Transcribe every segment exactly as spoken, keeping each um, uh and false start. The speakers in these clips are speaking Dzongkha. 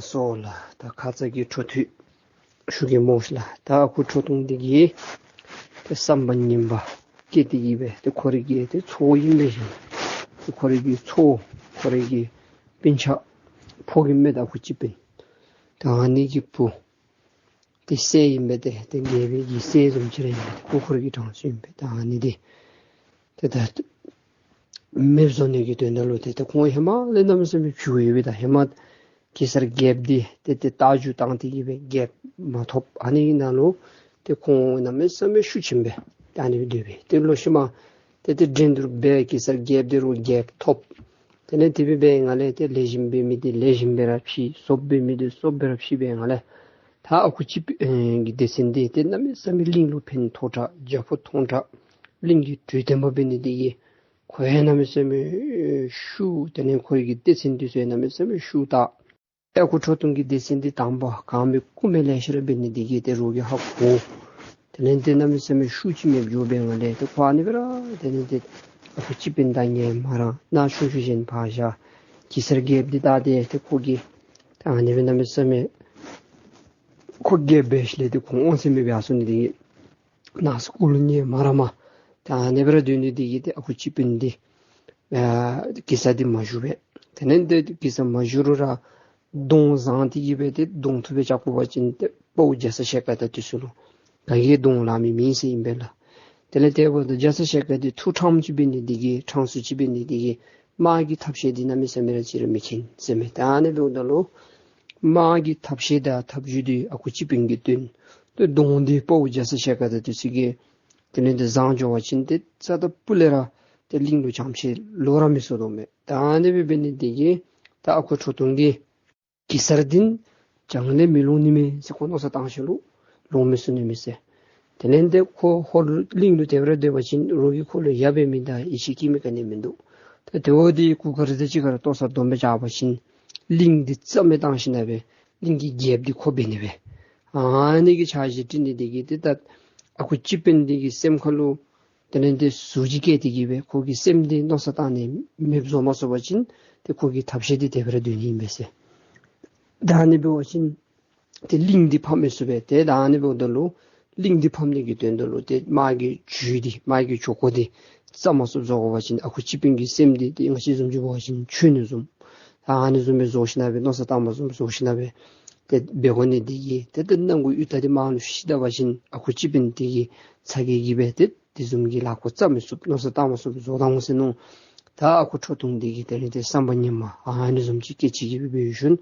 སོ་ལགས། ད་ཁ་ཙ་གི་འཕྲོ་མཐུད་ཞུ་གེ་སྨོ་ལགས། ད་ཨ་ཁུ་ཁྲོ་ཐུང་འདི་གིས་ཏེ་བསམ་པ་ངན་པ་བསྐྱེད་དེ་གི་སྦེ་ཏེ་ཁོ་རའི་གི་ཏེ་ཚའོ་ཨིན་པས་ཤིག། ཏེ་ཁོ་རའི་གི་ཚའོ་ཁོ་རའི་གི་སྤུན་ཆ་ཕོ་རྒནམ་མས། ད་ཨ་ཁུ་སྤྱི་དཔོན་ད་ཨ་ནི་གི་བུ་ཏེ་སྲས་ཨིན་པས། ཏེ་ཏེ་རྒྱལ་པོའི་གི་སྲས་བཟུམ་ཅིག་ར་ཨིན་པས། ཏེ་ཁོ་ཁོ་རའི་གི་དྲང་སྲོང་ཨིན་པས། ད་ཨ་ནི་འདི་ཏེ་ད་མེདཔ་བཟོ་ནི་གི་དོན་དག་ལུ་ཏེ་ཏེ་ཁོང་ཧེ་མ་ལས་གནམ་མེད་ས་མེད་བྱུར་ཡོད་པས། ད་ཧེ་མ་གེ་སར་རྒྱལཔོ་འདི་ཏེ་ཏེ་རྟ་རྒྱུག་བཏང་སྟེ་གི་སྦེ་རྒྱལཔོ་མ་ཐོབ། ཨ་ནི་ནང་ལུ་ཏེ་ཁོང་གནམ་མེད་ས་མེད་ཤུགས་ཆེན་པོ་སྦེ་ད་ཨ་ནི་སྦེ་སྡོད་པས། ཏེ་ལོག་ཤུལ་མ་ཏེ་ཏེ་འགྲན་བསྡུར་འབད་གེ་སར་རྒྱལཔོ་འདི་རུང་རྒྱལཔོ་ཐོབ། དེ་ལས་དེ་སྦེ་འབད་ནི་ལས་ཏེ་ལེགས་ཤོམ་འབད་མི་འདི་ལེགས་ཤོམ་སྦེ་ར་ཕྱེ། སོབ་འབད་མི་འདི་སོབ་སྦེ་ར་ཕྱེ་འབད་ནི་ལས་ད་ཨ་ཁུ་སྤྱི་དཔོན་གྱི་སྡེ་ཚན་འདི་ཏེ་གནམ་མེད་ས་མེད་གླིང་ལུ་ཕན་ཐོགས་དྲགས། རྒྱ་ཕོ་མཐོང་དྲགས། གླིང་གི་དྲོད་ལྡན་པ་འབད་ནི་འདི་གིས་ཁོ་ཡང་གནམ་མེད་ས་མེད་ཤུགས། དེ་ལས་ཁོ་རའི་གི་སྡེ་ཚན་འདི་ཚུ་ཡང་གནམ་མེད་ས་མེད་ཤུགས་དྲགས། ཨ་ཁུ་ཁྲོ་ཐུང་གི་སྡེ་ཚན་འདི་དང་པ་གང་སྦེ་རྐུ་མི་ལེ་ཤ་ར་འབད་ནི་འདི་གིས་ཏེ་རོགས་ཀྱིས་ཧ་གོ། དེ་ལས་ཏེ་གནམ་མེད་ས་མེད་ཤུགས་ཅིག་མེདཔ་འགྱོ་འབད་ནི་ལས་ཏེ་ཁོ་ཨ་ནི་སྦེ་ར་དེ་ལས་ཏེ་ཨ་ཁུ་སྤྱི་དཔོན་དང་ངལ་མ་རངས། ནཱ་ཆུང་ཤོས་གཞན་ཕར་བཞག། གེ་སར་རྒྱལཔོ་འདི་ད་ཏེ་ཏེ་ཁོ་གིས་ད་ཨ་ནི་སྦེ་གནམ་མེད་ས་མེད་ཁོ་རྒྱལཔོ་འབད་ཞིནམ་ལས་ཏེ་ཁོ་དབང་ཚད་མེདཔ་སྦེ་ཡར་སོང་ནི་འདི་གིས་ནང་སྐུ་ལུ་ངལ་མ་རངསམ་ད་ཨ་ནི་སྦེ་ར་སྡོད་ནི་འདི་གིས་ཏེ་ཨ་ཁུ་སྤྱི་དཔོན་འདི་ཨ་གེ་སར་འདི་མ་བཞུགས་པས། དེ་ལས་ཏེ་གེ་སར་མ་བཞུགས་རུང་ར་གདོང་བཟང་སྟེ་གི་སྦེ་ཏེ་གདོང་ཐུག་སྦེ་བཅར་བ་ཅིན་ཏེ་དཔའ་བོ་རྒྱ་ཚ་ཞལ་དཀར་དང་འདི་ཚུ་ལུ་ག་གིས་གདོང་ལེན་མི་མེད་ཟེར་ཨིན་པས་ལགས། དེ་ལས་ཏེ་དཔའ་བོ་རྒྱ་ཚ་ཞལ་དཀར་འདི་ཐུགས་ཁྲམ་ཅིག་འབད་ནི་འདི་གིས་ཁྲམ་སུ་ཅིག་འབད་ནི་འདི་གིས་དམག་གི་ཐབས་ཤེས་འདི་གནམ་མེད་ས་མེད་ར་ཅིག་ར་མི་མཁྱེན་ཟེར་མས། ད་ཨ་ནི་འབདཝ་ད་ལུ་དམག་གི་ཐབས་ཤེས་དང་ཐབས་བྱུས་འདི་ཨ་ཁུ་སྤྱི་དཔོན་གྱིས་སྟོན། ཏེ་གདོང་འདི་དཔའ་བོ་རྒྱ་ཚ་ཞལ་དཀར་དང་འདི་ཚུ་གིས་དེ་ལས་ཏེ་བཟང་འགྱོ་བ་ཅིན་ཏེ་རྩ་དང་སྤུ་ལས་ར་ཏེ་གླིང་ལུ་བྱམས་བརྩེ་ལོག་ར་མི་སོང་དོ་མས། ད་ཨ་ནི་སྦེ་འབད་ནི་འདི་གིས་ད་ཨ་ཁུ་ཁྲོ་ཐུང་གིས་གེ་སར་འདི་ནི་བྱང་ལས་མེ་ལོང་ནི་མས་ཟེར་ཁོ་མནོ་བསམ་བཏང་ཞིནམ་ལུ་ལོང་མི་སོང་ནི་མས་ཟེར། དེ་ལས་ཏེ་ཁོ་ཧོར་གླིང་ལུ་དེ་སྦེ་ར་སྡོད་པ་ཅིན་རོགས་ཀྱིས་ཁོ་ལུ་ཡ་འབད་མི་དང་ཡིད་ཆེས་བསྐྱེད་མི་ག་ནི་མིན་འདུག། ད་དེ་འབདཝ་ད་གུར་དཀར་རི་དྭགས་ཅིག་ཁར་ལྟོ་ཚང་སྡོམ་སྦེ་བཅར་བ་ཅིན་གླིང་འདི་རྩ་མེད་བཏང་ཞིནམ་ལས་གླིང་གི་རྒྱལཔོ་འདི་ཁོ་འབད་ནི་སྦེ། ཨ་ནི་གི་འཆར་གཞི་བསྒྲིགས་ནི་འདི་གིས་ཏེ་ད་ཨ་ཁུ་སྤྱི་དཔོན་འདི་གི་སེམས་ཁ་ལུ་དེ་ལས་ཏེ་ཟུག་ཅིག་སྐྱེས་ཏེ་གི་སྦེ་ཁོ་གི་སེམས་འདི་མནོ་བསམ་བཏང་ནི་མེདཔ་བཟོ་མ་ཚུགས་པ་ཅིན་ཏེ་ཁོ་གི་ཐབས་ཤེས་འདི་དེ་སྦེ་ར་སྡོད་ནི་ཨིན་པས་ཟེར། ད་ཨ་ནི་འབད་བ་ཅིན་ཏེ་གླིང་འདི་ཕམ་མི་ཚུགས་པས། ཏེ་ད་ཨ་ནི་འབདཝ་ད་ལུ་གླིང་འདི་ཕམ་ནི་གི་དོན་དག་ལུ་ཏེ་དམག་གི་ཇུས་འདི་དམག་གི་ཇུས་འགོ་འདི་བཙུགས་མ་ཚུགསཔ་བཟོ་དགོ་པ་ཅིན་ཨ་ཁུ་སྤྱི་དཔོན་གྱི་སེམས་འདི་ཏེ་ང་བཅས་བཟུམ་ཅིག་འབད་བ་ཅིན་ཆོས་ནི་བཟུམ་ཨ་ནི་བཟུམ་སྦེ་བཟོ་ཞིནམ་ལས་མནོ་བསམ་བཏངམ་བཟུམ་བཟོ་ཞིནམ་ལས་ཏེ་འབད་དགོ་ནི་འདི་གིས་ཏེ་ཏེ་སྣང་ངུ་གཡུ་སྟག་འདི་མར་ལུ་ཤི་ད་པ་ཅིན་ཨ་ཁུ་སྤྱི་དཔོན་འདི་གི་ཚ་གྱང་གིས་སྦེ་ཏེ་དེ་བཟུམ་གྱི་ལཱ་འགོ་བཙུགས་མི་ཚུགས། མནོ་བསམ་བཏང་མ་ཚུགསཔ་བཟོ་ད་འོང་ཟེར་མནོ། ད་ཨ་ཁུ་ཁྲོ་ཐུང་འདི་གིས་དེ་ལས་ཏེ་བསམ་པ་ངན་པ་ཨ་ནི་བཟུམ་ཅིག་སྐད་ཅིག་གིས་སྦེ་འབད་ཞིནམ་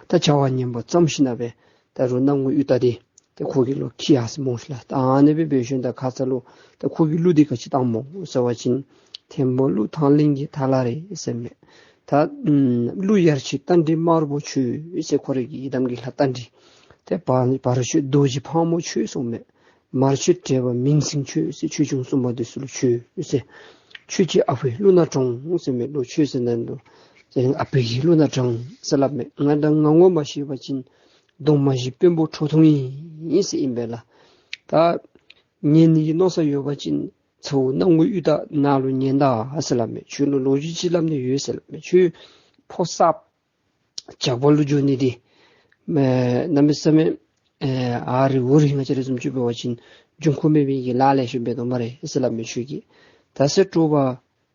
ད་བྱ་བ་ངན་པ་བརྩམས་ཞིནམ་ལས་ད་རུང་སྣང་ངུ་གཡུ་སྟག་འདི་ཏེ་ཁོ་གི་ལུ་འཁྱིད་ཡར་སོང་སྨོ་ལགས། ད་ཨ་ནི་སྦེ་འབད་ཞིནམ་ད་ཁ་ཙ་ལུ་ད་ཁོ་གིས་གླུ་འདི་ག་ཅི་བཏངམ་སྨོ་ཟེར་བ་ཅིན། ཐེམ་པོ་གླུ་ཐང་གླིང་གི་ཐ་ལ་རེད་ཟེར་མས། ད་ཨམ་གླུ་ཡར་མཆོད་རྟ་མགྲིན་དམར་པོ་མཆོད་ཟེར་ཁོ་རའི་གི་ཡི་དམ་གྱི་ལྷ་རྟ་མགྲིན། ཏེ་བར་བར་མཆོད་རྡོ་རྗེ་ཕག་མོ་མཆོད་གསུངམ་མས། མར་མཆོད་བྲེ་བ་མིང་སྲིང་མཆོད་ཟེར་ཆོས་སྐྱོང་སྲུང་མ་འདི་ཚུ་ལུ་མཆོད་ཟེར། ཁྱོད་ཀྱི་ཨ་ཕོའི་གླུ་སྣ་དྲོངས་ཟེར་མས། ལོག་ཁྱོད་ཟེར་ན་ལོག་ཨ་ཕོ་གི་གླུ་སྣ་དྲོངས་ཟེར་སླབ་མས། ང་དང་ང་ངོ་མ་ཤེས་པ་ཅིན་གདོང་མ་བཞི་དཔོན་པོ་ཁྲོ་ཐུང་ཨིན་ཟེར་ཨིན་པས་ལགས། ད་ཉན་ནི་གི་མནོ་བསམ་ཡོད་པ་ཅིན་ཚ་བོ་སྣང་ངུ་གཡུ་སྟག་ནཱ་ལུ་ཉན་ད་ཟེར་སླབ་མས། ཁྱོད་ལུ་ལོ་རྒྱུས་ཅིག་སླབ་ནི་ཡོད་ཟེར་སླབ་མས། ཁྱོད་ཕོ་གསརཔ་ཇག་པ་ལུ་འགྱོ་ནི་འདི་ཨེ་གནམ་མེད་ས་མེད་ཨེ་ཨ་རི་འུ་རི་ང་བཅས་ར་བཟུམ་ཅིག་འབད་བ་ཅིན་འབྱུང་ཁུངས་མེད་པའི་གི་ལཱ་ལེ་ཤ་འབད་དོ་སྨ་རེ་ཟེར་སླབ་མས། ཁྱོད་ཀྱིས་ད་ཟེར་དྲོ་པ་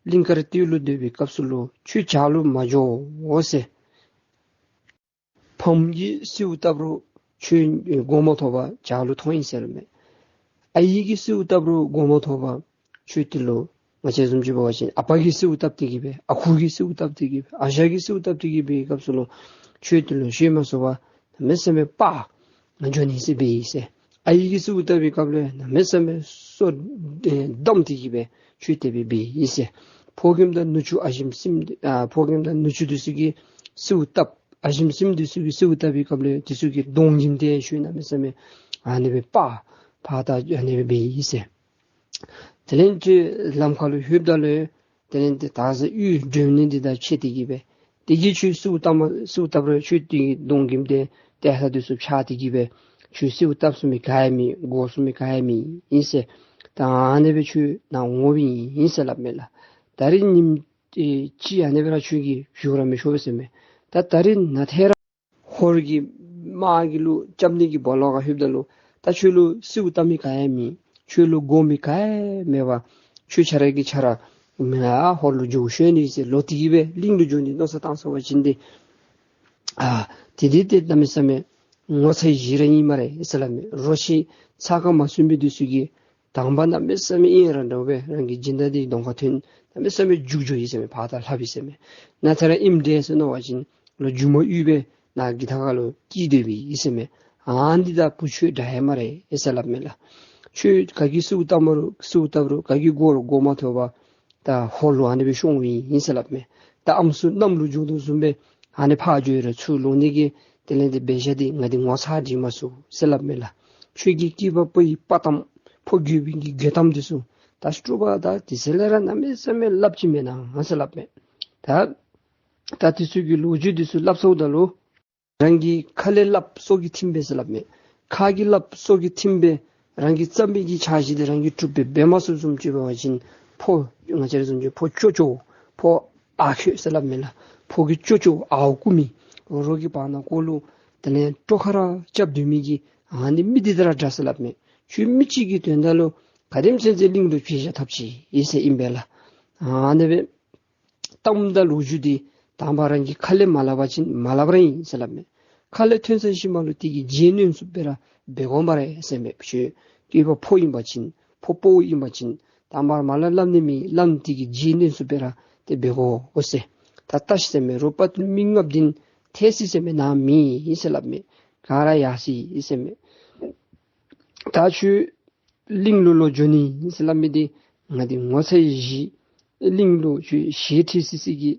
གླིང་དཀར་སྟོད་ལུ་སྡོད་པའི་སྐབས་སུ་ལུ་ཁྱོད་ཇག་ལུ་མ་འགྱོ་འོ་ཟེར། ཕམ་གྱིས་གསོལཝ་བཏབ་རུང་ཁྱོད་མགོ་མ་ཐོག་པར་ཇག་ལུ་ཐོན་ཡི་ཟེར་སླབ་མས། ཨའི་གིས་གསོལཝ་བཏབ་རུང་མགོ་མ་ཐོག་པར་ཁྱོད་འདི་ལུ་ང་བཅས་བཟུམ་ཅིག་འབད་བ་ཅིན་ཨ་པ་གིས་གསོལཝ་བཏབ་སྟེ་གི་སྦེ་ཨ་ཁུ་གིས་གསོལཝ་བཏབ་སྟེ་གི་སྦེ་ཨ་ཞང་གིས་གསོལཝ་བཏབ་སྟེ་གི་སྦེ་སྐབས་སུ་ལུ་ཁྱོད་འདི་ལུ་ཤེས་མ་ཚུགས་པར་གནམ་མེད་ས་མེད་སྤར་ང་འགྱོ་ནི་ཟེར་འབད་ཡི་ཟེར། ཨའི་གིས་གསོལཝ་བཏབ་པའི་སྐབས་ལུ་གནམ་མེད་ས་མེད་སོ་ཨེ་བསྡམས་ཏེ་གི་སྦེ་ཁྱོད་དེ་སྦེ་འབད་ཡི་ཟེར། ཕོ་རྒནམ་དང་ནུ་གཅུང་ཨ་ཞིམ་སྲིངམ་ཨ་ཕོ་རྒནམ་དང་ནུ་གཅུང་འདི་ཚུ་གིས་གསོལཝ་བཏབ། ཨ་ཞིམ་སྲིངམ་འདི་ཚུ་གིས་གསོལཝ་བཏབ་པའི་སྐབས་ལུ་འདི་ཚུ་གི་གདོང་གིས་ཏེ་ཁྱོད་གནམ་མེད་ས་མེད་ཨ་ནི་སྦེ་སྤར་ཕར་ད་ཨ་ནི་སྦེ་འབད་ཡི་ཟེར། དེ་ལས་ཁྱོད་ལམ་ཁ་ལུ་ལྷོདཔ་ད་ལུ་དེ་ལས་ཏེ་དར་ཟབ་གཡུས་སྒྲོན་ནི་འདི་དང་ཕྱད་དེ་གི་སྦེ་དེ་གིས་ཁྱོད་གསོལཝ་བཏབ་མ་གསོལཝ་བཏབ་རུང་ཁྱོད་དེ་གི་གདོང་གིས་ཏེ་ཏེ་ལྷ་འདི་ཚུ་འཕྱག་སྟེ་གི་སྦེ་ཁྱོད་གསོལཝ་བཏབ་ཚུགས་མི་ག་ཡང་མེད། དགོ་ཚུགས་མི་ག་ཡང་མེད་ཨིན་ཟེར། ད་ཨ་ནི་སྦེ་ཁྱོད་ནཱ་འོང་པའི་ཨིན་ཟེར་སླབ་མས་ལགས། ད་རིས་ཉིནམ་ཨེ་ཅིག་ཨ་ནི་སྦེ་ར་ཁྱོད་ཀྱིས་བཞུགས་ར་མི་ཆོག་པས་ཟེར་མས། ད་ད་རིས་ནཱ་ཐད་ར་ ཧོར་གྱི་དམག་གི་ལུ་རྐྱབ་ནི་གི་སྦོ་ལོགས་ཁར་ལྷོདཔ་ད་ལུ་ད་ཁྱོད་ལུ་གསོལཝ་བཏབ་མི་ག་ཡང་མེད། ཁྱོད་ལུ་དགོ་མི་ག་ཡང་མེད་པར་ཁྱོད་ཁྱོད་ར་གིས་ཁྱོད་ར་མེན་ན་ཧོར་ལུ་འགྱོ་ཤོར་ནི་ཟེར་ལོག་སྟེ་གི་སྦེ་གླིང་ལུ་འགྱོ་ནི་མནོ་བསམ་བཏང་སོང་པ་ཅིན་ཏེ་ཨ་དེ་དེ་དེ་གནམ་མེད་ས་མེད་ངོ་ཚ་བའི་གཞི་ར་ཨིན་སྨ་རེ་ཟེར་སླབ་མས། རོ་ཁྱི་ཚ་ཁ་མ་སོན་པའི་དུས་སུ་གི་དང་པ་གནམ་མེད་ས་མེད་ཨིན་ར་འདྲཝ་སྦེ་རང་གི་སྦྱིན་བདག་དེ་གདོང་ཁར་ཐོན་གནམ་མེད་ས་མེད་རྒྱུག་འགྱོ་ཡི་ཟེར་མས། ཕར་ད་ལྷབ་ཡི་ཟེར་མས། ནཱ་ཐད་ར་ཨིནམ་འདྲས་ཟེར་མནོ་བ་ཅིན་ལོག་རྒྱུ་མ་གཡུག་སྦེ་ནཱ་གི་ཐད་ཁར་ལུ་སྐྱེལ་སྡོད་པའི་ཨིན་ཟེར་མས། ཨ་ནི་ད་བུ་ཁྱོད་དྲག་ཡི་སྨ་རེ་ཟེར་སླབ་མས་ལགས། ཁྱོད་ག་གིས་གསོལཝ་བཏབ་རུང་གསོལཝ་བཏབ་རུང་ག་གིས་དགོ་རུང་དགོ་མ་ཐོབ་པར་ད་ཧོར་ལུ་ཨ་ནི་སྦེ་ཤོར་འོང་ཡི་ཟེར་སླབ་མས། ད་ཨམ་སྲུ་གནམ་ལུ་འགྱོ་དོ་བཟུམ་སྦེ་ཨ་ནི་ཕར་འགྱོ་རུང་ཚུར་ལོག་ནི་གི་དེ་ལས་དེ་འབད་བཞག་འདི་ང་འདི་ངོ་ཚ་འདི་མ་ཚུགས་ཟེར་སླབ་མས་ལགས། ཁྱོད་ཀྱི་སྐྱེས་པ་ཕོ་ཡི་དཔའ་གཏམ་ཕོ་རྒོད་པའི་གི་རྒོད་གཏམ་འདི་ཚུ་ད་སྤྲུལ་པ་ད་དེ་ཚེ་ལས་ར་གནམ་མེད་ས་མེད་སླབ་ཅི་མེན་ན་ཟེར་སླབ་མས། ད་ད་དེ་ཚུ་གི་ལོ་རྒྱུས་འདི་ཚུ་སླབ་སོངམ་ད་ལུ་རང་གི་ཁ་ལས་སླབ་སྲོག་གི་ཐིམ་པས་ཟེར་སླབ་མས། ཁ་གིས་སླབ་སྲོག་གི་ཐིམ་པས། རང་གིས་བརྩམས་པའི་གི་འཆར་གཞི་འདི་རང་གིས་གྲུབ་པས་འབད་མ་ཚུགསཔ་བཟུམ་ཅིག་འབད་བ་ཅིན་ཕོ་ང་བཅས་ར་བཟུམ་ཅིག་ཕོ་སྐྱོ་སྐྱོ་ཕོ་ཨ་ཁོ་ཟེར་སླབ་མས་ལགས། ཕོ་གི་སྐྱོ་སྐྱོ་ཨརཝ་རྐུ་མི་རོགས་ཀྱི་བར་ན་ཀོ་ལུ་དེ་ལས་དཀྲོག་ཁ་ར་རྐྱབ་སྡོད་མི་གི་ཨ་ནི་མི་འདི་དང་ར་འདྲ་ཟེར་སླབ་མས། ཁྱོད་མི་གཅིག་གི་དོན་དག་ལུ་ག་དེམ་ཅིག་ཅིག་གླིང་ལུ་བྱེད་བཞག་ཐབས་ཅིག་ཨིན་ཟེར་ཨིན་པས་ལགས། ཨ་ནི་སྦེ་གཏམ་དང་ལོ་རྒྱུས་འདི་དང་པ་རང་གི་ཁ་ལས་མ་སླབ་པ་ཅིན་མ་སླབ་ར་ཨིན་ཟེར་སླབ་མས། ཁ་ལས་ཐོན་ཚར་ཞིནམ་ལུ་དེ་གི་རྗེས་ནོན་སུ་སྦེ་ར་འབད་དགོ་སྨ་རེ་ཟེར་མས། ཁྱོད་སྐྱེས་པ་ཕོ་ཨིན་པ་ཅིན་ཕོ་དཔའ་བོ་ཨིན་པ་ཅིན་དང་པ་ར་མ་སླབ་སླབ་ནི་མེད། སླབ་ནི་དེ་གི་རྗེས་ནོན་སུ་སྦེ་ར་དེ་འབད་དགོ་ཟེར། ད་ལྟ་ཤི་ཟེར་མས། རོགས་པ་ཏི་མི་ལྔ་བདུན་ཐལ་སི་ཟེར་མས། ནཱ་མེད་ཟེར་སླབ་མས། ག་ར་ཡར་སི་ཟེར་མས། ད་ཁྱོད་གླིང་ལུ་ལོག་འགྱོ་ནི་ཟེར་སླབ་མི་འདི་ང་འདི་ངོ་ཚ་བའི་གཞི་གླིང་ལུ་ཁྱོད་ཞེ་ཁྲེལ་སི་སི་གི་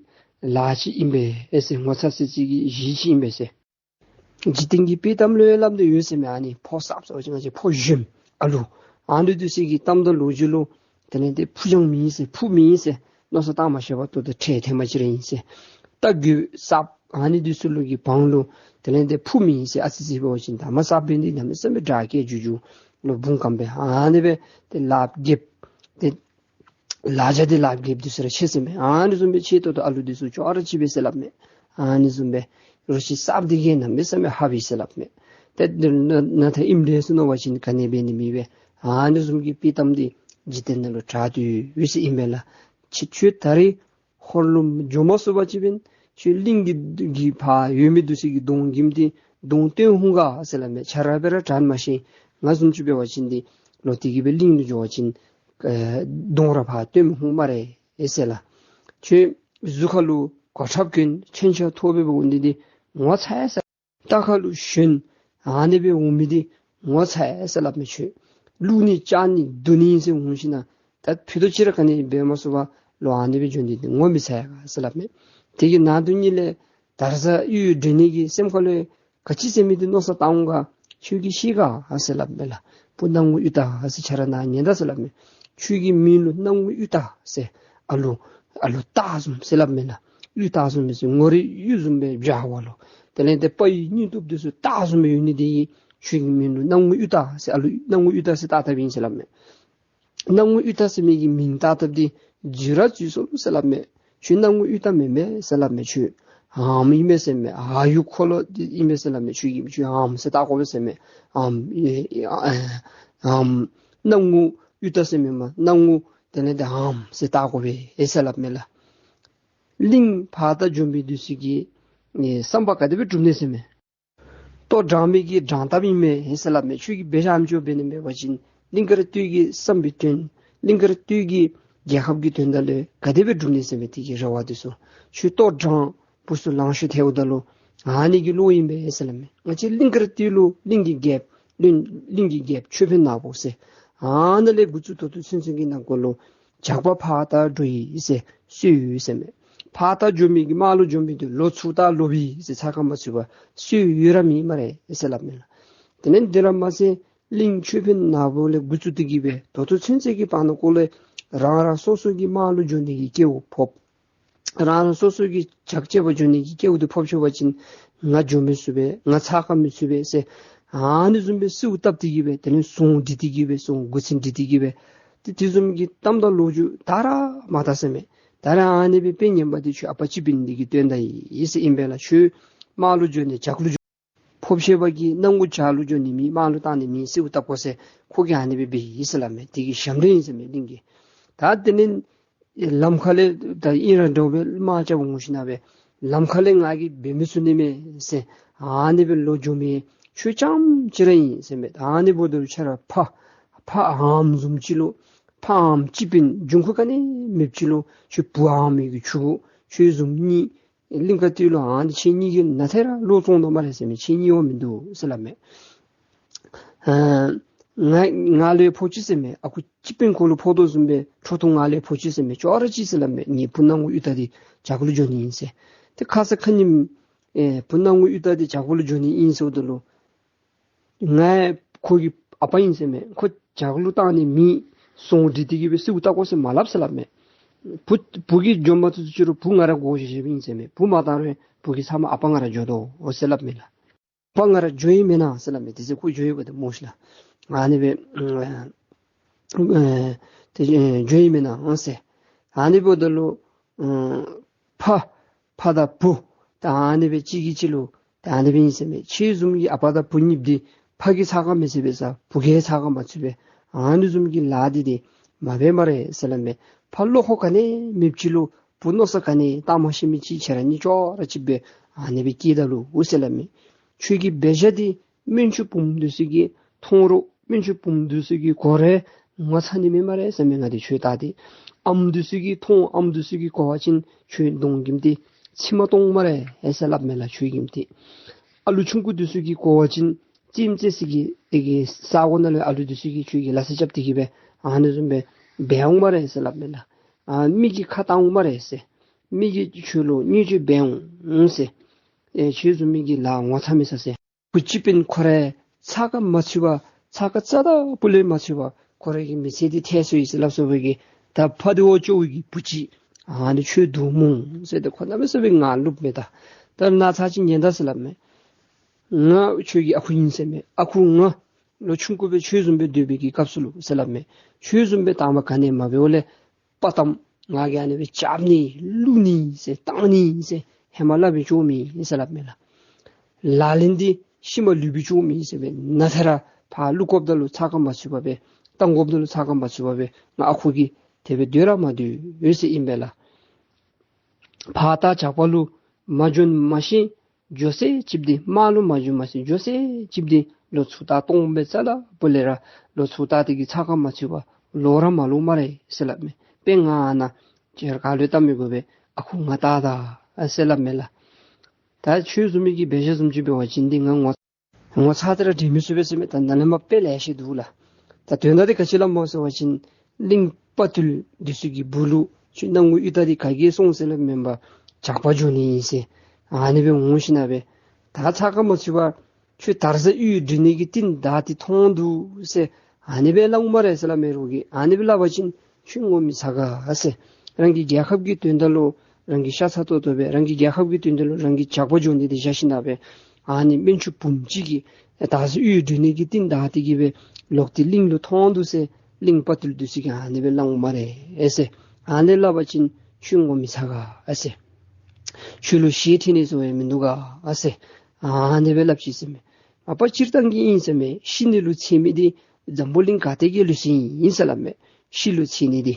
ལཱ་ཅིག་ཨིན་པས་ཟེར། ངོ་ཚ་སི་སི་གི་གཞི་ཅིག་ཨིན་པས་ཟེར། འཇིག་རྟེན་གྱི་དཔྱེ་གཏམ་ལུ་ཡང་སླབ་སྟེ་ཡོད་ཟེར་མས། ཨ་ནི་ཕོ་གསརཔ་ཟེར་བ་ཅིན་ང་བཅས་ཕོ་གཞོནམ་ཨ་ལུ་ཨ་ནི་འདི་ཚུ་གི་གཏམ་དང་ལོ་རྒྱུས་ལུ་དེ་ལས་དེ་ཕུགས་རྒྱང་མེད་ཟེར་ཕུགས་མེད་ཟེར་མནོ་བསམ་བཏང་མ་ཤེས་པར་ཏོག་ཏོ་ཁྲེལ་ཐེངས་མ་ཅིག་ར་ཨིན་ཟེར། རྟ་རྒོད་གསརཔ་ཨ་ནི་འདི་ཚུ་ལུ་གི་བང་ལུ་དེ་ལས་དེ་ཕུགས་མེད་ཟེར། ཨ་ཙི་ཙི་འབད་བ་ཅིན་ད་མ་གསརཔ་འབད་ནི་འདི་གནམ་མེད་ས་མེད་དྲག་སྐད་རྒྱུག་རྒྱུག་ལུ་བུང་སྐམ་སྦེ་ཨ་ནི་སྦེ་དེ་ལགཔ་རྒྱབ་དེ་ལག་ཆ་དེ་ལགཔ་རྒྱབ་འདི་ཚུ་ར་ཆེ་ཟེར་མས། ཨ་ནི་བཟུམ་སྦེ་ཆེ་ཏོག་ཏོ་ཨ་ལུ་འདི་ཚུ་ཅོག་ར་གཅིག་པས་ཟེར་སླབ་མས། ཨ་ནི་བཟུམ་སྦེ་རོ་ཁྱི་གསརཔ་འདི་གིས་གནམ་མེད་ས་མེད་ཧ་བི་ཟེར་སླབ་མས། ཏེ་ནཱ་ནཱ་ད་ཨིནམ་འདྲས་ཟེར་མནོ་བ་ཅིན་ག་ནི་འབད་ནི་མེད་པས། ཨ་ནི་བཟུམ་གྱི་དཔྱེ་གཏམ་འདི་འཇིག་རྟེན་ནང་ལུ་དྲག་སྟེ་ཡོད་ཟེར་ཨིན་པས་ལགས། ཁྱོད་ཁྱོད་ད་རིས་ཧོར་ལུ་འགྱོ་མ་ཚུགས་པ་ཅིན་ཁྱོད་གླིང་གི་གི་ཕར་ཡོད་མི་འདི་ཚུ་གི་གདོང་གྱིམ་འདི་གདོང་སྟོན་འོང་ག་ཟེར་སླབ་མས། ཁྱོད་ར་འབད་ར་དྲན་མ་ཤེས། ང་བཟུམ་ཅིག་འབད་བ་ཅིན་འདི་ལོག་སྟེ་གི་སྦེ་གླིང་ལུ་འགྱོ་བ་ཅིན་ཨེ་གདོང་ར་ཕར་སྟོན་འོང་སྨ་རེ་ཨེ་ཟེར་ལགས། ཁྱོད་གཟུགས་ཁ་ལུ་གོ་ཁྲབ་གྱོན་མཚོན་ཆ་ཐོགས་སྦེ་འབད་འོང་ནི་འདི་ངོ་ཚ་ཡ་ཟེར། རྟ་ཁ་ལུ་ཞོན་ཨ་ནི་སྦེ་འོང་མི་འདི་ངོ་ཚ་ཡ་ཟེར་སླབ་མས། ཁྱོད་བླུག་ནི་བཅག་ནི་བརྡུང་ནི་ཟེར་འོང་ཞིན་ན་ད་ཕུད་རྡོག་ཅིག་ར་ག་ནི་འབད་མ་ཚུགས་པར་ལོག་ཨ་ནི་སྦེ་འགྱོ་ནི་འདི་ངོ་མི་ཚ་ཡ་ག་ཟེར་སླབ་མས། དེ་གི་ནང་དོན་ཉིད་ལས་དར་ཟ་གཡུ་འདྲེན་ནི་གི་སེམས་ཁ་ལུ་ག་ཅི་ཟེར་མི་འདི་མནོ་བསམ་བཏང་འོང་ག། ཁྱོད་ཀྱིས་ཤེས་ག་ཟེར་སླབ་མས་ལགས། བུ་སྣང་ངུ་གཡུ་སྟག་ཟེར་ཁྱོད་ར་ནཱ་ཉན་ད་ཟེར་སླབ་མས། ཁྱོད་ཀྱི་མིང་ལུ་སྣང་ངུ་གཡུ་སྟག་ཟེར། ཨ་ལུ་ཨ་ལུ་སྟག་བཟུམ་ཟེར་སླབ་མས་ལགས། གཡུ་སྟག་བཟུམ་མས་ཟེར། ངོ་རིས་གཡུ་བཟུམ་སྦེ་འཇའ་བ་ལུ་དེ་ལས་དེ་དཔའ་བོའི་སྙིང་སྟོབས་འདི་ཚུ་སྟག་བཟུམ་སྦེ་ཡོད་ནི་འདི་གིས་ཁྱོད་ཀྱི་མིང་ལུ་སྣང་ངུ་གཡུ་སྟག་ཟེར་ཨ་ལུ་སྣང་ངུ་གཡུ་སྟག་ཟེར་བཏགས་བཏགསཔ་ཨིན་ཟེར་སླབ་མས། སྣང་ངུ་གཡུ་སྟག་ཟེར་མི་གི་མིང་བཏགས་བཏགསཔ་འདི་འཛོལ་ར་འཛོལ་སོ་ལོ་ཟེར་སླབ་མས། ཁྱོད་སྣང་ངུ་གཡུ་སྟག་མེན་མས་ཟེར་སླབ་མས། ཁྱོད་ཨམ་ཨིན་མས་ཟེར་མས། ཨ་ཡུ་འཁོར་ལོ་འདི་ཨིན་མས་ཟེར་སླབ་མས། ཁྱོད་ཀྱིས་ཁྱོད་ཨམ་ཟེར་བཏགས་དགོ་པས་ཟེར་མས། ཨམ་ཨེ་ཨ་ཨམ་སྣང་ངུ་གཡུ་སྟག་ཟེར་མེན་མས། སྣང་ངུ་དེ་ལས་དེ་ཨམ་ཟེར་བཏགས་དགོ་པས་ཨེ་ཟེར་སླབ་མས་ལགས། གླིང་ཕར་ད་འགྱོ་མི་འདི་ཚུ་གི་ཨེ་བསམ་པ་ག་དེ་སྦེ་འགྲུབ་ནི་ཟེར་མས། ལྟོ་འགྲངས་མི་གི་འགྲངས་སྟབས་ཨིན་མས་ཟེར་སླབ་མས། ཁྱོད་ཀྱིས་འབད་ཤོག་ཨམ་ཅོག་འབད་ནི་མེད་པ་ཅིན་གླིང་དཀར་སྟོད་ཀྱི་བསམ་པའི་དོན་གླིང་དཀར་སྟོད་ཀྱི་རྒྱལ་ཁབ་ཀྱི་དོན་དག་ལུ་ག་དེ་སྦེ་འགྲུབ་ནི་ཟེར་མས། དེ་གི་རེ་བ་འདི་ཚུ་ཁྱོད་ལྟོ་འགྲངས་བུ་ཚུ་ལང་ཤོར་ཐལཝ་ད་ལུ་ཨ་ནི་གི་བློ་ཨིན་པས་ཟེར་སླབ་མས། ང་བཅས་གླིང་དཀར་སྟོད་ལུ་གླིང་གི་རྒྱལཔོ་གླིང་གླིང་གི་རྒྱལཔོ་ཆོས་འཕེལ་ནག་པོ་ཟེར་ཨ་ནཱ་ལས་འགོ་བཙུགས་ད་ལྟོ་ཚུན་ཚོད་ཀྱི་ནང་འཁོད་ལུ་ཇག་པ་ཕར་ད་འགྱོ་ཡི་ཟེར་སོ་ཡོད་ཟེར་མས། ཕར་ད་འགྱོ་མི་གི་དམག་ལུ་འགྱོ་མི་འདི་ལོག་ཚུར་ད་ལོག་པའི་ཟེར་ཚ་ཁ་མ་ཚུད་པར་སོ་ཡོད་ར་མེད་སྨ་རེ་ཟེར་སླབ་མས་ལགས། དེ་ལས་འདི་ར་མ་ཚད་གླིང་ཆོས་འཕེལ་ནག་པོ་ལས་འགོ་བཙུགས་ཏེ་གི་སྦེ་ད་ལྟོ་ཚུན་ཚོད་ཀྱི་བར་ན་འཁོད་ལས་རང་རང་སོ་སོ་གི་དམག་ལུ་འགྱོ་ནི་གི་སྐལཝ་ཕོགཔ། རང་རང་སོ་སོ་གི་ཇག་བྱེད་པར་འགྱོ་ནི་གི་སྐལཝ་འདི་ཕོག་ཚུགས་པ་ཅིན་ང་འགྱོ་མི་ཚུགས་པས། ང་ཚ་ཁ་མི་ཚུགས་པས་ཟེར་ཨ་ནི་བཟུམ་སྦེ་གསོལཝ་བཏབ་སྟེ་གི་སྦེ་དེ་ལས་ཟོང་འདི་སྟེ་གི་སྦེ་ཟོང་འགོ་ཚུགས་འདི་སྟེ་གི་སྦེ་ཏེ་དེ་བཟུམ་གྱི་གཏམ་དང་ལོ་རྒྱུས་ད་ར་མ་ད་ཟེར་མས། ད་ར་ཨ་ནི་སྦེ་དཔེ་ངན་པ་འདི་ཁྱོད་ཨ་པ་ཅིག་འབད་ནི་འདི་གིས་སྟོན་ད་ཡི་ཟེར་ཨིན་པས་ལགས། ཁྱོད་དམག་ལུ་འགྱོ་ནི་ཇག་ལུ་འགྱོ་ ཕོ་བཤད་པ་གིས་སྣང་ངུ་བྱག་ལུ་འགྱོ་ནི་མེད། དམག་ལུ་བཏང་ནི་མེད། གསོལཝ་བཏབ་དགོ་ཟེར་ཁོ་གིས་ཨ་ནི་སྦེ་འབད་ཡི་ཟེར་སླབ་མས། དེ་གི་ཞབས་འདྲེན་ཨིན་ཟེར་མས་གླིང་གི། ད་དེ་ནི་ལམ་ཁ་ལས་ད་ཨིན་ར་འདྲཝ་སྦེ་དམག་རྐྱབ་འོང་ཞིན་ན་སྦེ་ལམ་ཁ་ལས་ང་གིས་འབད་མི་ཚུགས་ནི་མས་ཟེར་ཨ་ནི་སྦེ་ལོག་འགྱོ་མི་ཁྱོད་རྐྱངམ་ཅིག་ར་ཨིན་ཟེར་མས། ཨ་ནི་འབདཝ་ད་ཁྱོད་ར་ཕ་ཕ་ཨམ་བཟུམ་ཅིག་ལུ་ཕ་ཨམ་སྤྱི་དཔོན་འབྱུང་ཁུངས་ག་ནི་མེདཔ་ཅིག་ལུ་ཁྱོད་བུ་ཨམ་གི་ཁྱོད་བུ་ཁྱོད་བཟུམ་གཉིས་གླིང་དཀར་སྟོད་ལུ་ཨ་ནི་ཁྱེད་གཉིས་ཀྱིས་ནཱ་ཏེ་ར་ལོག་བཙོང་དོ་སྨ་རེ་ཟེར་མས། ཁྱེད་གཉིས་འོང་མིན་འདུག་ཟེར་སླབ་མས། ཨ་ང་ང་ལུ་ཕོག་ཅི་ཟེར་མས། ཨ་ཁུ་སྤྱི་དཔོན་ཁོ་ལུ་ཕོག་དོ་བཟུམ་སྦེ་ཁྲོ་ཐུང་ང་ལུ་ཕོག་ཅི་ཟེར་མས། ཅོག་ར་གཅིག་ཟེར་སླབ་མས། ངེའི་བུ་སྣང་ངུ་གཡུ་སྟག་འདི་བྱག་ཕུག་ལུ་འགྱོ་ནི་ཨིན་ཟེར། ཏེ་ཁ་ཙ་ཁ་ཉིནམ་ཨེ་བུ་སྣང་ངུ་གཡུ་སྟག་འདི་བྱག་ཕུག་ལུ་འགྱོ་ནི་ཨིན་ཟེརཝ་ད་ལུ་ང་ཁོ་གི་ཨ་པ་ཨིན་ཟེར་མས། ཁོ་བྱག་ལུ་བཏང་ནི་མེད། སོང་སྒྲིག་སྟེ་གི་སྦེ་གསོལཝ་བཏབ་དགོ་ཟེར་མ་སླབ་ཟེར་སླབ་མས། བུ་བུ་གིས་འགྱོ་མ་བཏུབ་ཅི་རུང་བུ་ང་ར་དགོ་ཟེར་ཟེར་བའི་ཨིན་ཟེར་མས། བུ་མ་བཏང་རུང་བུ་གི་ཚབ་མ་ཨ་པ་ང་ར་འགྱོ་དོ་འོ་ཟེར་སླབ་མས་ལགས། ཨ་པ་ང་ར་འགྱོ་ཡི་མེན་ན་ཟེར་སླབ་མས། དེ་ཚེ་ཁོ་འགྱོ་ཡི་བ་དེ་སྨོ་ཤི་ལགས། ཨ་ནི་སྦེ་ཨ་ཨ་དེ་ཨ་འགྱོ་ཡི་མེན་ན་ཨང་ཟེར། ཨ་ནི་འབདཝ་ད་ལུ་ཨ་ཕ་ཕ་དང་བུ་ད་ཨ་ནི་སྦེ་གཅིག་གིས་གཅིག་ལུ་ད་ཨ་ནི་སྦེ་ཨིན་ཟེར་མས། ཁྱེད་བཟུམ་གྱི་ཨ་པ་དང་བུ་གཉིས་འདི་ཕ་གིས་ཚ་ཁ་མི་ཚུད་པའི་ས་བུ་གིས་ཚ་ཁ་མ་ཚུད་པའི་ཨ་ནི་བཟུམ་གྱི་ལཱ་འདི་འདི་མ་འབད་སྨ་རེ་ཟེར་སླབ་མས། ཕ་བློ་ཁོག་ག་ནི་མེདཔ་ཅིག་ལུ་བུ་མནོ་བསམ་ག་ནི་བཏང་མ་ཤེས་མི་ཅིག་ཁྱེད་ར་གཉིས་ཅོག་ར་གཅིག་སྦེ་ཨ་ནི་སྦེ་སྐྱེས་ད་ལུ་འོ་ཟེར་སླབ་མས། ཁྱོད་ཀྱི་འབད་བཞག་འདི་སྨན་ཆུང་བུམོ་འདི་ཚུ་གིས་མཐོང་རུང་སྨན་ཆུང་བུམོ་འདི་ཚུ་གིས་གོ་རུང་ངོ་ཚ་ནི་མེད་སྨ་རེ་ཟེར་མས། ང་འདི་ཁྱོད་ལྟ་སྟེ་ཨམ་འདི་ཚུ་གིས་མཐོང་ཨམ་འདི་ཚུ་གིས་གོ་བ་ཅིན་ཁྱོད་གདོང་གིམ་ཏེ་མཆི་མ་གཏོང་སྨ་རེ་ཨེ་ཟེར་སླབ་མས་ལགས། ཁྱོད་གིམ་ཏེ་ཨ་ལུ་ཆུང་ཀུ་འདི་ཚུ་གིས་གོ་བ་ཅིན་ཙིམ་ཙེ་ཟེར་གི་དེ་གི་ས་གོ་ནང་ལུ་ཨ་ལུ་འདི་ཚུ་གིས་ཁྱོད་ཀྱི་ལ་ས་རྐྱབ་སྟེ་གི་སྦེ་ཨ་ནི་བཟུམ་སྦེ་འབད་འོང་སྨ་རེ་ཟེར་སླབ་མས་ལགས། ཨ་མི་གིས་ཁ་བཏང་འོང་སྨ་རེ་ཟེར། མི་གིས་ཁྱོད་ལུ་བརྙས་བཅོས་འབད་འོང་ཟེར། ཨེ་ཁྱོད་བཟུམ་མི་གི་ལཱ་ངོ་ཚ་མི་ཟ་ཟེར། བུ་སྤྱི་དཔོན་ཁོ་ར་ཚ་ཁ་མ་ཚུད་པར་ཚ་ཁ་རྩ་དང་སྤུ་ལས་མ་ཚུད་པར་ཁོ་ར་གི་མི་ཚེ་འདི་ཐལ་སོ་ཡི་ཟེར་སླབ་སོ་བའི་གི་ད་ཕ་འདི་འོ་ཅོག་གི་བུ་ཅིག་ཨ་ནི་ཁྱོད་འདུག་སྨོ་ཟེར་ཏེ་ཁོ་གནམ་མེད་ས་མེད་ངལ་ལུ་མས། ད་ད་ན་ཚ་ཅིག་ཉན་ད་ཟེར་སླབ་མས། ང་ཁྱོད་ཀྱི་ཨ་ཁུ་ཨིན་ཟེར་མས། ཨ་ཁུ་ང་ལོ་ཆུང་ཀུ་སྦེ་ཁྱོད་བཟུམ་སྦེ་སྡོད་པའི་གི་སྐབས་སུ་ལུ་ཟེར་སླབ་མས། ཁྱོད་བཟུམ་སྦེ་དང་པ་ག་ནི་མ་འབདཝ་ལས་དཔའ་གཏམ་ང་གིས་ཨ་ནི་སྦེ་རྐྱབ་ནི་བླུག་ནི་ཟེར་བཏང་ནི་ཟེར་ཧེ་མ་སླབ་སྦེ་ཅོག་མེད་ཟེར་སླབ་མས་ལགས། ལག་ལེན་འདི་ཤུལ་མ་ལུས་སྦེ་ཅོག་མེད་ཟེར་སྦེ་ནཱ་ཏེ་ར་ཕར་བླུག་དགོཔ་ད་ལུ་ཚ་ཁ་མ་ཚུད་པར་སྦེ་བཏང་དགོཔ་ད་ལུ་ཚ་ཁ་མ་ཚུད་པར་སྦེ་ང་ཨ་ཁུ་གིས་དེ་སྦེ་སྡོད་ར་མ་སྡོད་ཟེར་ཨིན་པས་ལགས། ཕར་ད་ཇག་པ་ལུ་མ་འབྱོན་མ་ཤེས་འགྱོ་ས་ཅིག་འདི་དམག་ལུ་མ་འབྱོན་མ་ཤེས་འགྱོ་ས་ཅིག་འདི་ལོ་ཚུར་ད་སྟོང་སྦེ་རྩ་ལ་སྤུ་ལས་ར་ལོ་ཚུར་ད་དེ་གི་ཚ་ཁ་མ་ཚུད་པར་ལོག་ར་མ་ལོག་སྨ་རེ་ཟེར་སླབ་མས། དཔེ་ང་ཨ་ནཱ་ཁྱེད་ག་ལུ་བལྟ་མི་དགོ་པས། ཨ་ཁུ་ང་བལྟ་ད་ཟེར་སླབ་མས་ལགས། ད་ཁྱོད་བཟུམ་མའི་གི་འབད་བཞག་བཟུམ་ཅིག་འབད་བ་ཅིན་འདི་ང་ངོ་ངོ་ཚ་སྟེ་ར་འདྲེན་མི་ཚུགས་པས་ཟེར་མས། ད་ནཱ་ལས་མར་དཔེ་ལེ་ཤ་འདུག་ལགས། ད་དོན་དག་འདི་ག་ཅི་སླབ་སྨོ་ཟེར་བ་ཅིན་གླིང་དཔའ་བརྟུལ་འདི་ཚུ་གི་སྦུག་ལུ་ཁྱོད་སྣང་ངུ་གཡུ་སྟག་འདི་ག་གིས་སོང་ཟེར་སླབ་མེན་པར་ཇག་པ་འགྱོ་ནི་ཨིན་ཟེར་ཨ་ནི་སྦེ་འོང་ཞིན་ན་སྦེ་ད་ཚ་ཁ་མ་ཚུད་པར་ཁྱོད་དར་ཟབ་གཡུ་འབྲུག་ནི་གི་རྟིང་བདའ་སྟེ་ཐོན་འདུག་ཟེར་ཨ་ནི་སྦེ་སླབ་འོང་སྨ་རེ་ཟེར་སླབ་མས། རོགས་ཀྱིས་ཨ་ནི་སྦེ་སླབ་པ་ཅིན་ཁྱོད་ངོ་མི་ཚ་ག་ཟེར། རང་གི་རྒྱལ་ཁབ་ཀྱི་དོན་དག་ལུ་རང་གིས་ཤ་ཚ་ཏོག་ཏོ་སྦེ་རང་གི་རྒྱལ་ཁབ་ཀྱི་དོན་དག་ལུ་རང་གིས་ཇག་པ་འགྱོ་ནི་འདི་བཞག་ཞིན་ན་སྦེ་ཨ་ནི་སྨན་ཆུང་བུམོ་ཅིག་གིས་དར་ཟབ་གཡུ་འབྲུག་ནི་གི་རྟིང་བདའ་སྟེ་གི་སྦེ་ལོག་སྟེ་གླིང་ལུ་ཐོན་འདུག་ཟེར་གླིང་དཔའ་བརྟུལ་འདི་ཚུ་གིས་ཨ་ནི་སྦེ་སླབ་འོང་སྨ་རེ་ཟེར། ཨ་ནི་སླབ་པ་ཅིན་ཁྱོད་ངོ་མི་ཚ་ག་ཟེར། ཁྱོད་ལུ་ཤི་ཐེན་ནི་ཟེར་བ་ཡང་མིན་འདུག་ག་ཟེར་ཨ་ནི་སྦེ་སླབ་ཅི་ཟེར་མས། མ་པ་སྤྱིར་བཏང་གི་ཨིན་ཟེར་མས། ཤི་ནི་ལུ་འཚེར་མི་འདི་འཛམ་བུ་གླིང་ག་ཏེ་གི་ལུགས་སྲོལ་ཨིན་ཟེར་སླབ་མས། ཤི་ལུ་འཚེར་ནི་འདི།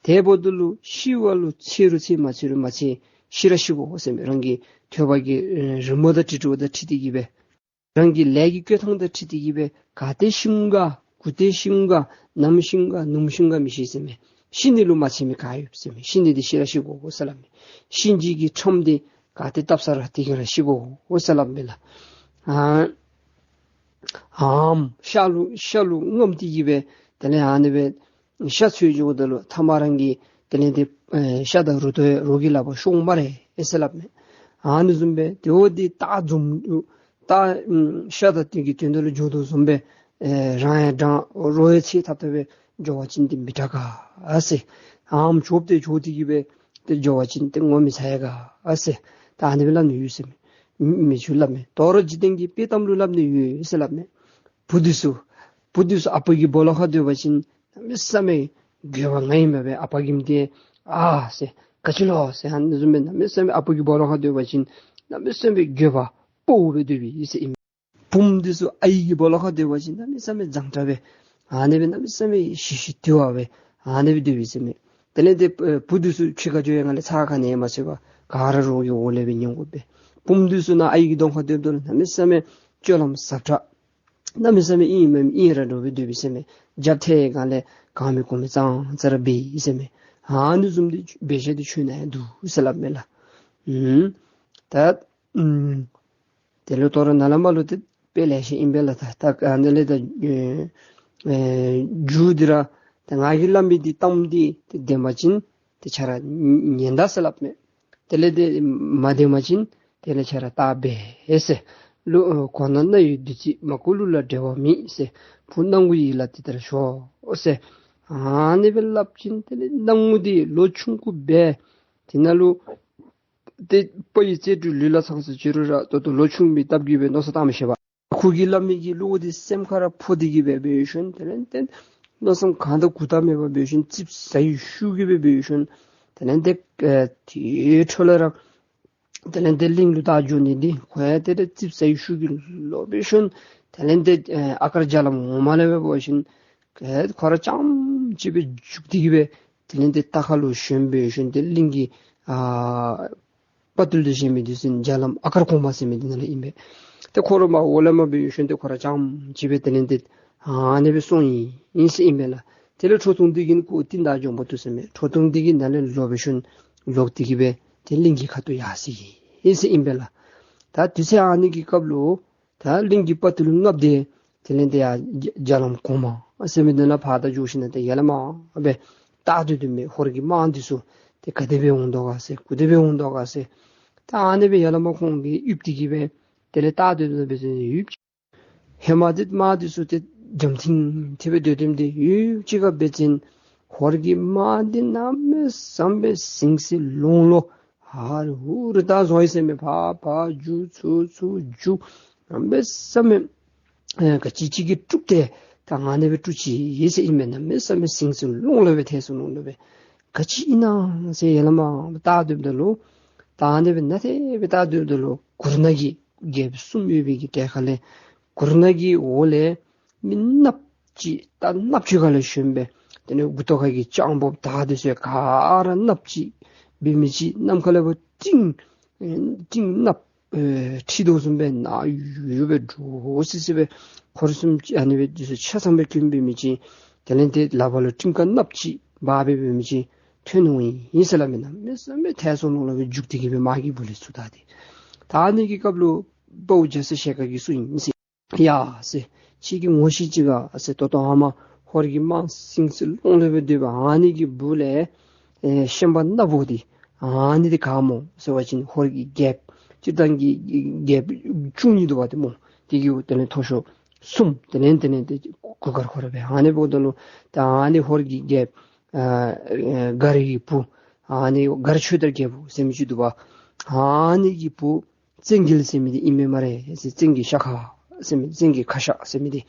དེ་འབདཝ་ད་ལུ་ཤི་བ་ལུ་འཚེར་རུང་འཚེར་མ་འཚེར་རུང་མ་འཚེར་ཤི་ར་ཤི་དགོ་ཟེར་མས། རང་གི་ཐོས་པ་གི་རི་མོ་དང་འཁྲིལ་འཁྲིལཝ་དང་འཁྲིལ་ཏེ་གི་སྦེ་རང་གི་ལས་ཀྱི་བསྐོས་ཐང་དང་འཁྲིལ་ཏེ་གི་སྦེ་ག་ཏེ་ཤི་འོང་ག་གུ་ཏེ་ཤི་འོང་ག་ནམ་ཤི་འོང་ག་ནུབ་ཤི་འོང་ག་མི་ཤེས་ཟེར་མས། ཤི་ནི་ལུ་མ་འཚེར་མི་ག་ཡོད་ཟེར་མས། ཤི་ནི་འདི་ཤི་ར་ཤི་དགོ་ཟེར་སླབ་མས། གཤིན་རྗེ་གི་ཁྲམ་འདི་ག་ཏེ་བཏབ་ས་ར་དེ་གིས་ར་ཤི་དགོ་ཟེར་སླབ་མས་ལགས། ཨ་ཨམ་ཤ་ལུ་ཤ་ལུ་རྔམ་སྟེ་གི་སྦེ་དེ་ལས་ཨ་ནི་སྦེ་ཤ་འཚོལ་འགྱོཝ་ད་ལུ་ཐ་མ་རང་གི་དེ་ལས་འདི་ཨེ་ཤ་དང་རུ་ཏོ་རོགས་ཀྱི་ལག་པར་ཤོར་འོང་སྨ་རེ་ཨེ་ཟེར་སླབ་མས། ཨ་ནི་བཟུམ་སྦེ་དེ་འོ་འདི་སྟག་འཛོམས་སྟག་ཨམ་ཤ་དང་དེ་གི་དོན་དག་ལུ་འགྱོ་དོ་བཟུམ་སྦེ་ཨེ་རང་ཡང་འདྲང་རོགས་ཡང་འཚེར་ཐབས་ཐབས་སྦེ་འགྱོ་བ་ཅིན་འདི་མི་དྲག་ག་ཟེར། ཨམ་འགྱོཝ་ད་འགྱོ་སྟེ་གི་སྦེ་ཏེ་འགྱོ་བ་ཅིན་ཏེ་ངོ་མི་ཚ་ཡ་ག་ཟེར། ད་ཨ་ནི་སྦེ་སླབ་ནི་ཡོད་ཟེར་མས། མི་ཚུ་སླབ་མས། དོ་རུང་འཇིག་རྟེན་གྱི་དཔེ་གཏམ་ལུ་སླབ་ནི་ཡོད་ཟེར་སླབ་མས། བུ་འདི་ཚུ་བུ་འདི་ཚུ་ཨ་པ་གི་སྦོ་ལོགས་ཁར་སྡོད་པ་ཅིན་གནམ་མེད་ས་མེད་འགྱོད་པ་ང་ཨིན་མས་པས། ཨ་པ་གིས་མི་དེ་ཨ་ཟེར་ག་ཅི་ལོ་ཟེར་ཨ་ནི་བཟུམ་སྦེ་གནམ་མེད་ས་མེད་ཨ་པ་གི་སྦོ་ལོགས་ཁར་སྡོད་པ་ཅིན་གནམ་མེད་ས་མེད་འགྱོད་པ་སྤོ་བོ་སྦེ་སྡོད་པས་ཟེར་ཨིན། བུམོ་འདི་ཚུ་ཨའི་གི་སྦོ་ལོགས་ཁར་སྡོད་པ་ཅིན་གནམ་མེད་ས་མེད་མཛངས་དྲགས་སྦེ་ཨ་ནི་སྦེ་གནམ་མེད་ས་མེད་ཞི་ཞི་དུལ་བ་སྦེ་ཨ་ནི་སྦེ་སྡོད་པས་ཟེར་མས། དེ་ལས་ཏེ་བུ་འདི་ཚུ་ཕྱི་ཁར་འགྱོ་ཡི་ག་ལས་ཚ་ཁ་ནི་མ་ཚུད་པར་ག་ར་རོགས་ཀྱི་འོག་ལས་སྦེ་ཉན་དགོ་པས། བུམོ་འདི་ཚུ་ནཱ་ཨའི་གི་གདོང་ཁར་སྡོདཔ་ད་ལུ་གནམ་མེད་ས་མེད་སྤྱོད་ལམ་ཟབ་དྲགས། གནམ་མེད་ས་མེད་ཨིན་མེན་ཨིན་ར་འདྲཝ་སྦེ་སྡོད་པས་ཟེར་མས། རྒྱབ་ཐལ་གང་ལས་གང་མི་གོ་མི་ཙང་ཙ་ར་འབད་ཡི་ཟེར་མས། ཨ་ནི་བཟུམ་འདི་འབད་བཞག་འདི་ཆོས་ནང་ཡང་འདུག་ཟེར་སླབ་མས་ལགས། ཨུམ། ད་ཨུམ་དེ་ལུ་དོ་རུང་ནཱ་ལས་མར་ལུ་ཏེ་དཔེ་ལེ་ཤ་ཨིན་པས་ལགས། ད་ད་ཨ་ནི་ལས་ད་ཨེ་ཨེ་མཇུག་འདི་ར་ད་ང་གིས་སླབ་མི་འདི་གཏམ་འདི་ཏེ་བདེན་པ་ཅིན་ཏེ་ཁྱེད་ར་ཉན་ད་ཟེར་སླབ་མས། དེ་ལས་ཏེ་མ་བདེན་པ་ཅིན་དེ་ལས་ཁྱེད་ར་བལྟ་འབད་ཟེར། ལུ་གོ་ན་རྣ་ཡི་བདུད་རྩི། མ་གོ་ལུས་ལ་འབྲེལ་བ་མེད་ཟེར། བུ་སྣང་ངུ་ཡིད་ལ་དེ་ལྟར་ཞོག་ཟེར། ཨ་ནི་སྦེ་སླབ་ཅིན་དེ་ལས་སྣང་ངུ་འདི་ལོ་ཆུང་ཀུ་སྦེ་དེ་ནང་ལུ་ཏེ་དཔའ་བོའི་རྩལ་སྤྲུལ་ལུས་ལ་ཚང་ཟེར་ཅི་རུང་ར་ད་ལྟོ་ལོ་ཆུང་བའི་སྟབས་ཀྱིས་སྦེ་མནོ་བསམ་བཏང་མི་ཤེས་པས། ཁོ་གིས་སླབ་མི་གི་བློ་འདི་སེམས་ཁར་ར་ཕོག་སྟེ་གི་སྦེ་འབད་ཞིནམ་དེ་ལས་ཏེ་མནོ་བསམ་གང་དང་གུ་དང་མེད་པར་འབད་ཞིནམ་ཙིགཔ་ཟ་ཡི་ཤུགས་ཀྱིས་སྦེ་འབད་ཞིནམ་དེ་ལས་ཏེ་ཨེ་དེ་འཕྲོ་ལས་ར་དེ་ལས་ཏེ་གླིང་ལུ་བདའ་འགྱོ་ནི་འདི་ཁོ་ཡང་དེ་ལས་ཙིགཔ་ཟ་ཡི་ཤུགས་ཀྱིས་ལོག་འབད་ཞིནམ་དེ་ལས་ཏེ་ཨེ་ཨ་དཀར་རྒྱ་ལམ་འོག་མ་ལས་སྦེ་འབད་ཞིནམ་ཨེ་ཁོ་ར་རྐྱངམ་གཅིག་སྦེ་རྒྱུག་སྟེ་གི་སྦེ་དེ་ལས་ཏེ་རྟ་ཁ་ལུ་ཞོན་འབད་ཞིནམ་ཏེ་གླིང་གི་ཨ་དཔའ་བརྟུལ་དུ་བཞེས་མི་འདི་ཚུ་རྒྱ་ལམ་ཨ་དཀར་གོང་མ་ཟེར་མི་འདི་ནང་ལས་ཨིན་པས། ཏེ་ཁོ་ར་མར་འོག་ལས་མར་འབད་ཞིནམ་ཏེ་ཁོ་ར་རྐྱངམ་གཅིག་སྦེ་དེ་ལས་ཏེ་ཨ་ནི་སྦེ་སོང་ཡི་ཨིན་ཟེར་ཨིན་པས་ལགས། དེ་ལས་ཁྲོ་ཐུང་འདི་གིས་ཁོ་ཏེ་ད་འགྱོ་མ་བཏུབ་ཟེར་མས། ཁྲོ་ཐུང་འདི་གིས་ནཱ་ལས་ལོག་འབད་ཞིནམ་ལོག་སྟེ་གི་སྦེ་ཏེ་གླིང་གི་ཁ་ཐུག་ཡར་སོང་ཡི་ཨིན་ཟེར་ཨིན་པས་ལགས། ད་དུས་ཚོད་ཨ་ནི་གི་སྐབས་ལུ་ད་གླིང་གི་དཔའ་བརྟུལ་ལྔ་སྡེ་དེ་ལས་ཏེ་ཡར་རྒྱ་ལམ་གོང་མ་ཟེར་མི་འདི་ནང་ཕར་ད་འགྱོ་ཞིནམ་ཏེ་ཡར་ལས་མར་སྦེ་བལྟ་སྡོད་དོ་མས། ཧོར་གྱི་དམག་འདི་ཚུ་ཏེ་ག་དེ་སྦེ་འོང་དོ་ག་ཟེར་ག་དེ་སྦེ་འོང་དོ་ག་ཟེར། ད་ཨ་ནི་སྦེ་ཡར་ལས་མར་ཁོང་གིས་ཡུདཔ་སྟེ་གི་སྦེ་དེ་ལས་བལྟ་སྡོད་དོ་སྦེ་ཟེར་ཡུདཔ་ཧེ་མ་འདི་དམག་འདི་ཚུ་ཏེ་འཇམ་ཐིང་ཐིང་སྦེ་སྡོད་དོ་མི་འདི་ཡུདཔ་ཅིག་ཁར་འབད་བ་ཅིན་ཧོར་གྱི་དམག་འདི་གནམ་མེད་ས་མེད་ཟིང་ཟིང་ལོང་ལོང་ཧ་རི་ཧུ་རི་ད་བཟོ་ཡི་ཟེར་མས། ཕར་ཕར་རྒྱུག་ཚུར་ཚུར་རྒྱུག་གནམ་མེད་ས་མེད་ཨེ་ག་ཅི་ཅིག་གིས་དཀྲུགས་ཏེ་ད་ཨ་ནི་སྦེ་དཀྲུགས་ཅི་ཨིན་ཟེར་ཨིན་མས། གནམ་མེད་ས་མེད་ཟིང་ཟིང་ལོང་ལོང་སྦེ་ཐལ་སོ་ལོང་ལོང་སྦེ་ག་ཅི་ཨིན་ན་ཟེར་ཡར་ལས་མར་བལྟ་སྡོདཔ་ད་ལུ་ད་ཨ་ནི་སྦེ་ནཱ་དེ་སྦེ་བལྟ་སྡོདཔ་ད་ལུ་གུར་ནག་གི་རྒྱལཔོ་གསུམ་ཡོད་པའི་གི་གྲལ་ཁ་ལས་གུར་ནག་གི་འོག་ལས་མི་གནགཔོ་ཅིག་རྟ་གནགཔོ་ཅིག་ཁ་ལས་ཞོན་སྦེ་དེ་ལས་མགུ་ཏོ་ཁ་གི་སྤྱང་པོ་དར་འདི་ཚུ་ག་ར་གནགཔོ་ཅིག་འབད་མི་ཅིག་ནམ་མཁའ་ལས་ཕར་སྤྲིན་ཨེ་སྤྲིན་གནགཔོ་ཨེ་འཁྲིགས་དོ་བཟུམ་སྦེ་ནག་ཡུ་ཡུ་སྦེ་འདྲོག་སི་སི་སྦེ་འཁོར་གསུམ་ཨ་ནི་སྦེ་འདི་ཚུ་ཆ་ཚང་སྦེ་གྱོན་འབད་མི་ཅིག་དེ་ལས་ཏེ་ལགཔ་ལུ་སྤྲིན་དཀར་གནགཔོ་ཅིག་འབག་སྦེ་འབད་མི་ཅིག་ཐོན་འོང་ཡི་ཟེར་སླབ་མས། གནམ་མེད་ས་མེད་ཐལ་སོ་ལོང་ལོང་སྦེ་རྒྱུག་སྟེ་གི་སྦེ་དམག་གི་སྦུག་ལས་ཚུར་བདའ་སྟེ། ད་ཨ་ནི་གི་སྐབས་ལུ་དཔའ་བོ་རྒྱ་ཚ་ཞལ་དཀར་གྱིས་གསུངས་ཡི་ཟེར། ཡ་ཟེར། ཁྱེད་ཀྱིས་ངོ་ཤེས་ཅི་ག་ཟེར། ད་ལྟོ་ཨ་མ་ཧོར་གྱི་དམག་ཟིང་ཟིང་ལོང་ལོང་སྦེ་སྡོད་པའི་ཨ་ནི་གི་སྦུག་ལས་ཨེ་ཤན་པ་སྣ་བོ་འདི་ཨ་ནི་འདི་ག་སྨོ་ཟེར་བ་ཅིན་ཧོར་གྱི་རྒྱལཔོ་སྤྱིར་བཏང་གི་རྒྱལཔོ་བཅུ་གཉིས་འདུག་པ་ཏེ་སྨོ། དེ་གི་དེ་ལས་མཐོ་ཤོས་གསུམ་དེ་ལས་དེ་ལས་ཏེ་གུར་དཀར་ཁོ་ར་སྦེ་ཨ་ནི་འབདཝ་ད་ལུ་ད་ཨ་ནི་ཧོར་གྱི་རྒྱལཔོ་ཨ་ཨ་མགར་གྱི་བུ་ཨ་ནི་མགར་ཆོས་དར་རྒྱལ་པོ་ཟེར་མི་ཅིག་འདུག་པ། ཨ་ནི་གི་བུ་བཙན་རྒྱལ་ཟེར་མི་འདི་ཨིན་མས་སྨ་རེ་ཟེར། བཙན་གྱི་ཤ་ཁ་ཟེར་མི་བཙན་གྱི་ཁ་ཤ་ཟེར་མི་འདི་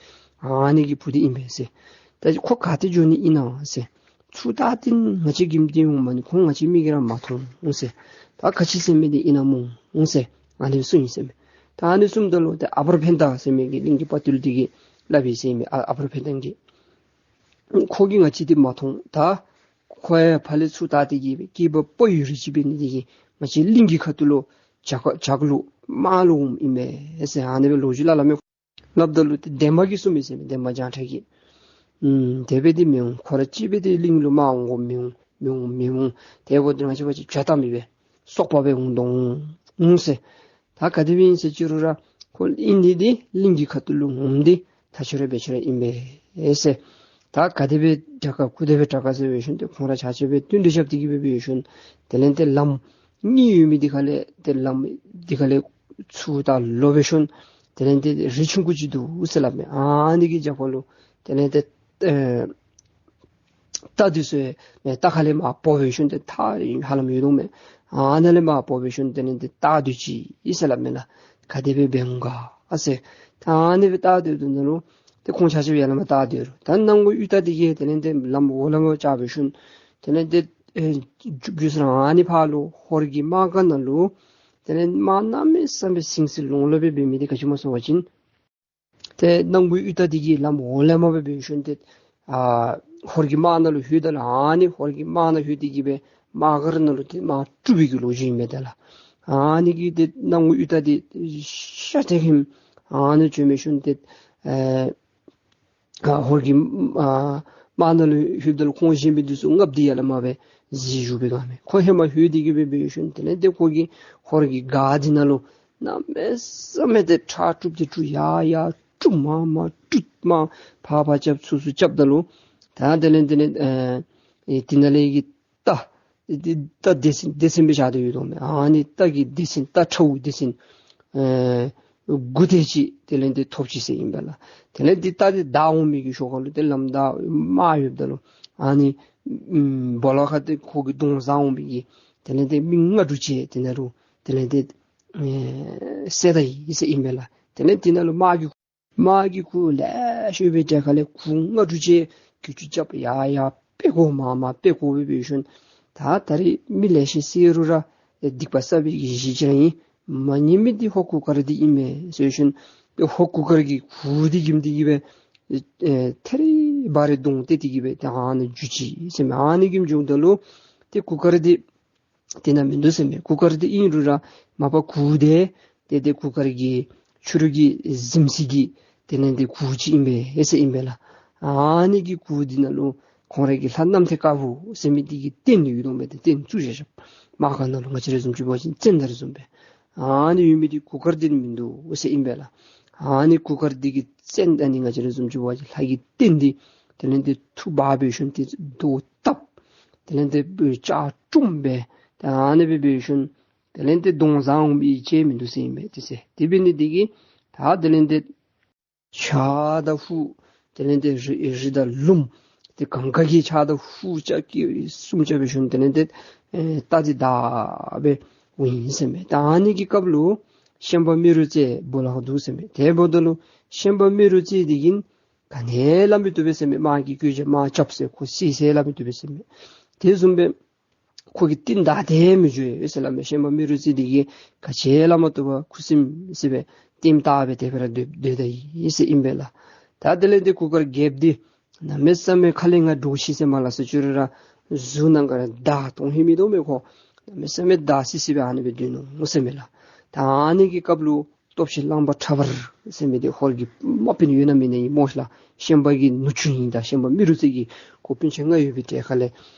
ཨ་ནི་གི་བུ་འདི་ཨིན་པས་ཟེར། ད་ཁོ་ག་ཏེ་འགྱོ་ནི་ཨིན་ན་ཟེར། ཚུར་ད་ཏེ་ང་བཅས་ཀྱིས་འདི་འོང་མ་ནི་ཁོང་ང་བཅས་མིག་གིས་ར་མ་མཐོང་ཟེར། ད་ག་ཅི་ཟེར་མི་འདི་ཨིན་ན་སྨོ་ཟེར་ཨ་ནི་གསུངས་ཡི་ཟེར་མས། ད་ཨ་ནི་གསུངམ་ད་ལུ་ཏེ་ཨ་པར་ཕན་བདག་ཟེར་མི་གི་གླིང་གི་དཔའ་བརྟུལ་འདི་གིས་སླབ་ཡི་ཟེར་མས། ཨ་ཨ་པར་ཕན་བདག་གིས་ཁོ་གིས་ང་བཅས་འདི་མ་མཐོང་། ད་ཁོ་ཡང་ཕར་ལས་ཚུར་ད་ཏེ་གི་སྐྱེས་པ་དཔའ་བོའི་རིགས་ཅིག་འབད་ནི་འདི་གིས་ང་བཅས་གླིང་གི་ཁ་ཐུག་ལུ་ཇ་ཁ་ཇ་ཁ་ལུ་དམག་ལུ་འོངམ་ཨིན་མས་ཟེར་ཨ་ནི་སྦེ་ལོ་རྒྱུས་སླབ་སླབ་མས། སླབ་ད་ལུ་ཏེ་འདན་མ་གིས་གསུངས་མི་ཟེར་མས། འདན་མ་བྱང་ཁྲ་གིས། ཨུམ་དེ་སྦེ་འདི་མི་འོང་། ཁོ་ར་གཅིག་སྦེ་འདི་གླིང་ལུ་དམག་འོང་དགོ་མི་འོང་མི་འོང་མི་འོང་། དེ་འབདཝ་ད་ང་བཅས་ཕར་ཅིག་བྱ་བཏང་མི་སྦེ་སོག་པོ་སྦེ་འོང་དོ་འོང་ཟེར། ད་ག་དེ་སྦེ་ཨིན་ཟེར་ཅི་རུང་ར་ཁོ་ཨིན་ནི་འདི་གླིང་གི་ཁ་ཐུག་ལུ་འོངམ་འདི་ཐག་ཆོད་ར་འབད་ཆོད་ར་ཨིན་པས་ཟེར། ད་ག་དེ་སྦེ་དྲག་ག་གུ་དེ་སྦེ་དྲག་ག་ཟེར་འབད་ཞིནམ་ཏེ་ཁོང་ར་ཆ་ཁྱབ་སྦེ་བསྟུན་གྲོས་རྐྱབ་སྟེ་གི་སྦེ་འབད་ཞིནམ་དེ་ལས་ཏེ་ལམ་གཉིས་ཡོད་མི་འདི་ཁ་ལས་ཏེ་ལམ་འདི་ཁ་ལས་ཚུར་ད་ལོག་འབད་ཞིནམ་དེ་ལས་ཏེ་རི་ཆུང་ཀུ་ཅིག་འདུག་ཟེར་སླབ་མས། ཨ་ནི་གི་རྒྱབ་ཁ་ལུ་དེ་ལས་ཏེ་ཨེ་རྟ་འདི་ཚུ་ཨེ་རྟ་ཁ་ལས་མར་བོ་འབད་ཞིནམ་ཏེ་ཐག་ཧ་ལམ་ཡོད་དོ་མས། ཨ་ནཱ་ལས་མར་བོ་འབད་ཞིནམ་དེ་ལས་ཏེ་བལྟ་སྡོད་ཅི་ཨིན་ཟེར་སླབ་མས་ལགས། ག་དེ་སྦེ་འབད་འོང་ག་ཨ་ཟེར། ད་ཨ་ནི་སྦེ་བལྟ་སྡོད་དོ་ནང་ལུ་ཏེ་ཁོང་ཆ་ཁྱབ་ཡར་ལས་མར་བལྟ་སྡོད་རུང་ད་ནང་ཁོ་གཡུས་རྟ་འདི་གིས་དེ་ལས་ཏེ་ལམ་འོག་ལས་མར་བཅར་འབད་ཞིནམ་དེ་ལས་ཏེ་ཨེ་རྒྱུ་རྒྱུ་ཟེར་རུང་ཨ་ནི་ཕར་ལུ་ཧོར་གྱི་དམག་སྒར་ནང་ལུ་དེ་ལས་དམག་གནམ་མེད་ས་མེད་ཟིང་ཟིང་ལོང་ལོང་སྦེ་འབད་མི་འདི་ག་ཅི་སྨོ་ཟེར་བ་ཅིན་ ཏེ་སྣང་བའི་གཡུ་རྟ་འདི་གིས་ལམ་འོག་ལས་མར་སྦེ་འབད་ཞིནམ་ཏེ་ཨ་ཧོར་གྱི་དམག་ནང་ལུ་ལྷོདཔ་ད་ལུ་ཨ་ནི་ཧོར་གྱི་དམག་ནང་ལྷོད་དེ་གིས་སྦེ་དམག་སྒར་ནང་ལུ་ཏེ་དམག་དཀྲུག་པའི་གི་ལོ་རྒྱུས་ཨིན་པས་ད་ལགས། ཨ་ནི་གིས་ཏེ་སྣང་བའི་གཡུ་རྟ་འདི་ཤ་ཏེ་ཁེམ་ཨ་ནི་བྱོན་མི་ཞིནམ་ཏེ་ཨེ་ཨ་ཧོར་གྱི་ཨ་དམག་ནང་ལུ་ལྷོདཔ་ད་ལུ་ཁོང་གཞན་མི་འདི་ཚུ་ལྔ་པོ་འདི་ཡར་ལས་མར་སྦེ་གཟིགས་བཞུགས་པའི་སྒང་མས། ཁོ་ཧེ་མ་ལྷོད་དེ་གིས་སྦེ་འབད་ཞིནམ་དེ་ལས་ཏེ་ཁོ་གིས་ཧོར་གྱི་སྒར་འདི་ནང་ལུ་གནམ་མེད་ས་མེད་ཏེ་ཁྲག་དཀྲུགས་ཏེ་དཀྲུགས་ཡར་ཡར་དཀྲུགས་མར་མར་དཀྲུགས་མར་ཕར་ཕར་རྐྱབ་ཚུར་ཚུར་རྐྱབ་ད་ལུ་ད་དེ་ལས་དེ་ལས་ཨེ་ཨེ་དེ་ནང་ལས་ཀྱི་རྟ་ཨེ་དེ་རྟ་སྡེ་ཚན་སྡེ་ཚན་སྦེ་བཞག་སྟེ་ཡོད་དོ་མས། ཨ་ནི་རྟ་གི་སྡེ་ཚན་རྟ་ཁྲའུ་སྡེ་ཚན་ཨེ་དགུ་དེ་ཅིག་དེ་ལས་དེ་ཐོབ་ཅི་ཟེར་ཨིན་པས་ལགས། དེ་ལས་དེ་རྟ་དེ་བདའ་འོང་མི་གི་ཞོར་ཁ་ལུ་ཏེ་ལམ་བདའ་དམག་ཡོདཔ་ད་ལུ་ཨ་ནི་ཨམ་སྦོ་ལོགས་ཁར་ཏེ་ཁོ་གི་གདོང་བཟའ་འོང་མི་གི་དེ་ལས་དེ་མི་ལྔ་དྲུག་ཅིག་དེ་ནང་ལུ་དེ་ལས་དེ་ཨེ་བསད་ད་ཡི་ཟེར་ཨིན་པས་ལགས། དེ་ལས་དེ་ནང་ལུ་དམག་གི་དམག་གི་གུར་ལེ་ཤ་ཡོད་པའི་གྲས་ཁ་ལས་གུར་ལྔ་དྲུག་ཅིག་གི་ཅུ་རྐྱབ་ཡར་ཡར་ཕར་བཀོ་མར་མར་ཕར་བཀོ་སྦེ་འབད་ཞིནམ་ད་ད་རིས་མི་ལེ་ཤ་བསད་རུང་ར་སྡིག་པ་བསགས་པའི་གི་གཞི་ཅིག་ར་ཨིན། མ་ཉན་མི་འདི་ཧོར་གུར་དཀར་འདི་ཨིན་མས་ཟེར་ཞིནམ་ཏེ་ཧོར་གུར་དཀར་གྱི་གུར་འདི་འགྱིམ་སྟེ་གིས་སྦེ་ཨེ་ཐད་རི་བ་རི་གདོང་གཏད་དེ་གིས་སྦེ་ད་ཨ་ནི་འགྱོ་ཅི་ཟེར་མས། ཨ་ནི་གིས་འགྱོཝ་ད་ལུ་ཏེ་གུར་དཀར་འདི་དེ་ནང་མིན་འདུག་ཟེར་མས། གུར་དཀར་འདི་ཨིན་རུང་ར་མ་པ་གུར་དེ་ཏེ་ཏེ་གུར་དཀར་གྱི་ཕྱི་རུ་གི་གཟིམ་ས་གི་དེ་ལས་དེ་གུར་ཅིག་ཨིན་པས་ཟེར་ཨིན་པས་ལགས། ཨ་ནི་གི་གུར་འདི་ནང་ལུ་ཁོང་རའི་གི་ལྷ་གནམ་ཐེལ་དཀར་པོ་ཟེར་མི་འདི་གི་རྟེན་འདི་ཡོད་དོ་མས། ཏེ་རྟེན་བཙུགས་བཞག་བཞགཔ། དམག་སྒར་ནང་ལུ་ང་བཅས་ར་བཟུམ་ཅིག་འབད་བ་ཅིན་ཙན་དར་བཟུམ་སྦེ་ཨ་ནི་ཡོད་མི་འདི་གུར་དཀར་འདི་ནི་མིན་འདུག་ཟེར་ཨིན་པས་ལགས། ཨ་ནི་གུར་དཀར་འདི་གི་ཙན་ཨ་ནི་ང་བཅས་ར་བཟུམ་ཅིག་འབད་བ་ཅིན་ལྷ་གི་རྟེན་འདི་དེ་ལས་དེ་འཐུ་འབག་འབད་ཞིནམ་ཏེ་རྡོ་བཏབ། དེ་ལས་དེ་ལྕགས་དཀྲུམ་སྦེ་ད་ཨ་ནི་སྦེ་འབད་ཞིནམ་དེ་ལས་དེ་གདོང་བཟའ་འོང་མི་ཅིག་མིན་འདུག་ཟེར་ཨིན་པས། དེ་ཟེར་དེ་འབད་ནི་འདི་གིས་ད་དེ་ལས་དེ་ཆརཔ་དང་ཧུ་དེ་ལས་དེ་རི་རི་དང་ལུངམ་དེ་གང་ག་གིས་ཆརཔ་དང་ཧུ་ལྕགས་ཀྱི་གསུམ་རྐྱབ་འབད་ཞིནམ་དེ་ལས་དེ་ཨེ་རྟ་འདི་བདའ་སྦེ་འོང་ཡི་ཟེར་མས། ད་ཨ་ནི་གི་སྐབས་ལུ་ཤན་པ་རྨེ་རུ་རྩེ་སྦོ་ལོགས་འདུག་ཟེར་མས། དེ་འབདཝ་ད་ལུ་ཤན་པ་རྨེ་རུ་རྩེ་འདི་གིས་ག་ནི་སླབ་མི་བཏུབ་པས་ཟེར་མས། དམག་གི་བཀོད་རྒྱ་དམག་རྐྱབ་ཟེར་ཁོ་བསད་ཟེར་སླབ་མི་བཏུབ་པས་ཟེར་མས། དེ་བཟུམ་སྦེ་ཁོ་གིས་རྟིང་བདའ་སྟེ་མི་འགྱོ་ཟེར་སླབ་མས། ཤན་པ་རྨེ་རུ་རྩེ་འདི་གིས་ག་ཅི་སླབ་མ་བཏུབ་པར་ཁུ་སིམ་སི་སྦེ་རྟིང་བདའ་སྦེ་དེ་སྦེ་ར་སྡོད་སྡོད་ད་ཡི་ཟེར་ཨིན་པས་ལགས། ད་དེ་ལས་དེ་གུར་དཀར་རྒྱལཔོ་འདི་གནམ་མེད་ས་མེད་ཁ་ལས་ང་འདྲོག་ཤི་ཟེར་མ་སླབ་ཟེར་ཅི་རུང་ར་གཟུགས་ནང་ག་ར་མདའ་དོན་ཧིང་མེད་དོ་མས། ཁོ་གནམ་མེད་ས་མེད་མདའ་སི་སི་སྦེ་ཨ་ནི་སྦེ་སྡོད་ནུག་ཟེར་མས་ལགས། ད་ཨ་ནི་གི་སྐབས་ལུ་སྟོབས་ཆེན་གླང་པོ་ཁྲ་འབར་ཟེར་མི་འདི་ཧོར་གྱི་དམག་དཔོན་ཡོད་ན་མེད་ན་ཨིན་སྨོ་ལགས། ཤན་པ་གི་ནུ་གཅུང་ཨིན། ད་ཤན་པ་རྨེ་རུ་རྩེ་གི་ཁོ་སྤུན་ཆ་ལྔ་ཡོད་པའི་གྲས་ཁ་ལས་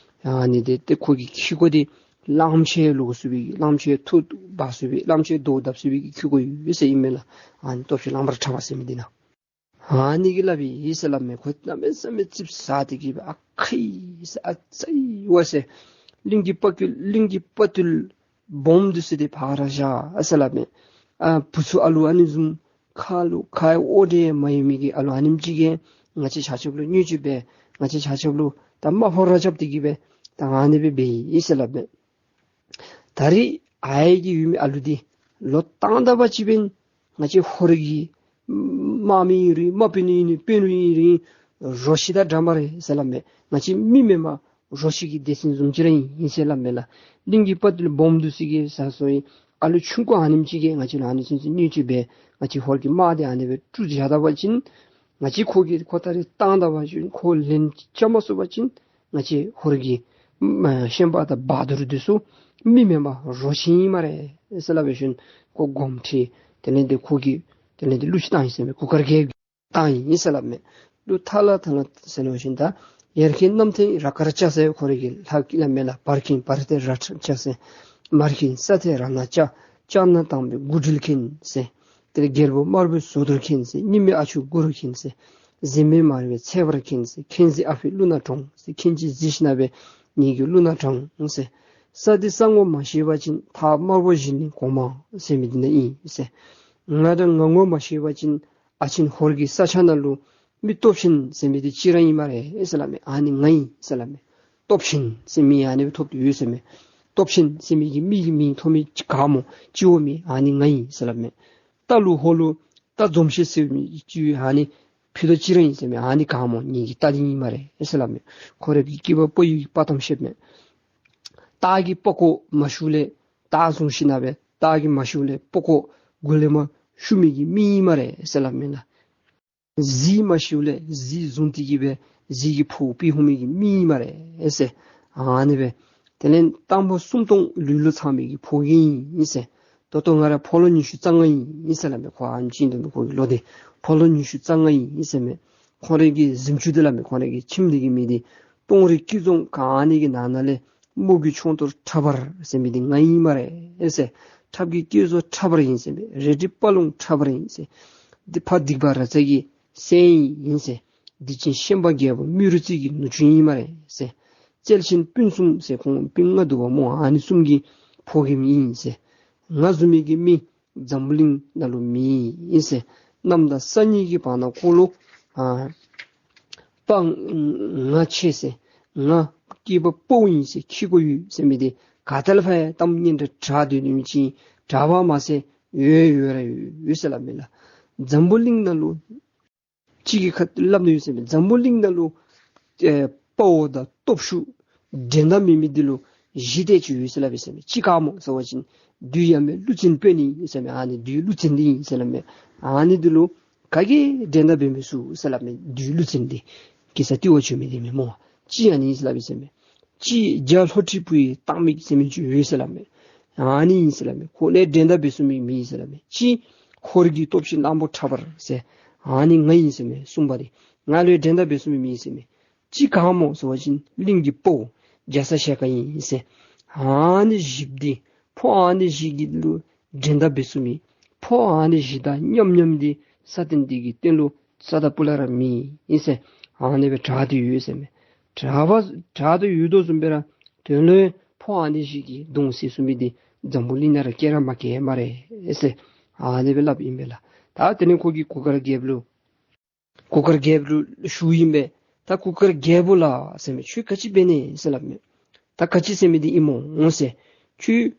ཨ་ནི་འདི་ཏེ་ཁོ་གི་ཁྱི་གོ་འདི་གླངམོ་ཆེ་ལོག་ཚུགས་པའི་གླངམོ་ཆེ་ཐུ་འབག་ཚུགས་པའི་གླངམོ་ཆེ་རྡོ་བརྡབ་ཚུགས་པའི་གི་ཁྱི་གོ་ཡོད་ཟེར་ཨིན་མས་ལགས། ཨ་ནི་སྟོབས་ཆེན་གླང་པོ་ཁྲ་འབར་ཟེར་མི་འདི་ནང་ཨ་ནི་གིས་སླབ་ཡི་ཟེར་སླབ་མས། ཁོ་གནམ་མེད་ས་མེད་ཙིགཔ་ཟ་སྟེ་གིས་སྦེ་ཨ་ཁའི་ཟེར་ཨ་ཙའི་ཝ་ཟེར་གླིང་གི་དཔའ་བརྟུལ་གླིང་གི་དཔའ་བརྟུལ་སྦོམ་འདི་ཚུ་འདི་ཕར་བཞག་ཟེར་སླབ་མས། ཨ་བུ་ཚུ་ཨ་ལུ་ཨ་ནི་བཟུམ་ཁ་ལུ་ཁའི་འོ་འདྲེ་མ་ཡོད་མི་གི་ཨ་ལུ་ཨ་ནེམ་ཅིག་གིས་ང་བཅས་ཆ་ཁྱབ་ལུ་བརྙས་བཅོས་འབད། ང་བཅས་ཆ་ཁྱབ་ལུ་ད་དམག་ཕོག་ར་རྐྱབ་སྟེ་གིས་སྦེ་ད་ཨ་ནི་སྦེ་འབད་ཡི་ཟེར་སླབ་མས། ད་རིས་ཨའི་གི་ཡོད་མི་ཨ་ལུ་འདི་ལོ་བཏང་ད་པ་ཅིན་འབདན་ང་བཅས་ཧོར་གྱི་དམག་མི་ཨིན་རུང་དམག་དཔོན་ཨིན་རུང་དཔོན་ཨིན་རུང་རོ་ཁྱི་དང་འདྲ་སྨ་རེ་ཟེར་སླབ་མས། ང་བཅས་མི་མེན་པར་རོ་ཁྱི་གི་སྡེ་ཚན་བཟུམ་ཅིག་ར་ཨིན་ཟེར་སླབ་མས་ལགས། གླིང་གི་དཔའ་བརྟུལ་སྦོམ་འདི་ཚུ་གིས་ཟ་སོང་ཡི། ཨ་ལུ་ཆུང་ཀུ་ཨ་ནེམ་ཅིག་གིས་ང་བཅས་ལུ་ཨ་ནི་ཚུན་ཚོད་བརྙས་བཅོས་འབད། ང་བཅས་ཧོར་གྱི་དམག་འདི་ཨ་ནི་སྦེ་དཀྲུགས་བཞག་ད་པ་ཅིན་ང་བཅས་ཁོ་གིས་ཁོ་ད་རིས་བཏང་ད་པ་ཅིན་ཁོ་ལན་རྐྱབ་མ་ཚུགས་པ་ཅིན་ང་བཅས་ཧོར་གྱི་ཨམ་ཤན་པ་དང་བ་དུར་འདི་ཚུ་མི་མེན་པར་རོ་ཁྱི་ཨིན་སྨ་རེ་ཟེར་སླབ་འབད་ཞིནམ་ཁོ་དགོངསམ་ཁྲེལ། དེ་ལས་དེ་ཁོ་གིས་དེ་ལས་དེ་གླུ་ཅིག་བཏང་ཡི་ཟེར་མས། གུར་དཀར་རྒྱལཔོ་གིས་བཏང་ཡི་ཟེར་སླབ་མས། གླུ་ཐ་ལ་ཐ་ལ་ཟེར་ལོ་ཞིནམ་ད་ཡར་མཁྱེན་གནམ་མཐིང་ར་དཀར་སྐྱ་ཟེར་ཁོ་རའི་གི་ལྷ་གི་བླ་མའི་ལགས། བར་མཁྱེན་བར་མཐིང་ར་ཁྲ་སྐྱ་ཟེར། མར་མཁྱེན་ས་མཐིང་ར་ནག་སྐྱ། ལྕགས་ནག་དང་པོའི་དགུ་སྒྲིལ་མཁྱེན་ཟེར། དེ་ལས་རྒྱལ་པོ་དམར་པོའི་ཟོ་དོར་མཁྱེན་ཟེར། སྙིམ་པའི་ཨ་ཆུ་གུ་རུ་མཁྱེན་ཟེར། གཟིམ་པའི་དམར་པོའི་ཚེ་བར་མཁྱེན་ཟེར། མཁྱེན་བརྩེའི་ཨ་ཕི་ཀླུ་ནག་དྲོང་ཟེར། མཁྱེན་བརྩེའི་གཟི་བྱིན་ནག་པོའི་ངེད་ཀྱི་ཀླུ་ནག་དྲོང་ཟེར། ས་འདི་ས་ངོ་མ་ཤེས་པ་ཅིན་ཐག་དམར་པོ་བཞི་ལིང་གོང་མ་ཟེར་མི་འདི་ནང་ཨིན་ཟེར། ང་དང་ང་ངོ་མ་ཤེས་པ་ཅིན་ཨ་ཆེན་ཧོར་གྱི་ས་ཆ་ནང་ལུ་མི་སྟོབས་ཆེན་ཟེར་མི་འདི་གཅིག་ར་ཨིན་སྨ་རེ་ཟེར་སླབ་མས། ཨ་ནི་ང་ཨིན་ཟེར་སླབ་མས། སྟོབས་ཆེན་ཟེར་མི་ཨ་ནི་སྦེ་ཐོབ་སྟེ་ཡོད་ཟེར་མས། སྟོབས་ཆེན་ཟེར་མི་གི་མི་གི་མིང་ཐོབ་མི་ག་སྨོ་ཅིག་འོང་མི་ཨ་ནི་ང་ཨིན་ཟེར་སླབ་མས། རྟ་ལུ་ཧོར་ལུ་རྟ་འཛོམས་ཤེས་ཟེར་མི་ཅིག་ཨ་ནི་ཕུད་རྡོག་གཅིག་ར་ཨིན་ཟེར་མས། ཨ་ནི་ག་སྨོ་ངེ་གི་རྟ་འདི་ཨིན་སྨ་རེ་ཟེར་སླབ་མས། ཁོ་རའི་གི་སྐྱེས་པ་ཕོ་ཡི་དཔའ་གཏམ་བཤད་མས། སྟག་གི་པགས་ཀོ་མ་ཞུ་ལས་སྟག་བཟུང་ཞིནམ་ལས་སྟག་གི་མ་ཞུ་ལས་པགས་ཀོ་མགུ་ལས་མར་ཞུ་མི་གི་མི་ཨིན་སྨ་རེ་ཟེར་སླབ་མས་ལགས། གཟི་མ་ཤིཝ་ལས་གཟི་བཟུང་སྟེ་གི་སྦེ་གཟི་གི་ཕོཝ་ཕུལ་འོང་མི་གི་མི་ཨིན་སྨ་རེ་ཟེར། ཨ་ནི་སྦེ་དེ་ལས་ཏམ་ཕོ་སུམ་སྟོང་ལུས་ལུ་ཚང་མི་གི་ཕོ་རྒནམ་ཨིན་ཟེར། ད་ལྟོ་ང་ར་ཕོ་ལོ་ཉི་ཤུ་རྩ་ལྔ་ཨིན་ཟེར་སླབ་མས། ཁོ་ཨ་ནེམ་ཅིག་འདུག་མི་ཁོ་གི་ལོ་འདི་ཕོ་ལོ་ཉི་ཤུ་རྩ་ལྔ་ཨིན་ཟེར་མས། ཁོང་རའི་གི་གཟིམ་ཅུང་འདི་སླབ་མས། ཁོང་རའི་གི་ཁྱིམ་འདི་གི་མིང་འདི་སྟོང་རི་སྐྱིད་རྫོང་ག་ནི་གི་ནང་ན་ལས་མོ་གི་ཆུང་དོར་ཁྲ་འབར་ཟེར་མི་འདི་ང་ཨིན་སྨ་རེ་ཟེར། ཁྲབ་ཀྱི་སྐྱེད་མཛོད་ཁྲ་འབར་ཨིན་ཟེར་མས། རལ་གྲི་དཔའ་ལུང་ཁྲ་འབར་ཨིན་ཟེར། འདི་ཕ་སྡིག་པ་ར་ཙ་གི་སྲས་ཨིན་ཟེར། སྡིག་ཅན་ཤན་པ་རྒྱལ་པོ་རྨེ་རུ་རྩེ་གི་ནུ་གཅུང་ཨིན་སྨ་རེ་ཟེར། རྩལ་ཆེན་སྤུན་གསུམ་ཟེར་ཁོང་སྤུན་ལྔ་འདུག་པ་སྨོ། ཨ་ནི་གསུམ་གྱི་ཕོ་རྒནམ་ཨིན་ཟེར། ང་བཟུམ་མའི་གི་མི་འཛམ་བུ་གླིང་ནང་ལུ་མེད་ཨིན་ཟེར། གནམ་དང་ས་གཉིས་ཀྱི་བར་ན་ཁོ་ལུ་ཨ་དཔའ་ང་ཆེ་ཟེར། ང་སྐྱེས་པ་དཔའ་བོ་ཨིན་ཟེར། ཁྱི་དགོ་ཡོད་ཟེར་མི་འདི་ག་ཏེ་ལས་ཕར་ཡང་གཏམ་སྙན་གྲགས་དྲག་སྡོད་ནི་ཅིག་གྲགས་པ་མ་ཟད་ཡོད་ཡོད་ར་ཡོད་ཟེར་སླབ་མས་ལགས། འཛམ་བུ་གླིང་ནང་ལུ་གཅིག་གི་ཁ་ཐུག་སླབ་ནི་ཡོད་ཟེར་མས། འཛམ་བུ་གླིང་ནང་ལུ་ཨེ་དཔའ་བོ་དང་སྟོབས་ཤུགས་འགྲན་ཟླ་མེད་མི་འདི་ལུ་བཞི་དེ་ཅིག་ཡོད་ཟེར་སླབ་ཨིན་ཟེར་མས། གཅིག་ག་སྨོ་ཟེར་བ་ཅིན་བདུད་ཡ་མེད་ཀླུ་བཙན་དཔོན་ཨིན་ཟེར་མས། ཨ་ནི་བདུད་ཀླུ་བཙན་འདི་ཨིན་ཟེར་སླབ་མས། ཨ་ནི་འདི་ལུ་ག་གིས་འགྲན་ཟླ་འབད་མི་ཚུགས་ཟེར་སླབ་མས། བདུད་ཀླུ་བཙན་འདི་གེ་སར་ཏི་བ་བྱོན་མི་འདི་མེན་སྨོ། གཅིག་ཨ་ནི་ཨིན་ཟེར་སླབ་ཨིན་ཟེར་མས། གཅིག་རྒྱ་ལྷོ་ཁྲི་པུའི་སྟག་མིག་ཟེར་མི་ཅིག་ཡོད་ཟེར་སླབ་མས། ཨ་ནི་ཨིན་ཟེར་སླབ་མས། ཁོ་ལས་འགྲན་ཟླ་འབད་ཚུགས་མི་མེད་ཟེར་སླབ་མས། གཅིག་ཧོར་གྱི་སྟོབས་ཆེན་གླང་པོ་ཁྲ་འབར་ཟེར་ཨ་ནི་ང་ཨིན་ཟེར་མས། གསུམ་པ་འདི་ང་ལས་འགྲན་ཟླ་འབད་ཚུགས་མི་མེད་ཟེར་མས། གཅིག་ག་སྨོ་ཟེར་བ་ཅིན་གླིང་གི་དཔའ་བོ་རྒྱ་ཚ་ཞལ་དཀར་ཨིན་ཟེར། ཨ་ནི་བཞི་འདི་ཕོ་ཨ་ནི་བཞི་གི་ལུ་འགྲན་ཟླ་འབད་ཚུགས་མི་ཕོ་ཨ་ནི་བཞི་དང་མཉམ་མཉམ་འདི་ས་སྟེང་འདི་གི་སྟེང་ལུ་རྩ་དང་སྤུ་ལས་ར་མེད་ཨིན་ཟེར། ཨ་ནི་སྦེ་གྲགས་ཏེ་ཡོད་ཟེར་མས། གྲགས་པ་གྲགས་ཏེ་ཡོད་དོ་བཟུམ་སྦེ་ར་དོན་ལུ་ཕོ་ཨ་ནི་བཞི་གིས་གདུང་སེལ་ཚུགས་མི་འདི་འཛམ་བུ་གླིང་ནང་ར་སྐད་ར་མ་གྱེར་སྨ་རེ་ཟེར། ཨ་ནི་སྦེ་སླབ་ཨིན་པས་ལགས། ད་དེ་ནས་ཁོ་གིས་གུར་དཀར་རྒྱལཔོ་ལུ་གུར་དཀར་རྒྱལཔོ་ལུ་ཞུཝ་ཨིན་པས། ད་གུར་དཀར་རྒྱལཔོ་ལགས་ཟེར་མས། ཁྱོད་ག་ཅི་འབད་ནི་ཟེར་སླབ་མས། ད་ག་ཅི་ཟེར་མི་འདི་ཨིན་སྨོ་ཟེར། ཁྱོད་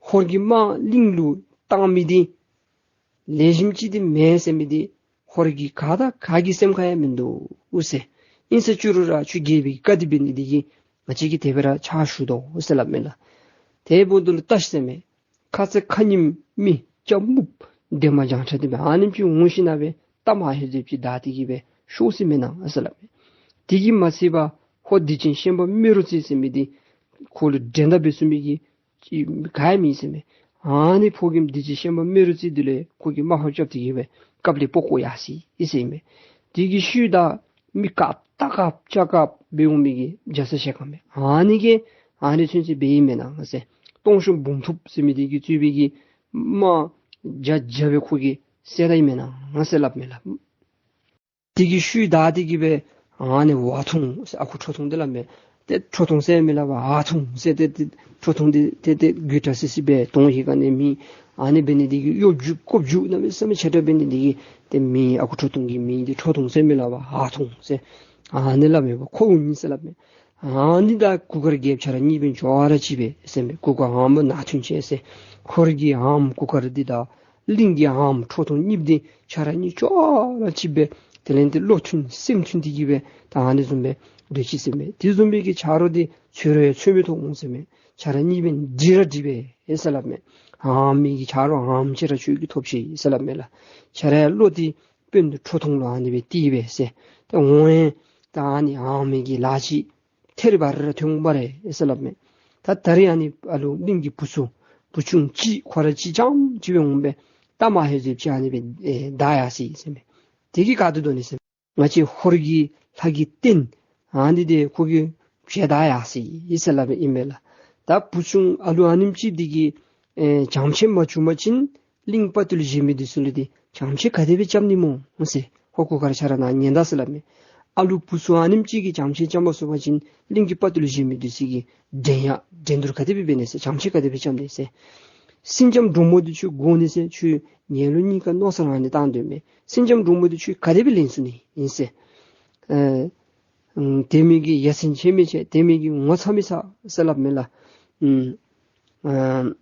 ཧོར་གྱི་དམག་གླིང་ལུ་བཏང་མི་འདི་ལེགས་ཤོམ་ཅིག་འདི་མེན་ཟེར་མི་འདི་ཧོར་གྱི་ག་དང་ག་གི་སེམས་ཁར་ཡང་མིན་འདུག་ཟེར། ཨིན་ཟེར་བཅུག་རུང་ར་ཁྱོད་རྒྱལ་པོའི་བཀའ་འདི་འབད་ནི་འདི་གིས་ང་བཅས་ཀྱིས་དེ་སྦེ་ར་ཕྱག་ཞུ་དོ་ཟེར་སླབ་མས་ལགས། དེ་འབདཝ་ད་ལུ་ལྟ་ཤིག་ཟེར་མས། ཁ་ཙ་ཁ་ཉིནམ་མི་སྐྱ་སྨུག་འདན་མ་བྱང་ཁྲ་འདི་སྦེ་ཨ་ནེམ་ཅིག་འོང་ཞིན་ན་སྦེ་རྟ་མ་ཧེ་ཟེར་ཅིག་བདའ་སྟེ་གི་སྦེ་ཤོར་ཅི་མེན་ན་ཟེར་སླབ་མས། དེ་གིས་མ་ཚད་པར་ཧོར་སྡིག་ཅན་ཤན་པ་རྨེ་རུ་རྩེ་ཟེར་མི་འདི་ཁོ་ལུ་འགྲན་ཟླ་འབད་ཚུགས་མི་གི་ཅིག་ག་ཡང་མེད་ཟེར་མས། ཨ་ནི་ཕོ་རྒནམ་སྡིག་ཅན་ཤན་པ་རྨེ་རུ་རྩེ་འདི་ལས་ཁོ་གིས་དམག་ཧོ་རྐྱབ་སྟེ་གི་སྦེ་སྐབས་ལས་སྤོ་བཀོ་ཡར་སོ་ཡི་ཟེར་མས། དེ་གི་ཤུལ་ད་མི་དཀརཔོ་རྟ་དཀརཔོ་ལྕགས་དཀརཔོ་སྦེ་འོང་མི་གི་རྒྱ་ཚ་ཞལ་དཀར་མས། ཨ་ནི་གིས་ཨ་ནི་ཚུན་ཚོད་འབད་ཡི་མེན་ན་ཟེར། སྟོང་ཤུ་འབུམ་ཐུབ་ཟེར་མི་འདི་གིས་གཙོས་པའི་གི་དམག་བརྒྱ་བརྒྱ་སྦེ་ཁོ་གིས་བསད་ད་ཡི་མེན་ན་ཟེར་སླབ་མས་ལགས། དེ་གི་ཤུལ་ད་དེ་གི་སྦེ་ཨ་ནི་ཝ་ཐུང་ཟེར་ཨ་ཁུ་ཁྲོ་ཐུང་འདི་སླབ་མས། ཏེ་ཁྲོ་ཐུང་ཟེར་མི་སླབ་པར་ཨ་ཐུང་ཟེར། ཏེ་ཏེ་ཁྲོ་ཐུང་འདི་ཏེ་ཏེ་དགོད་བྲ་སི་སི་སྦེ་དོན་ཧིང་ག་ནི་མེད། ཨ་ནི་འབད་ནི་འདི་གིས་གཡོ་སྒྱུ་ཀོ་སྒྱུ་གནམ་མེད་ས་མེད་ཆེ་དྲགས་འབད་ནི་འདི་གིས་ཏེ་མི་ཨ་ཁུ་ཁྲོ་ཐུང་གི་མིང་འདི་ཁྲོ་ཐུང་ཟེར་མི་སླབ་པར་ཨ་ཐུང་ཟེར་ཨ་ནི་སླབ་མས། ཁོ་འོང་ནི་ཟེར་སླབ་མས། ཨ་ནི་ད་གུར་དཀར་རྒྱལཔོ་ཁྱོད་ར་གཉིས་འབད་ཅོག་ར་གཅིག་པས་ཟེར་མས། གུར་དཀར་ཨམ་ནཱ་ཐུན་ཆེ་ཟེར། ཧོར་གྱི་ཨམ་གུར་དཀར་འདི་དང་གླིང་གི་ཨམ་ཁྲོ་ཐུང་གཉིས་འདི་ཁྱོད་ར་གཉིས་ཅོག་ར་གཅིག་པས། དེ་ལས་འདི་བློ་མཐུན་སེམས་མཐུན་འདི་གིས་སྦེ་ད་ཨ་ནི་བཟུམ་སྦེ་སྡོད་ཅི་ཟེར་མས། དེ་བཟུམ་སྦེ་གི་ཆ་རོགས་འདི་འཚོལ་རུང་ཡང་འཚོལ་མི་ཐོབ་འོང་ཟེར་མས། ཁྱོད་ར་གཉིས་འབད་འདི་ར་འདི་པས་ཟེར་སླབ་མས། ཨམ་མི་གི་ཆ་རོགས་ཨམ་ཅིག་ར་ཁྱོད་ཀྱིས་ཐོབ་ཅི་ཟེར་སླབ་མས་ལགས། ཁྱོད་ར་བློ་འདི་དཔོན་ཁྲོ་ཐུང་ལུ་ཨ་ནི་སྦེ་གཏད་པས་ཟེར། ད་འོང་ཡང་ད་ཨ་ནི་ཨམ་མི་གི་ལཱ་ཅིག་ཐད་རི་བ་རི་ར་ཐོན་འོང་སྨ་རེ་ཟེར་སླབ་མས། ད་ད་རིས་ཨ་ནི་ཨ་ལུ་གླིང་གི་བུ་ཚུ་བུ་ཆུང་ཅིག་ཁོ་ར་གཅིག་རྐྱངམ་ཅིག་སྦེ་འོང་སྦེ་རྟ་མ་ཧེ་ཟེར་ཅིག་ཨ་ནི་སྦེ་ཨེ་བདའ་ཡར་སོ་ཡི་ཟེར་མས། དེ་གིས་ག་དེ་འདུག་ནི་ཟེར་མས། ང་བཅས་ཧོར་གྱི་ལྷ་གི་རྟེན་ཨ་ནི་འདི་ཁོ་གིས་བྱེ་བདའ་ཡར་སོ་ཡི་ཟེར་སླབ་ཨིན་པས་ལགས། ད་བུ་ཆུང་ཨ་ལུ་ཨ་ནེམ་ཅིག་འདི་གིས་ཨེ་བྱང་ཆེན་མ་བྱུང་པ་ཅིན་གླིང་དཔའ་བརྟུལ་གཞན་མི་འདི་ཚུ་ལུ་འདི་བྱང་ཆེན་ག་དེ་སྦེ་རྐྱབ་ནི་སྨོ་ཟེར། ཧོར་གུར་དཀར་ཁྱོད་ར་ནཱ་ཉན་ད་ཟེར་སླབ་མས། ཨ་ལུ་བུ་ཚུ་ཨ་ནེམ་ཅིག་གིས་བྱང་ཆེན་རྐྱབ་མ་ཚུགས་པ་ཅིན་གླིང་གི་དཔའ་བརྟུལ་གཞན་མི་འདི་ཚུ་གིས་འགྲན་ཡ་འགྲན་བསྡུར་ག་དེ་སྦེ་འབད་ནི་ཟེར། བྱང་ཆེན་ག་དེ་སྦེ་རྐྱབ་ནི་ཟེར། སེང་ལྕམ་འབྲུག་མོ་འདི་ཁྱོད་དགོ་ནི་ཟེར། ཁྱོད་ངན་ལུ་གཉིས་ཀ་མནོ་བསམ་རང་ནི་བཏང་སྡོད་མས། སེང་ལྕམ་འབྲུག་མོ་འདི་ཁྱོད་ག་དེ་སྦེ་ལེན་ཚུགས་ནི་ཨིན་ཟེར། ཨེ་ཨམ་དེ་མི་གི་ཡ་མཚན་ཆེ་མི་ཆེ། དེ་མི་གི་ངོ་ཚ་མི་ཚ་ཟེར་སླབ་མས་ལགས། ཨམ་ཨམ་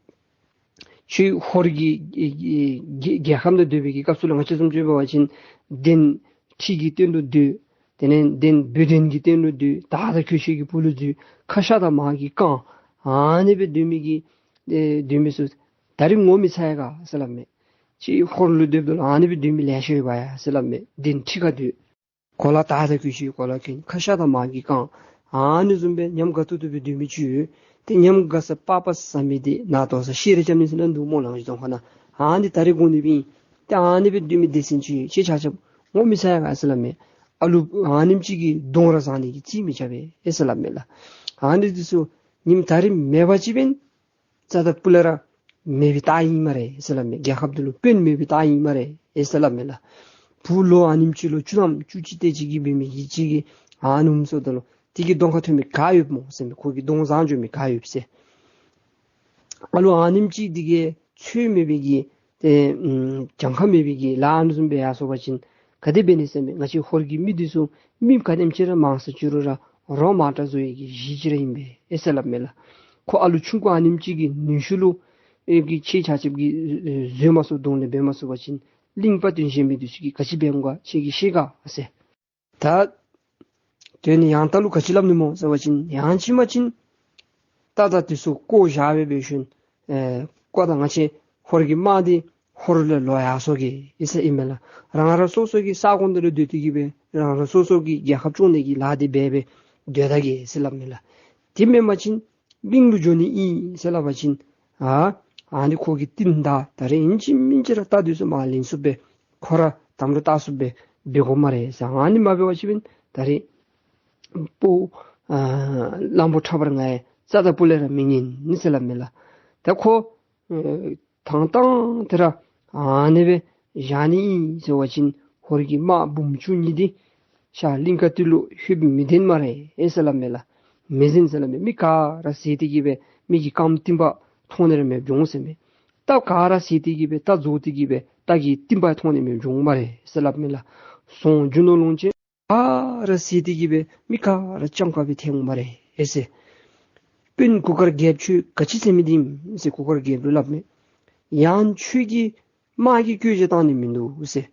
ཁྱོད་ཧོར་གྱི་རྒྱལ་རྒྱལ་ཁམས་ནང་སྡོད་པའི་གི་སྐབས་སུ་ལུ་ང་བཅས་བཟུམ་ཅིག་འབད་བ་ཅིན་གདན་ཁྲི་གི་སྟེང་དུ་སྡོད། དེ་ལས་གདན་བུ་གདན་གྱི་སྟེང་དུ་སྡོད། དར་དང་གོས་ཆེན་གྱི་སྦུག་ལུ་འཛུལ། ཁ་ཤ་དང་མར་གྱིས་བཀང་ཨ་ནི་སྦེ་སྡོད་མི་གི་ཨེ་སྡོད་མི་ཚུ་ད་རིས་ངོ་མི་ཚ་ཡ་ག་ཟེར་སླབ་མས། ཅིག་ཧོར་ལུ་སྡོདཔ་ད་ལུ་ཨ་ནི་སྦེ་སྡོད་མི་ལེ་ཤ་ཡོད་པ་ཡ་ཟེར་སླབ་མས། གདན་ཁྲི་ཁར་སྡོད། གོ་ལ་དར་དང་གོས་ཆེན་གོ་ལ་གྱོན། ཁ་ཤ་དང་མར་གྱི་བཀང་། ཨ་ནི་བཟུམ་སྦེ་ཉམས་དགའ་ཏོག་ཏོ་སྦེ་སྡོད་མི་ཅིག་ཡོད། ཏེ་ཉམས་དགའ་ས་པགས་པ་ཟ་མི་འདི་ན་དོ་ས་ཤི་ར་རྐྱབ་ནི་ཟེར་ན་འདུག་སྨོ། ལང་ཤོར་རྫོང་ཁ་ནང་ཨ་ནི་ད་རེས་དགོ་ནི་སྦེ་ཨིན། ཏེ་ཨ་ནི་སྦེ་སྡོད་མི་སྡེ་ཚན་ཅིག་ཁྱེད་ཆ་ཁྱབ་ངོ་མི་ཚ་ཡ་ག་ཟེར་སླབ་མས། ཨ་ལུ་ཨ་ནེམ་ཅིག་གིས་གདོང་ར་བཟང་ནི་གི་རྩིས་མི་རྐྱབ་པས་ཟེར་སླབ་མས་ལགས། ཨ་ནི་འདི་ཚུ་ཉིནམ་ད་རིས་མེད་པ་ཅིག་འབདན་རྩ་དང་སྤུ་ལས་ར་མེད་པའི་རྟགས་ཨིན་སྨ་རེ་ཟེར་སླབ་མས། རྒྱལ་ཁབ་འདི་ལུ་དཔོན་མེད་པའི་རྟགས་ཨིན་སྨ་རེ་ཟེར་སླབ་མས་ལགས། བུ་ལོ་ཨ་ནེམ་ཅིག་ལོ་བཅུ་ཐམ་བཅུ་གཅིག་དེ་ཅིག་གི་འབད་མི་གི་ཅིག་གིས་ཨ་ནི་ཧུམ་སོངམ་ད་ལུ་དེ་གི་གདོང་ཁར་ཐོན་མི་ག་ཡོདཔ་སྨོ་ཟེར་མས། ཁོ་གི་གདོང་བཟང་འགྱོ་མི་ག་ཡོདཔ་ཟེར། ཨ་ལུ་ཨ་ནེམ་ཅིག་འདི་གིས་ཚོད་མེད་པའི་གི་ཏེ་ཨམ་གྱངས་ཁ་མེད་པའི་གི་ལཱ་ཨ་ནི་བཟུམ་སྦེ་ཡར་སོང་པ་ཅིན་ག་དེ་འབད་ནི་ཟེར་མས། ང་བཅས་ཧོར་གྱི་མི་འདི་ཚུ་མི་ག་དེམ་ཅིག་ར་མང་སུ་བྱུང་རུང་ར་རོ་མ་དྲག་བཟོ་བའི་གི་གཞི་ཅིག་ར་ཨིན་པས་ཟེར་སླབ་མས་ལགས། ཁོ་ཨ་ལུ་ཆུང་ཀུ་ཨ་ནེམ་ཅིག་གི་ནུས་ཤུགས་ལུ་ཨེ་གི་ཁྱེད་ཆ་ཁྱབ་ཀྱིས་ཨེ་བཟོད་མ་ཚུགས་གདོང་ལེན་འབད་མ་ཚུགས་པ་ཅིན་གླིང་དཔའ་རྟུལ་གཞན་མི་འདི་ཚུ་གིས་ག་ཅི་འབད་འོང་ག་ཁྱེད་ཀྱིས་ཤེས་ག་ཟེར། ད་དོན་ཡང་ལྟ་ལུ་ག་ཅི་སླབ་ནི་སྨོ་ཟེར་བ་ཅིན་ཡང་ཅིན་མ་ཅིན་རྟ་དང་འདི་ཚུ་བཀོ་བཞག་སྦེ་འབད་ཞིནམ་ཨེ་བཀོ་ད་ང་བཅས་ཧོར་གྱི་དམག་འདི་ཧོར་ལས་ལོག་ཡར་སོང་གེ་ཟེར་ཨིན་མས་ལགས། རང་རང་སོ་སོ་གི་ས་ཁོངས་འདི་ལུ་སྡོད་དེ་གི་སྦེ་རང་རང་སོ་སོ་གི་རྒྱལ་ཁབ་སྐྱོང་ནི་གི་ལཱ་འདི་འབད་སྦེ་སྡོད་ད་གེ་ཟེར་སླབ་མས་ལགས། དེ་མེན་པ་ཅིན་གླིང་ལུ་འགྱོ་ནི་ཨིན་ཟེར་སླབ་པ་ཅིན་ཨ་ཨ་ནི་ཁོ་གི་རྟིང་བདའ་ད་རེས་ཨིན་ཅི་མིན་ཅི་ར་རྟ་འདི་ཚུ་མར་ལེན་ཚུགསཔ་སྦེ་ཁོ་ར་དམ་ལུ་བཏགས་ཚུགསཔ་སྦེ་འབད་དགོ་སྨ་རེ་ཟེར། ཨ་ནི་མ་འབད་བ་ཅིན་ད་རེས་ཕོ་ཨ་གླང་པོ་ཁྲ་བར་ང་ཡང་རྩ་དང་སྤུ་ལས་ར་མི་ཉན་ནི་ཟེར་སླབ་མས་ལགས། ད་ཁོ་ཨེ་དང་ཐང་དེ་ར་ཨ་ནི་སྦེ་བཞག་ནི་ཨིན་ཟེར་བ་ཅིན་ཧོར་གྱི་དམག་འབུམ་བཅུ་གཉིས་འདི་ཤར་གླིང་དཀར་སྟོད་ལུ་ལྷོདཔ་མི་བདེན་སྨ་རེ་ཟེར་སླབ་མས་ལགས། མི་བདེན་ཟེར་སླབ་མས། མི་ག་ར་བསད་དེ་གི་སྦེ་མི་གི་རྐངམ་རྟིང་པ་མཐོང་ནི་ར་མེདཔ་འགྱོ་འོང་ཟེར་མས། རྟ་ག་ར་བསད་དེ་གི་སྦེ་རྟ་རྫོགས་ཏེ་གི་སྦེ་རྟ་གི་རྟིང་པ་མཐོང་ནི་མེདཔ་འགྱོ་འོང་སྨ་རེ་ཟེར་སླབ་མས་ལགས། ཟོང་རྒྱུ་ནོར་ལོངས་སྤྱོད་ག་ར་བསད་དེ་གི་སྦེ་མི་ག་ར་སྤྱང་ཀ་སྦེ་ཐལ་འོང་སྨ་རེ་ཟེར། དཔོན་གུར་དཀར་རྒྱལཔོ་ཁྱོད་ག་ཅི་ཟེར་མི་འདི་ཨིན་ཟེར་གུར་དཀར་རྒྱལཔོ་ལུ་སླབ་མས། ཡང་ཁྱོད་ཀྱིས་དམག་གི་བཀོད་རྒྱ་བཏང་ནི་མིན་འདུག་ཟེར།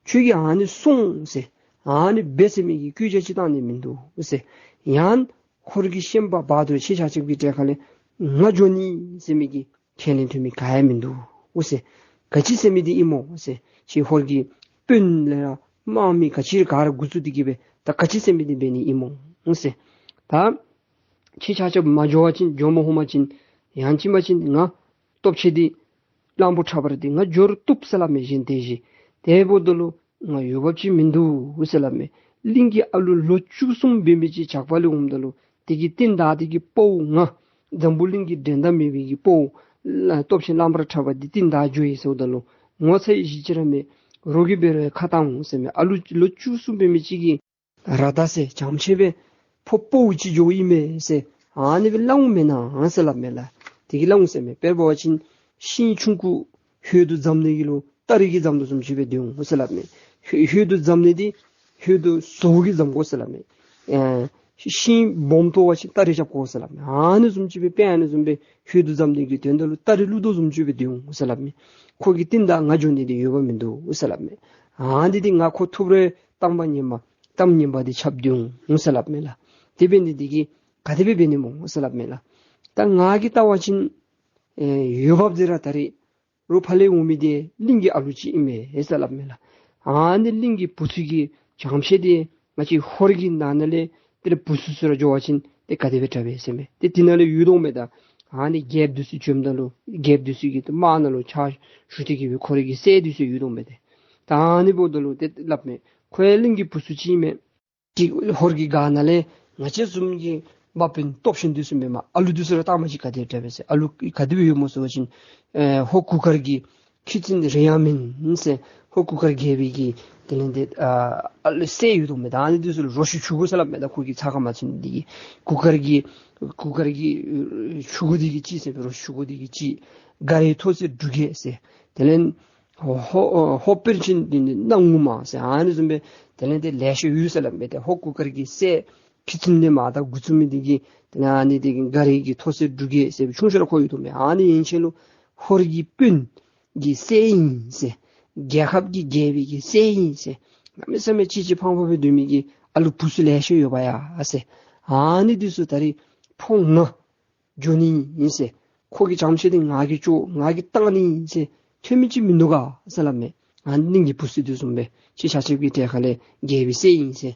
ཁྱོད་ཀྱིས་ཨ་ནི་སོང་ཟེར་ཨ་ནི་འབད་ཟེར་མི་གི་བཀོད་རྒྱ་ཅིག་བཏང་ནི་མིན་འདུག་ཟེར། ཡང་ཧོར་གྱི་ཤན་པ་བར་དུ་ཁྱེད་ཆ་ཁྱབ་ཀྱི་གྲལ་ཁ་ལས་ང་འགྱོ་ནི་ཟེར་མི་གི་ཁས་ལེན་ཐོན་མི་ག་ཡང་མིན་འདུག་ཟེར། ག་ཅི་ཟེར་མི་འདི་ཨིན་སྨོ་ཟེར། ཁྱེད་ཧོར་གྱི་དཔོན་ལས་ར་དམག་མི་ག་ཅི་ར་ག་ར་འགོ་བཙུགས་ཏེ་གི་སྦེ་ད་ག་ཅི་ཟེར་མི་འདི་འབད་ནི་ཨིན་སྨོ་ཟེར། ད་ཁྱེད་ཆ་ཁྱབ་མ་འགྱོ་བ་ཅིན་འགྱོ་མ་ནུམ་པ་ཅིན་ཡང་ཅིན་མ་ཅིན་ང་སྟོབས་ཆེ་འདི་གླང་པོ་ཁྲ་བར་འདི་ང་འགྱོ་རུང་བཏུབ་ཟེར་སླབ་མས། གཞན་དེ་བཞིན་དེ་འབདཝ་ད་ལུ་ང་འོས་འབབ་ཅིག་མིན་འདུག་ཟེར་སླབ་མས། གླིང་གི་ཨ་ལུ་ལོ་བཅུ་གསུམ་འབད་མི་ཅིག་ཇག་པ་ལས་འོངམ་ད་ལུ་དེ་གི་རྟིང་བདའ་སྟེ་གི་ཕོཝ་ང་འཛམ་བུ་གླིང་གི་འགྲན་ཟླ་མེད་པའི་གི་ཕོཝ་སྟོབས་ཆེན་གླང་པོ་ཁྲ་བར་འདི་རྟིང་བདའ་འགྱོ་ཡི་ཟེརཝ་ད་ལུ་ངོ་ཚ་བའི་གཞི་ཅིག་ར་མེད། རོགས་ཀྱིས་འབད་རུང་ཁ་བཏང་འོང་ཟེར་མས། ཨ་ལུ་ལོ་བཅུ་གསུམ་འབད་མི་ཅིག་གིས་ར་ད་ཟེར་བྱམས་ཆེན་སྦེ་ཕོ་ཕོཝ་ཅིག་འགྱོཝ་ཨིན་མས་ཟེར་ཨ་ནི་སྦེ་སླབ་འོང་མེན་ན་ཟེར་སླབ་མས་ལགས། དེ་གིས་སླབ་འོང་ཟེར་མས། དཔེར་འབད་བ་ཅིན་ཤིང་ཆུང་ཀུ་ཧོད་དུ་འཛམ་ནི་གི་ལུ་སྟ་རེ་གིས་འཛམ་དོ་བཟུམ་ཅིག་སྦེ་སྡོད་འོང་ཟེར་སླབ་མས། ཧོད་ཧོད་དུ་འཛམ་ནི་འདི་ཧོད་དུ་ཟོཝ་གིས་འཛམ་དགོ་ཟེར་སླབ་མས། ཨེ་ཤིང་སྦོམ་བཏོག་པ་ཅིན་སྟ་རེ་རྐྱབ་དགོ་ཟེར་སླབ་མས། ཨ་ནི་བཟུམ་ཅིག་སྦེ་དཔེ་ཨ་ནི་བཟུམ་སྦེ་ཧོད་དུ་འཛམ་ནི་གི་དོན་དག་ལུ་སྟ་རེ་བླུག་དོ་བཟུམ་ཅིག་སྦེ་སྡོད་འོང་ཟེར་སླབ་མས། ཁོ་གི་རྟིང་བདའ་ང་འགྱོ་ནི་འདི་འོས་འབབ་མིན་འདུག་ཟེར་སླབ་མས། ཨ་འདི་འདི་ང་ཁོ་ཐུབ་རེ་གཏམ་པ་ངན་པ་གཏམ་ངན་པ་འདི་ཁྱབ་སྡོད་འོང་ཟེར་སླབ་མས་ལགས། དེ་འབད་ནི་འདི་གིས་ག་དེ་སྦེ་འབད་ནི་སྨོ་ཟེར་སླབ་མས་ལགས། ད་ང་གིས་བལྟ་བ་ཅིན་ཨེ་འོས་འབབ་འདི་ར་ད་རེས་རོགས་ཕར་ལས་འོང་མི་འདི་གླིང་གི་ཨ་ལུ་ཅིག་ཨིན་མས་ཟེར་སླབ་མས་ལགས། ཨ་ནི་གླིང་གི་བུ་ཚུ་གིས་བྱམས་ཆེན་འདི་ང་བཅས་ཧོར་གྱི་ནང་ན་ལས་དེ་ལས་བུ་ཚུ་ཚུར་འགྱོ་བ་ཅིན་དེ་ག་དེ་སྦེ་དྲག་པས་ཟེར་མས། དེ་དེ་ནང་ལས་ཡོད་དོ་མས། ད་ཨ་ནི་རྒྱལཔོ་འདི་ཚུ་བྱོནམ་ད་ལུ་རྒྱལཔོ་འདི་ཚུ་གི་དམག་ནང་ལུ་ཕྱག་ཞུ་སྟེ་གི་སྦེ་ཁོ་རའི་གི་སྲས་འདི་ཚུ་ཡོད་དོ་མས། དེ་ད་ཨ་ནི་འབདཝ་ད་ལུ་དེ་སླབ་མས། ཁོ་ཡང་གླིང་གི་བུ་ཚུ་ཅིག་ཨིན་མས། ཅིག་ཧོར་གྱི་སྒར་ནང་ལས་ང་བཅས་བཟུམ་གྱི་དམག་དཔོན་སྟོབས་ཆེན་འདི་ཚུ་མེན་པར་ཨ་ལུ་འདི་ཚུ་ར་བཏང་པ་ཅིན་ག་དེ་དྲག་པས་ཟེར། ཨ་ལུ་ག་དེ་སྦེ་ཡོདཔ་སྨོ་ཟེར་བ་ཅིན་ཨེ་ཧོར་གུར་དཀར་གྱི་ཁྱི་ཚུ་རེ་ཡང་མེན་ཟེར། ཧོར་གུར་དཀར་རྒྱལ་པོའི་གི་དེ་ལས་དེ་ཨ་ཨ་ལུ་སྲས་ཡོད་དོ་མས། ད་ཨ་ནི་འདི་ཚུ་ལུ་རོ་ཁྱི་ཆུང་ཀུ་ཟེར་སླབ་མས། ད་ཁོ་གི་ཚ་ཁ་མ་ཚུད་ནི་འདི་གིས་གུར་དཀར་གྱི་གུར་དཀར་གྱི་ཨེ་ཆུང་ཀུ་འདི་གིས་གཅིག་ཟེར་སྦེ་རོ་ཁྱི་ཆུང་ཀུ་འདི་གིས་གཅིག། མགར་རའི་ཐོག་སེར་འབྲུག་རྒྱལ་ཟེར། དེ་ལས་ཧོར་ཧོར་དཔོན་ཆེན་འདི་ནི་སྣང་ངུ་མ་ཟེར་ཨ་ནི་བཟུམ་སྦེ་དེ་ལས་དེ་ལེ་ཤ་ཡོད་ཟེར་སླབ་མས། དེ་ཧོར་གུར་དཀར་གྱི་སྲས་ཁྱི་ཚུ་ནི་མ་ད་འགོ་བཙུགས་མི་འདི་གིས་དེ་ལས་ཨ་ནི་དེ་གི་མགར་རའི་གི་ཐོག་སེར་འབྲུག་རྒྱལ་ཟེར་སྦེ་ཆུང་ཤོས་ར་ཁོ་ཡོད་དོ་མས། ཨ་ནི་ཡན་ཆད་ལུ་ཧོར་གྱི་དཔོན་གྱི་སྲས་ཨིན་ཟེར། རྒྱལ་ཁབ་ཀྱི་རྒྱལ་པོའི་གི་སྲས་ཨིན་ཟེར། གནམ་མེད་ས་མེད་གཅེས་གཅེས་ཕངས་ཕངས་སྦེ་སྡོད་མི་གི་ཨ་ལུ་བུ་ཚུ་ལེ་ཤ་ཡོད་པ་ཡ་ཟེར། ཨ་ནི་འདི་ཚུ་ད་རེས་ཕོ་ང་འགྱོ་ནི་ཨིན་ཟེར། ཁོ་གི་བྱམས་ཆེན་འདི་ང་གིས་བཅོ་ང་གིས་བཏང་ནི་ཨིན་ཟེར། ཐོན་མི་ཅིག་མིན་འདུག་ག་ཟེར་སླབ་མས། ཨ་ནི་གི་བུ་ཚུ་དེ་བཟུམ་སྦེ་ཁྱེད་ཆ་ཁྱབ་ཀྱི་གྲལ་ཁ་ལས་རྒྱལ་པོའི་སྲས་ཨིན་ཟེར།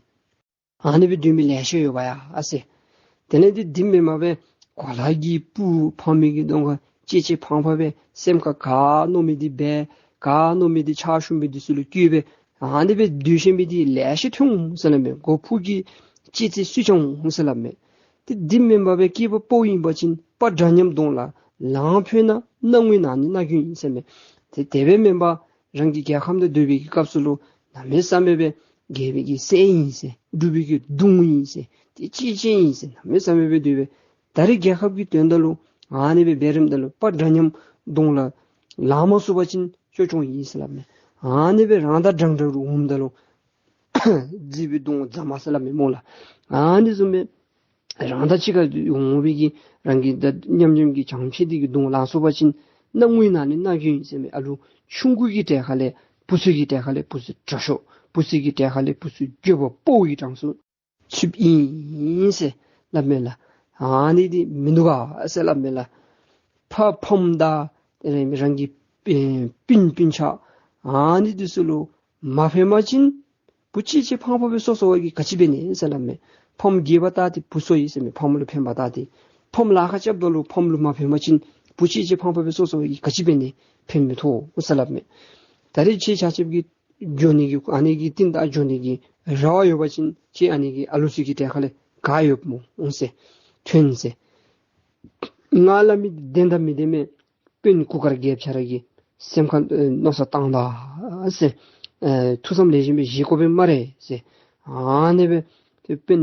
ཨ་ནི་སྦེ་སྡོད་མི་ལེ་ཤ་ཡོད་པ་ཡ་ཨ་ཟེར། དེ་ལས་དེ་འདི་མེན་པར་སྦེ་གོ་ལ་གི་སྤུ་འཕང་མི་གི་གདོང་ཁར་གཅེས་གཅེས་ཕངས་ཕངས་སྦེ་སེམས་ཁར་ག་མནོ་མི་དེ་འབད། ག་མནོ་མི་དེ་ཕྱག་ཞུ་མི་དེ་ཚུ་ལུ་བསྐུལ་སྦེ་ཨ་ནི་སྦེ་སྡོད་ཤེས་མི་དེ་ལེ་ཤ་ཐོན་འོང་ཟེར་སླབ་མས། གོ་ཕུག་གི་གཅེས་གཅེས་སུ་ཅང་འོང་ཟེར་སླབ་མས། དེ་འདི་མེན་པར་སྦེ་སྐྱེས་པ་ཕོ་ཨིན་པ་ཅིན་པ་འདྲ་མཉམ་གདོང་ལ་ལང་ཕོད་ན་སྣང་ངུའི་ནང་ནས་སྣ་གྱོང་ཨིན་ཟེར་མས། དེ་དེ་སྦེ་མེན་པར་རང་གི་རྒྱལ་ཁམས་དང་སྡོད་པའི་གི་སྐབས་སུ་ལུ་གནམ་མེད་ས་མེད་སྦེ་རྒྱལ་པོའི་གི་སྲས་ཨིན་ཟེར། འབྲུག་པའི་གི་གདུང་ཨིན་ཟེར། དེ་གཅེས་གཅེས་ཨིན་ཟེར། གནམ་མེད་ས་མེད་སྦེ་སྡོད་པའི་ད་རེས་རྒྱལ་ཁབ་ཀྱི་དོན་དག་ལུ་ཨ་ནི་སྦེ་འབད་རནམ་ད་ལུ་པ་འདྲ་མཉམ་གདོང་ལ་ལང་མ་ཚུགས་པ་ཅིན་སྐྱོ་སྐྱོ་ཨིན་ཟེར་སླབ་མས། ཨ་ནི་སྦེ་རང་དང་འདྲན་འདྲ་རུ་འོངམ་ད་ལུ་རྫི་བོའི་གདོང་རྫ་མ་ཟེར་སླབ་མས་སྨོ་ལགས། ཨ་ནི་བཟུམ་སྦེ་རང་དང་གཅིག་ཁར་འོང་བའི་གི་རང་གི་ད་མཉམ་མཉམ་གྱི་བྱང་ཆེ་དེ་གི་གདོང་ལང་སོང་པ་ཅིན་སྣང་ངུའི་ནང་ནས་སྣ་གྱོང་ཨིན་ཟེར་མས། ཨ་ལུ་ཆུང་ཀུ་གི་གྲལ་ཁ་ལས་བུ་ཚུ་གི་གྲལ་ཁ་ལས་བུ་ཚུ་དྲག་ཤོས། བུ་ཚུ་གི་གྲལ་ཁ་ལས་བུ་ཚུ་འགྱོད་པ་ཕོ་གི་གྲངས་སུ་ཚུདཔ་ཨིན་ཟེར་སླབ་མས་ལགས། ཨ་ནི་འདི་མིན་འདུག་ག་ཟེར་སླབ་མས་ལགས། ཕ་ཕམ་དང་རང་གི་ཨེ་སྤུན་སྤུན་ཆ་ཨ་ནི་འདི་ཚུ་ལུ་མ་ཕན་པ་ཅིན་བུ་གཅེས་གཅེས་ཕངས་ཕངས་སྦེ་གསོ་གསོ་བ་གིས་ག་ཅི་འབད་ནི་ཟེར་སླབ་མས། ཕམ་རྒས་པ་ལྟ་སྟེ་བུ་གསོ་ཡི་ཟེར་མས། ཕམ་ལུ་ཕན་པ་ལྟ་སྟེ། ཕམ་ལཱ་ཁག་རྐྱབ་ད་ལུ་ཕམ་ལུ་མ་ཕན་པ་ཅིན་བུ་གཅེས་གཅེས་ཕངས་ཕངས་སྦེ་གསོ་གསོ་བ་གིས་ག་ཅི་འབད་ནི་ཕན་མི་ཐོགས་ཟེར་སླབ་མས། ད་རེས་ཁྱེད་ཆ་ཁྱབ་ཀྱིས་འགྱོ་ནི་གི་ཨ་ནི་གི་རྟིང་བདའ་འགྱོ་ནི་གི་རེ་བ་ཡོད་པ་ཅིན་ཁྱེད་ཨ་ནི་གི་ཨ་ལུ་ཚུ་གི་གྲལ་ཁ་ལས་ག་ཡོདཔ་སྨོ་འོང་ཟེར། ཐོན་ཟེར། ང་སླབ་མི་བདེན་དང་མི་བདེན་མས། དཔོན་གུར་དཀར་རྒྱལཔོ་ཁྱེད་ར་གིས་སེམས་ཁར་ཨེ་མནོ་བསམ་བཏང་ད་ཟེར། ཨེ་ཐུགས་བསམ་ལེགས་ཤོམ་སྦེ་བཞེས་དགོ་པས་སྨ་རེ་ཟེར། ཨ་ནི་སྦེ་ཏེ་དཔོན་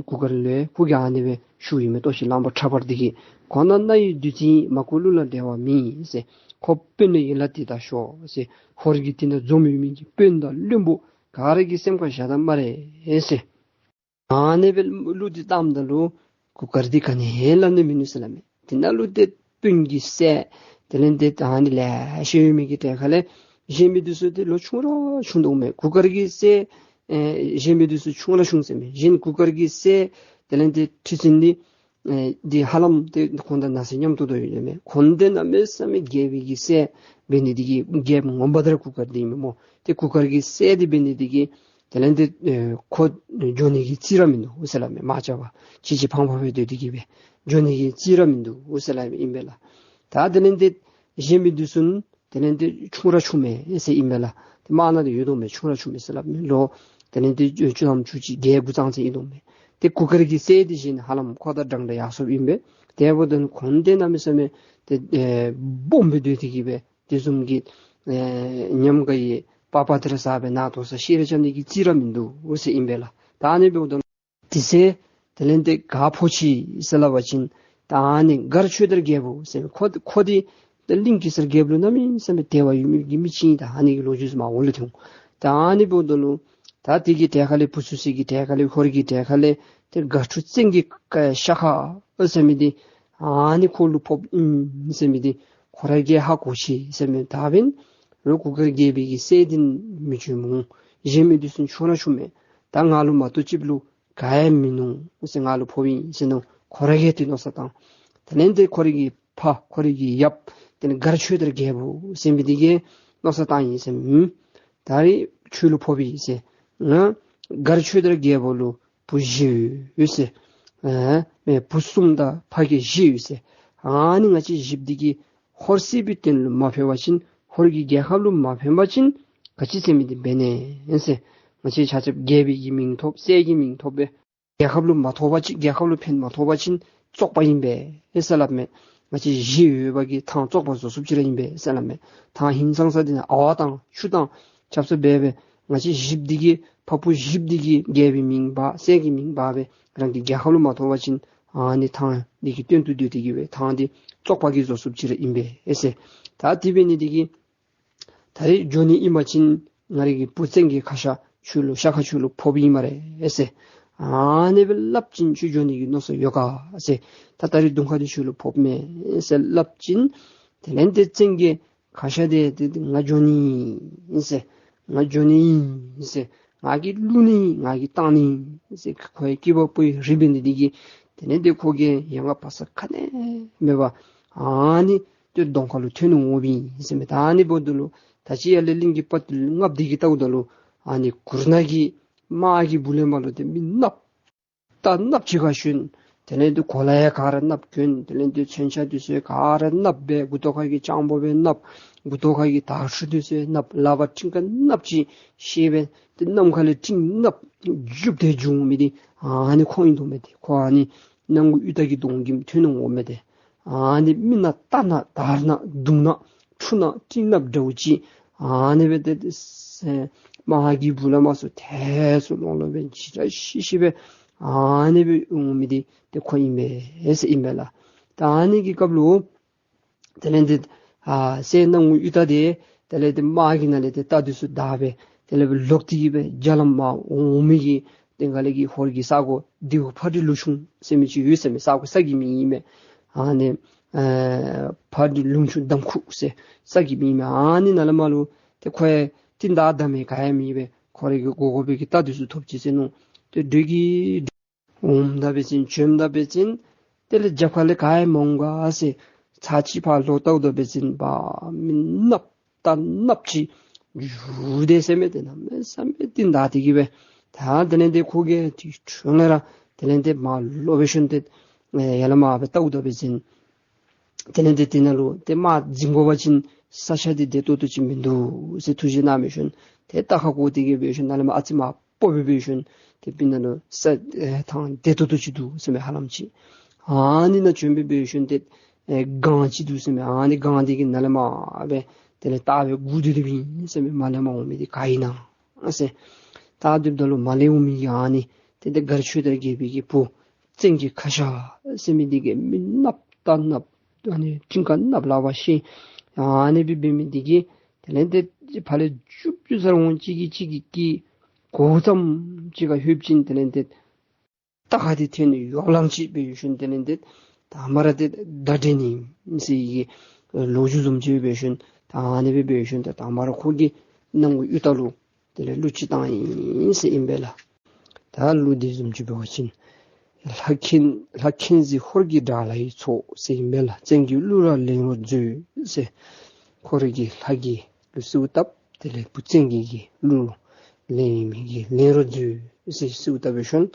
གུར་དཀར་ལུ་ཁོ་གིས་ཨ་ནི་སྦེ་ཞུཝ་ཨིན་མས། ལྟོས་ཤིག་གླང་པོ་ཁྲ་འབར་འདི་གིས། གོ་ན་རྣ་ཡི་བདུད་རྩི་ཡིན། མ་གོ་གླུ་ལ་འགྲེལ་བ་མེད་ཟེར། ཁོ་དཔོན་ནི་ཡན་ལག་འདི་དག་ཤོག་ཟེར། ཧོར་གྱི་དེ་ནང་འཛོམས་ཡོད་མི་གི་དཔོན་དང་བློན་པོ་ག་ར་གིས་སེམས་ཁར་བཞག་ད་སྨ་རེ་ཟེར། ཨ་ནི་སྦེ་གླུ་འདི་བཏངམ་ད་ལུ་གུར་དཀར་འདི་ག་ནི་ཡང་སླབ་ནི་མིན་ནུག་ཟེར་སླབ་མས། དེ་ནང་ལུ་ཏེ་དཔོན་གྱི་སྲས་དེ་ལས་ཏེ་ད་ཨ་ནི་ལེ་ཤ་ཡོད་མི་གི་གྲལ་ཁ་ལས་གཞན་མི་འདི་ཚུ་ཏེ་ལོ་ཆུང་ར་ཆུང་དོ་མས། གུར་དཀར་གྱི་སྲས་ཨེ་གཞན་མི་འདི་ཚུ་ཆུང་ར་ཆུང་ཟེར་མས། གཞན་གུར་དཀར་གྱི་སྲས་དེ་ལས་ཏེ་ཁྲི་བཙུན་འདི་ཨེ་འདི་ཧ་ལམ་ཏེ་ཁོང་དང་ན་ཚོད་མཉམ་ཏོག་ཏོ་ཡོད་མས། ཁོང་འདི་གནམ་མེད་ས་མེད་རྒྱལ་པོའི་གི་སྲས་འབད་ནི་འདི་གིས་རྒྱལཔོ་ངོ་མ་དེ་ར་གུར་དཀར་འདི་ཨིན་མས་སྨོ། ཏེ་གུར་དཀར་གྱི་སྲས་འདི་འབད་ནི་འདི་གིས་དེ་ལས་ཏེ་ཨེ་ཁོ་འགྱོ་ནི་གི་རྩིས་ར་མིན་འདུག་ཟེར་སླབ་མས། མ་བྱ་བ་གཅེས་གཅེས་ཕངས་ཕངས་སྦེ་སྡོད་དེ་གིས་སྦེ་འགྱོ་ནི་གི་རྩིས་ར་མིན་འདུག་ཟེར་སླབ་མས། ཨིན་པས་ལགས། ད་དེ་ལས་ཏེ་གཞན་མི་འདི་ཚུ་དེ་ལས་ཏེ་ཆུང་ར་ཆུང་མས་ཟེར་ཨིན་པས་ལགས། ཏེ་དམག་ནང་ཏེ་ཡོད་དོ་མས། ཆུང་ར་ཆུང་མས་ཟེར་སླབ་མས། ལོ་དེ་ལས་ཏེ་བཅུ་ཐམ་བཅུ་གཅིག་བརྒྱད་དགུ་ཙམ་ཅིག་ཨིན་དོ་མས། ཏེ་གུར་དཀར་གྱི་སྲས་འདི་གཞན་ཧ་ལམ་ཁོ་དང་འདྲན་འདྲ་ཡར་སོངམ་ཨིན་པས། དེ་འབདཝ་ད་ཁོང་འདི་གནམ་མེད་ས་མེད་ཏེ་ཨེ་སྦོམ་སྦེ་སྡོད་དེ་གིས་སྦེ་དེ་བཟུམ་གྱི་ཨེ་ཉམས་དགའ་བའི་པགས་པ་དེ་ར་ཟ་སྦེ་ན་དོ་ས་བཤལ་ར་རྐྱབ་ནི་གི་རྩིས་ར་མིན་འདུག་ཟེར་ཨིན་པས་ལགས། ད་ཨ་ནི་འབདཝ་ད་དེ་ཚེ་དེ་ལས་ཏེ་ག་ཕོག་ཅི་ཟེར་སླབ་པ་ཅིན་ད་ཨ་ནི་མགར་ཆོས་དར་རྒྱལ་པོ་ཟེར་ཁོ་ཁོ་འདི་ད་གླིང་གེ་སར་རྒྱལཔོ་ལུ་གནམ་མེད་ས་མེད་དད་པ་ཡོད་མི་གི་མི་ཅིག་ཨིན། ད་ཨ་ནི་གི་ལོ་རྒྱུས་ཚུ་མར་འོག་ལུ་ཐོན། ད་ཨ་ནི་འབདཝ་ད་ལུ་ད་དེ་གི་གྲལ་ཁ་ལས་བུ་ཚུ་ཚུ་གི་གྲལ་ཁ་ལས་ཧོར་གྱི་གྲལ་ཁ་ལས་ཏེ་དགའ་སྤྲོ་བཙན་གྱི་ཤ་ཁ་ཟེར་མི་འདི་ཨ་ནི་ཁོ་ལུ་ཕོགཔ་ཨིན་ཟེར་མི་འདི་ཁོ་ར་གིས་ཧ་གོ་ཅི་ཟེར་མས། ད་འབདན་ལོ་གུར་དཀར་རྒྱལ་པོའི་གི་སྲས་འདི་མི་བྱུང་མོ། གཞན་མི་འདི་ཚུ་ཆུང་ར་ཆུང་མས། ད་ང་ལུ་མ་གཏོགས་ཅིག་ལུ་ག་ཡང་མིན་ནུག་ཟེར། ང་ལུ་ཕོགཔ་ཨིན་ཟེར་མནོ་ཁོ་ར་གིས་ཏེ་མནོ་བསམ་བཏང་། དེ་ལས་ཏེ་ཁོ་རའི་གི་ཕ་ཁོ་རའི་གི་ཡབ་དེ་ལས་མགར་ཆོས་དར་རྒྱལ་པོ་ཟེར་མི་འདི་གིས་མནོ་བསམ་བཏང་ཡི་ཟེར་མས། ད་རེས་ཁྱོད་ལུ་ཕོགཔ་ཨིན་ཟེར། ང་མགར་ཆོས་དར་རྒྱལ་པོ་ལུ་བུ་བཞི་ཡོད་ཟེར། ཨ་མེན་བུ་གསུམ་དང་ཕ་སྐད་བཞི་ཡོད་ཟེར། ཨ་ནི་ང་བཅས་བཞི་པོ་འདི་གིས་ཧོར་སྲིད་པའི་དོན་ལུ་མ་ཕན་པ་ཅིན་ཧོར་གྱི་རྒྱལ་ཁབ་ལུ་མ་ཕན་པ་ཅིན་ག་ཅི་ཟེར་མི་འདི་འབད་ནི་ཟེར། ང་བཅས་ཆ་ཁྱབ་རྒྱལ་པོའི་གི་མིང་ཐོབ་སྲས་ཀྱི་མིང་ཐོབ་སྦེ་རྒྱལ་ཁབ་ལུ་མ་ཐོབ་པ་ཅིན་རྒྱལ་ཁབ་ལུ་ཕན་མ་ཐོགས་པ་ཅིན་བཙོག་པ་ཨིན་པས་ཟེར་སླབ་མས། ང་བཅས་བཞི་ཡོད་པ་གིས་ཐང་བཙོག་པ་བཟོ་ཚུགསཔ་ཅིག་ར་ཨིན་པས་ཟེར་སླབ་མས། ཐང་ཧིང་སངས་ས་འདི་ནང་ཨ་ཝ་དང་ཆུ་དང་ཆབ་གསང་འབད་སྦེ་ང་བཅས་བཞི་པོ་འདི་གིས་ཕ་བུ་བཞི་པོ་འདི་གིས་རྒྱལ་པོའི་མིང་འབག་སྲས་ཀྱི་མིང་འབག་སྦེ་རང་གི་རྒྱལ་ཁབ་ལུ་མ་ཐོབ་པ་ཅིན་ཨ་ནི་ཐང་འདི་གི་དོན་དུ་སྡོད་དེ་གིས་སྦེ་ཐང་འདི་བཙོག་པ་གིས་བཟོ་ཚུགསཔ་ཅིག་ར་ཨིན་པས་ཟེར། ད་དེ་འབད་ནི་འདི་གིས་ད་རེས་འགྱོ་ནི་ཨིན་པ་ཅིན་ང་རའི་གི་བུ་བཙན་གྱི་ཁ་ཤ་ཁྱོད་ལུ་ཤ་ཁ་ཁྱོད་ལུ་ཕོགཔ་ཨིན་སྨ་རེ་ཟེར། ཨ་ནི་སྦེ་སླབ་ཅིན་ཁྱོད་འགྱོ་ནི་གི་མནོ་བསམ་ཡོད་ག་ཟེར། ད་ད་རེས་གདོང་ཁ་འདི་ཁྱོད་ལུ་ཕོགཔ་མས་ཟེར་སླབ་ཅིན་དེ་ལས་ཏེ་བཙན་གྱི་ཁ་ཤ་འདི་ཏེ་ང་འགྱོ་ནི་ཨིན་ཟེར། ང་འགྱོ་ནི་ཨིན་ཟེར། ང་གིས་བླུག་ནི་ང་གིས་བཏང་ནི་ཨིན་ཟེར། ཁོ་ཡང་སྐྱེས་པ་ཕོའི་རིགས་འབད་ནི་འདི་གིས་དེ་ལས་ཏེ་ཁོ་གིས་ཡང་ང་བ་ས་ག་ནི་མེད་པར་ཨ་ནི་ ཏེ་གདོང་ཁ་ལུ་ཐོན་འོངམ་ཨིན་ཟེར་མས། ད་ཨ་ནི་འབདཝ་ད་ལུ་ད་ཅི་ཡར་ལས་གླིང་གི་དཔའ་རྟུལ་ལྔ་པོ་དེ་གིས་བལྟཝ་ད་ལུ་ཨ་ནི་གུར་ནག་གི་དམག་གི་སྦུག་ལས་མར་ལུ་ཏེ་མི་ནགཔ་རྟ་ནགཔོ་ཅིག་ཁར་ཞོན། དེ་ལས་ཏེ་གོ་ལ་ཡང་ག་ར་ནགཔོ་གྱོན། དེ་ལས་ཏེ་མཚོན་ཆ་འདི་ཚུ་ག་ར་ནགཔོ་སྦེ་མགུ་ཏོ་ཁ་གི་སྤྱང་པོ་སྦེ་ནགཔོ། མགུ་ཏོ་ཁ་གི་དར་ཕྲུ་འདི་ཚུ་ནགཔོ། ལགཔ་ཁྲིམས་ཁ་ནགཔོ་ཅིག་བཤེད་སྦེ་ཏེ་གནམ་ཁ་ལས་སྤྲིན་ནགཔོ་རྒྱུག་སྟེ་འགྱོ་མི་འདི་ཨ་ནི་ཁོ་ཨིན་དོ་མས། ཏེ་ཁོ་ཨ་ནི་སྣང་ངུ་གཡུ་སྟག་གི་གདོང་གུ་ཐོན་འོང་མི་འདི་ཨ་ནི་མི་ནག་རྟ་ནག་དར་ནག་མདུང་ནག་ཁྲུ་ནག་སྤྲིན་ནགཔོ་འདྲཝ་ཅིག་ཨ་ནི་སྦེ་ཏེ་ཏེ་ས་དམག་གི་སྦུག་ལས་མར་སོང་ཏེ་ཚུར་ལོང་ལོང་སྦེ་འཇིགས་སྐྲག་ཤི་ཤི་སྦེ་ཨ་ནི་སྦེ་འོང་མི་འདི་ཏེ་ཁོ་ཨིན་པས་ཟེར་ཨིན་པས་ལགས། ད་ཨ་ནི་གི་སྐབས་ལུ་དེ་ལས་ཏེ་ཨ་སྲས་སྣང་ངུ་གཡུ་སྟག་དེ་དེ་ལས་ཏེ་དམག་གི་ནང་ལས་ཏེ་རྟ་འདི་ཚུ་བདའ་སྦེ་དེ་ལས་ལོག་སྟེ་གི་སྦེ་རྒྱ་ལམ་མར་འོང་མི་གི་སྟེང་ཁ་ལས་ཀྱི་ཧོར་གྱི་ས་གོ་ལྡེའུ་ཕག་གྲུ་ལུག་ཆུང་ཟེར་མི་ཅིག་ཡོད་ཟེར་མས། ས་གོ་ས་གི་མིང་ཨིན་མས། ཨ་ནི་ཨ་ཕག་གྲུ་ལུག་ཆུང་འདམ་ཁུག་ཟེར་ས་གི་མིང་ཨིན་མས། ཨ་ནི་ནང་ལས་མར་ལུ་ཏེ་ཁོ་ཡང་རྟིང་བདའ་བདའ་མི་ག་ཡང་མེད་པས། ཁོ་རའི་གི་དགོ་དགོ་པའི་གི་རྟ་འདི་ཚུ་ཐོབ་ཅི་ཟེར་མནོ་སྟེ་འགྲོས་ཀྱིས་འོངམ་ད་འབད་བ་ཅིན་བྱོནམ་ད་འབད་བ་ཅིན་དེ་ལས་རྒྱབ་ཁ་ལས་ག་ཡང་མ་འོང་ག་ཟེར་ཚར་གཅིག་ཕར་ལོག་བལྟཝ་ད་འབད་བ་ཅིན་པ་མི་ནགཔོ་རྟ་ནགཔོ་ཅིག་བཞུགས་དེས་ཟེར་མས། ཏེ་གནམ་མེད་ས་མེད་རྟིང་བདའ་སྟེ་གི་སྦེ་ད་དེ་ལས་ཏེ་ཁོ་གིས་ཏེ་ཁྲོས་ལས་ར་དེ་ལས་ཏེ་མར་ལོག་སྦེ་ཞོན་ཏེ་ཡར་ལས་མར་སྦེ་བལྟཝ་ད་འབད་བ་ཅིན་དེ་ལས་ཏེ་དེ་ནང་ལུ་ཏེ་དམག་འཛིང་དགོ་པ་ཅིན་ས་ཆ་འདི་བདེ་ཏོག་ཏོ་ཅིག་མིན་འདུག་ཟེར་ཐུགས་བཞེད་གནང་སྦེ་ཞིནམ་ཏེ་རྟ་ཁར་བསྐོར་ཏེ་གི་སྦེ་ཞིནམ་ནཱ་ལས་མར་ཨ་ཙི་མར་སྤོ་སྦེ་སྦེ་ཞིནམ་ཏེ་དཔེར་ན་ལུ་ས་ཨེ་ཐང་བདེ་ཏོག་ཏོ་ཅིག་འདུག་ཟེར་མས། ཧ་ལམ་ཅིག་ཨ་ནི་ནང་བྱོན་སྦེ་སྦེ་ཞིནམ་ཏེ་ཨེ་སྒང་ཅིག་འདུག་ཟེར་མས། ཨ་ནི་སྒང་འདི་གི་ནང་ལས་མར་སྦེ་དེ་ལས་རྟ་སྦེ་སྒུག་སྡོད་སྡོདཔ་ཨིན་ཟེར་མས། མར་ལས་མར་འོང་མི་འདི་ག་ཨིན་ན་ཟེར་བལྟ་སྡོདཔ་ད་ལུ་མར་ལས་འོང་མི་གི་ཨ་ནི་ཏེ་ཏེ་མགར་ཆོས་དར་རྒྱལ་པོའི་གི་བུ་བཙན་གྱི་ཁ་ཤ་ཟེར་མི་འདི་གིས་མི་ནགཔོ་རྟ་ནགཔོ་ཨ་ནི་ཁྲིམས་ཁ་ནགཔོ་ལགཔ་ཤེད་ཨ་ནི་སྦེ་འབད་མི་འདི་གིས་དེ་ལས་ཏེ་ཕར་ལས་རྒྱུག་རྒྱུག་ས་ར་འོང་། གཅིག་གིས་གཅིག་གི་སྐེ་གོ་ཙམ་ཅིག་ཁར་ལྷོདཔ་ཅིག་དེ་ལས་ཏེ་རྟ་ཁ་འདི་འཐེན་ནི་ཡོ་ལང་ཅིག་སྦེ་ཡོད་ཞིནམ་དེ་ལས་ཏེ་དང་པ་ར་ཏེ་བརྡ་སྤྲོད་ནི་ཟེར་གྱི་ལོ་རྒྱུས་བཟུམ་ཅིག་སྦེ་ཞིནམ་ད་ཨ་ནི་སྦེ་འབད་ཞིནམ་ད་དང་པ་ར་ཁོ་གིས་སྣང་ངུ་གཡུ་སྟག་ལུ་དེ་ལས་གླུ་ཅིག་བཏང་ཡི་ཟེར་ཨིན་པས་ལགས། ད་གླུ་འདི་བཟུམ་ཅིག་འབད་བ་ཅིན་ལྷ་མཁྱེན་ལྷ་མཁྱེན་གཟིགས་ཧོར་གྱི་དགྲ་ལྷའི་ཚོགས་ཟེར་ཨིན་པས་ལགས། བཙན་གྱི་གླུ་ར་ལེན་རོགས་མཛོད་ཟེར། ཁོ་རའི་གི་ལྷ་གི་གླུ་གསོལཝ་བཏབ། དེ་ལས་བུ་བཙན་གྱི་གི་གླུ་ལེན་མི་གི་ལེན་རོགས་མཛོད་ཟེར་གསོལཝ་བཏབ་སྦེ་ཞིནམ་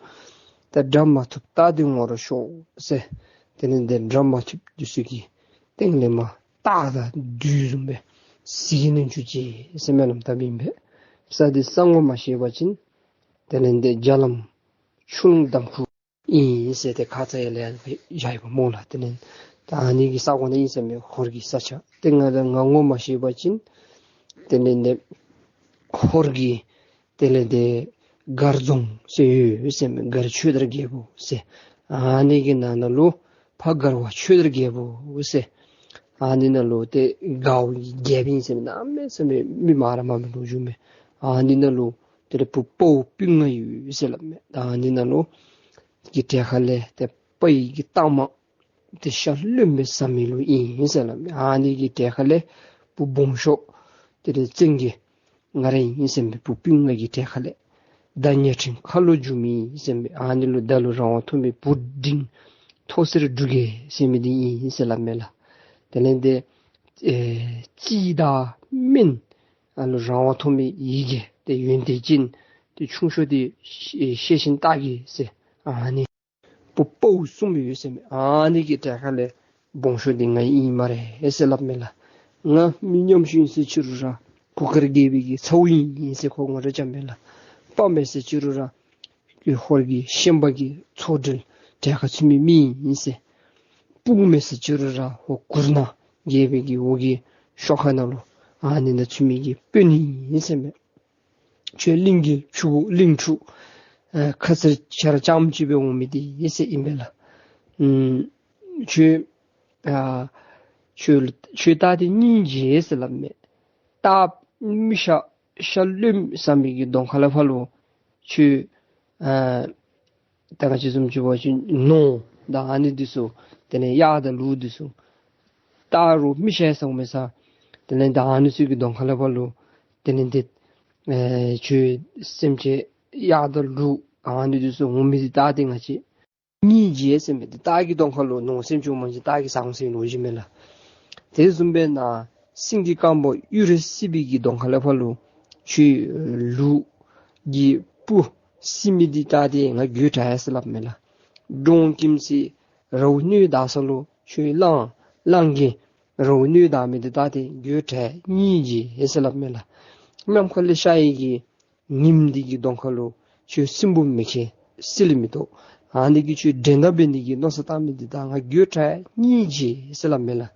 ད་དགྲ་མ་ཐུབ་རྟ་འདི་ངོ་རུ་ཤོག་ཟེར། དེ་ལས་ཏེ་དགྲ་མ་ཐུབ་འདི་ཚུ་གི་སྟེང་ལས་མར་རྟ་དང་བདུད་བཟུམ་སྦེ་གཟིགས་ནི་འགྱོ་ཅི་ཟེར་སྨོན་ལམ་བཏབ་ཨིན་པས། ས་འདི་ས་ངོ་མ་ཤེས་པ་ཅིན་དེ་ལས་ཏེ་རྒྱ་ལམ་ཆུ་ལུང་འདམ་ཁུག་ཨིན་ཟེར་ཏེ་ཁ་ཙ་ཡར་ལས་ཡང་བཞག་ཡི་པ་སྨོ་ལགས། དེ་ལས་ད་ཨ་ནི་གི་ས་གོ་ནང་ཨིན་ཟེར་མས། ཧོར་གྱི་ས་ཆ་ཏེ་ང་ད་ང་ངོ་མ་ཤེས་པ་ཅིན་དེ་ལས་ཏེ་ཧོར་གྱི་དེ་ལས་ཏེ་མགར་རྫོང་ཟེར་ཡོད་ཟེར་མས། མགར་ཆོས་དར་རྒྱལ་པོ་ཟེར་ཨ་ནི་གི་ནང་ན་ལུ་ཕ་མགར་བ་ཆོས་དར་རྒྱལ་པོ་ཟེར་ཨ་ནི་ནང་ལུ་ཏེ་མགརཝ་གི་རྒྱལཔོ་ཨིན་ཟེར་མས། གནམ་མེད་ས་མེད་མི་མང་ར་མང་མི་ལོ་རྒྱུས་མས། ཨ་ནི་ནང་ལུ་དེ་ལས་བུ་དཔའ་བོ་སྤུན་ལྔ་ཡོད་ཟེར་སླབ་མས། ད་ཨ་ནི་ནང་ལུ་གི་གྲལ་ཁ་ལས་ཏེ་དཔའ་ཡི་གི་རྟགས་མ་ཏེ་ཤ་རློནམ་སྦེ་ཟ་མི་ལུ་ཨིན་ཟེར་སླབ་མས། ཨ་ནི་གི་གྲལ་ཁ་ལས་བུ་སྦོམ་ཤོས་དེ་ལས་བཙན་གྱི་ང་ར་ཨིན་ཟེར་མས། བུ་སྤུན་ལྔ་གི་གྲལ་ཁ་ལས་མདའ་གཉའ་ཕྲེང་ཁ་ལོ་སྒྱུར་མི་ཨིན་ཟེར་མས། ཨ་ནི་ལུ་མདའ་ལུ་རང་དབང་ཐོབ་མི་བུ་འབྲིང་ཐོག་སེར་འབྲུག་རྒྱལ་ཟེར་མི་འདི་ཨིན་ཟེར་སླབ་མས་ལགས། དེ་ལས་ཏེ་ཨེ་རྩིས་དང་སྨན་ཨ་ལུ་རང་དབང་ཐོབ་མི་ཡི་གེ་ཏེ་ཡོན་ཏན་ཅན་ཏེ་ཆུང་ཤོས་འདི་ཤེ་ཤེ་ཆེན་སྟག་གི་ཟེར་ཨ་ནི་བུ་དཔའ་བོ་གསུམ་ཡོད་ཟེར་མས། ཨ་ནི་གི་གྲལ་ཁ་ལས་སྦོམ་ཤོས་འདི་ང་ཨིན་སྨ་རེ་ཟེར་སླབ་མས་ལགས། ང་མི་ཉམ་ཆུང་ཨིན་ཟེར་ཅི་རུང་ར་གུར་དཀར་རྒྱལ་པོའི་གི་ཚ་བོ་ཨིན་ཟེར་ཁོ་ངོ་སྤྲོད་རྐྱབ་མས་ལགས། དཔའ་མེན་ཟེར་ཅི་རུང་ར་ཧོར་གྱི་ཤན་པ་གི་ཚོགས་འདུ་གྲལ་ཁར་ཚུད་མི་མི་ཨིན་ཟེར། དཔུང་མེན་ཟེར་ཅི་རུང་ར་ཧོར་གུར་ནག་རྒྱལ་པོའི་གི་འོག་གི་ཤོག་ཁ་ནང་ལུ་ཨ་ནི་ནང་ཚུད་མི་གི་དཔོན་ཨིན་ཟེར་མས། ཁྱོད་གླིང་གི་ཕྱུག་པོ་གླིང་ཕྲུག་ཨ་ཁ་ཚིག་ཆ་ར་རྐྱངམ་ཅིག་སྦེ་འོང་མི་འདི་ཨིན་ཟེར་ཨིན་པས་ལགས། ཨམ་ཁྱོད་ཨ་ཁྱོད་ཁྱོད་རྟ་འདི་སྙིང་རྗེ་ཟེར་སླབ་མས། རྟ་མི་ཤ་ཤ་རློནམ་ཟ་མི་གི་གདོང་ཁ་ལས་ཕར་ལུ་ཁྱོད་ཨ་ད་ང་བཅས་བཟུམ་ཅིག་འབད་བ་ཅིན་ནོར་དང་ཨ་ནི་འདི་ཚུ་དེ་ལས་གཡག་དང་ལུག་འདི་ཚུ་རྟ་རུ་མི་ཤ་ཟཝ་མས་ཟེར། དེ་ལས་ད་ཨ་ནི་ཚུ་གི་གདོང་ཁ་ལས་ཕར་ལུ་དེ་ལས་འདི་ཨེ་ཁྱོད་སེམས་ཅན་གཡག་དང་ལུག་ཨ་ནི་འདི་ཚུ་འོང་མི་འདི་རྟ་འདི་ང་བཅས་སྙིང་རྗེ་ཟེར་མི་འདི་རྟ་གི་གདོང་ཁ་ལུ་ནོར་སེམས་ཅན་འོང་མི་ཅིག་རྟ་གིས་ཟ་འོང་ཟེར་ལོ་རྒྱུས་མས་ལགས། དེ་བཟུམ་སྦེ་ནཱ་སེང་གེ་དཀརམོ་གཡུ་རལ་སེར་པོའི་གི་གདོང་ཁ་ལས་ཕར་ལུ་ཁྱོད་ལུག་གི་སྤུ་བསད་མི་འདི་ད་ཏེ་ང་དགོད་བྲ་ཡི་ཟེར་སླབ་མས་ལགས། འབྲོང་ཁྱིམ་སི་རཝ་སྣོད་བདའ་ས་ལུ་ཁྱོད་གླང་གླང་གི་རཝ་སྣོད་བདའ་མི་འདི་ད་ཏེ་དགོད་བྲ་ཡི་སྙིང་རྗེ་ཟེར་སླབ་མས་ལགས། ནམ་མཁའ་ལས་ཤར་ཡི་གི་ཉིམ་འདི་གི་གདོང་ཁ་ལུ་ཁྱོད་སྲིན་འབུ་མེ་ཁྱེར་སིལ་མི་ཐོགས། ཨ་ནི་གིས་ཁྱོད་འགྲན་ཟླ་འབད་ནི་གི་མནོ་བསམ་བཏང་མི་འདི་ད་ང་དགོད་བྲ་ཡི་སྙིང་རྗེ་ཟེར་སླབ་མས་ལགས།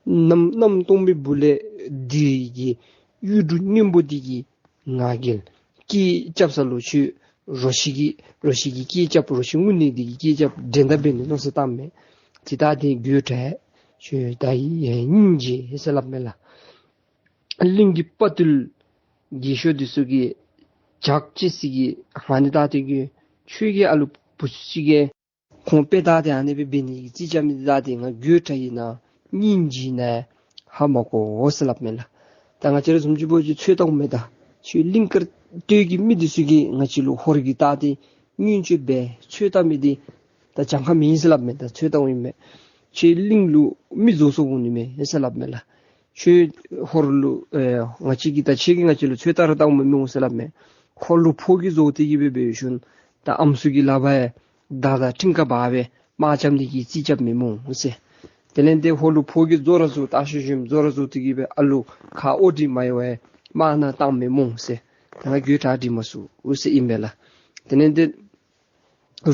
གནམ་གནམ་སྟོང་པའི་སྦུག་ལས་འདི་གི་གཡུ་འབྲུག་སྔོན་པོ་འདི་གིས་ང་རྒྱལ་སྐད་རྐྱབ་ས་ལུ་ཁྱོད་རོ་ཁྱི་གི་རོ་ཁྱི་གི་སྐད་རྐྱབ་རོ་ཁྱི་རྔུ་ནི་འདི་གིས་སྐད་རྐྱབ་འགྲན་ཟླ་འབད་ནི་མནོ་བསམ་བཏང་མི་འདི་ད་ཏེ་དགོད་བྲ་ཡི་ཁྱོད་ད་ཡི་སྙིང་རྗེ་ཟེར་སླབ་མས་ལགས། གླིང་གི་དཔའ་བརྟུལ་རྒས་ཤོས་འདི་ཚུ་གིས་ཇག་ཅིག་ཟེར་གི་ཧ་ནི་ད་ཏེ་གི་ཁྱོད་ཀྱི་ཨ་ལུ་བུ་ཚུ་ཅིག་གིས་ཁོང་དཔེ་ད་ཏེ་ཨ་ནི་སྦེ་འབད་ནི་གི་རྩིས་རྐྱབ་མི་འདི་ད་ཏེ་ང་དགོད་བྲ་ཡི་ན་སྙིང་རྗེ་ན་ཧ་མ་གོ་ཟེར་སླབ་མས་ལགས། ད་ང་བཅས་ར་བཟུམ་ཅིག་འབད་བ་ཅིན་ཚོད་བལྟ་འོང་མས། ད་ཁྱོད་གླིང་དཀར་སྟོད་ཀྱི་མི་འདི་ཚུ་གིས་ང་བཅས་ལུ་ཧོར་གྱི་ད་ཏེ་བརྙས་བཅོས་འབད་ཚོད་བལྟ་མི་འདི་ད་གྱངས་ཁ་མེད་ཟེར་སླབ་མས། ད་ཚོད་བལྟ་འོང་ཨིན་མས། ཁྱོད་གླིང་ལུ་མི་རྫོགས་སོང་འོང་ནི་མས་ཟེར་སླབ་མས་ལགས། ཁྱོད་ཧོར་ལུ་ཨེ་ང་བཅས་ཀྱིས་ད་ཁྱོད་ཀྱིས་ང་བཅས་ལུ་ཚོད་བལྟ་ར་བལྟ་འོང་མི་མི་འོང་ཟེར་སླབ་མས། ཧོར་ལུ་ཕོ་རྒྱས་རྫོགས་ཏེ་གི་སྦེ་འབད་ཞིནམ་ད་ཨམ་སྲུ་གི་ལག་པར་མདའ་དང་ཊིང་ཀ་འབག་སྦེ་དམག་རྐྱབ་ནི་གི་རྩིས་རྐྱབ་མི་མི་འོང་ཟེར། དེ་ལས་འདི་ཧོར་ལུ་ཕོ་རྒྱས་རྫོགས་ར་རྫོགས་ད་ཤུལ་ཤུལ་རྫོགས་ར་རྫོགས་ཏེ་གི་སྦེ་ཨ་ལུ་ཁ་ཨོ་དྲི་མ་ཡོད་པར་དམག་ནང་བཏང་མི་མི་འོང་ཟེར། ད་ང་དགོད་བྲ་དྲི་མ་ཚུགས་འོང་ཟེར་ཨིན་པས་ལགས། དེ་ལས་འདི་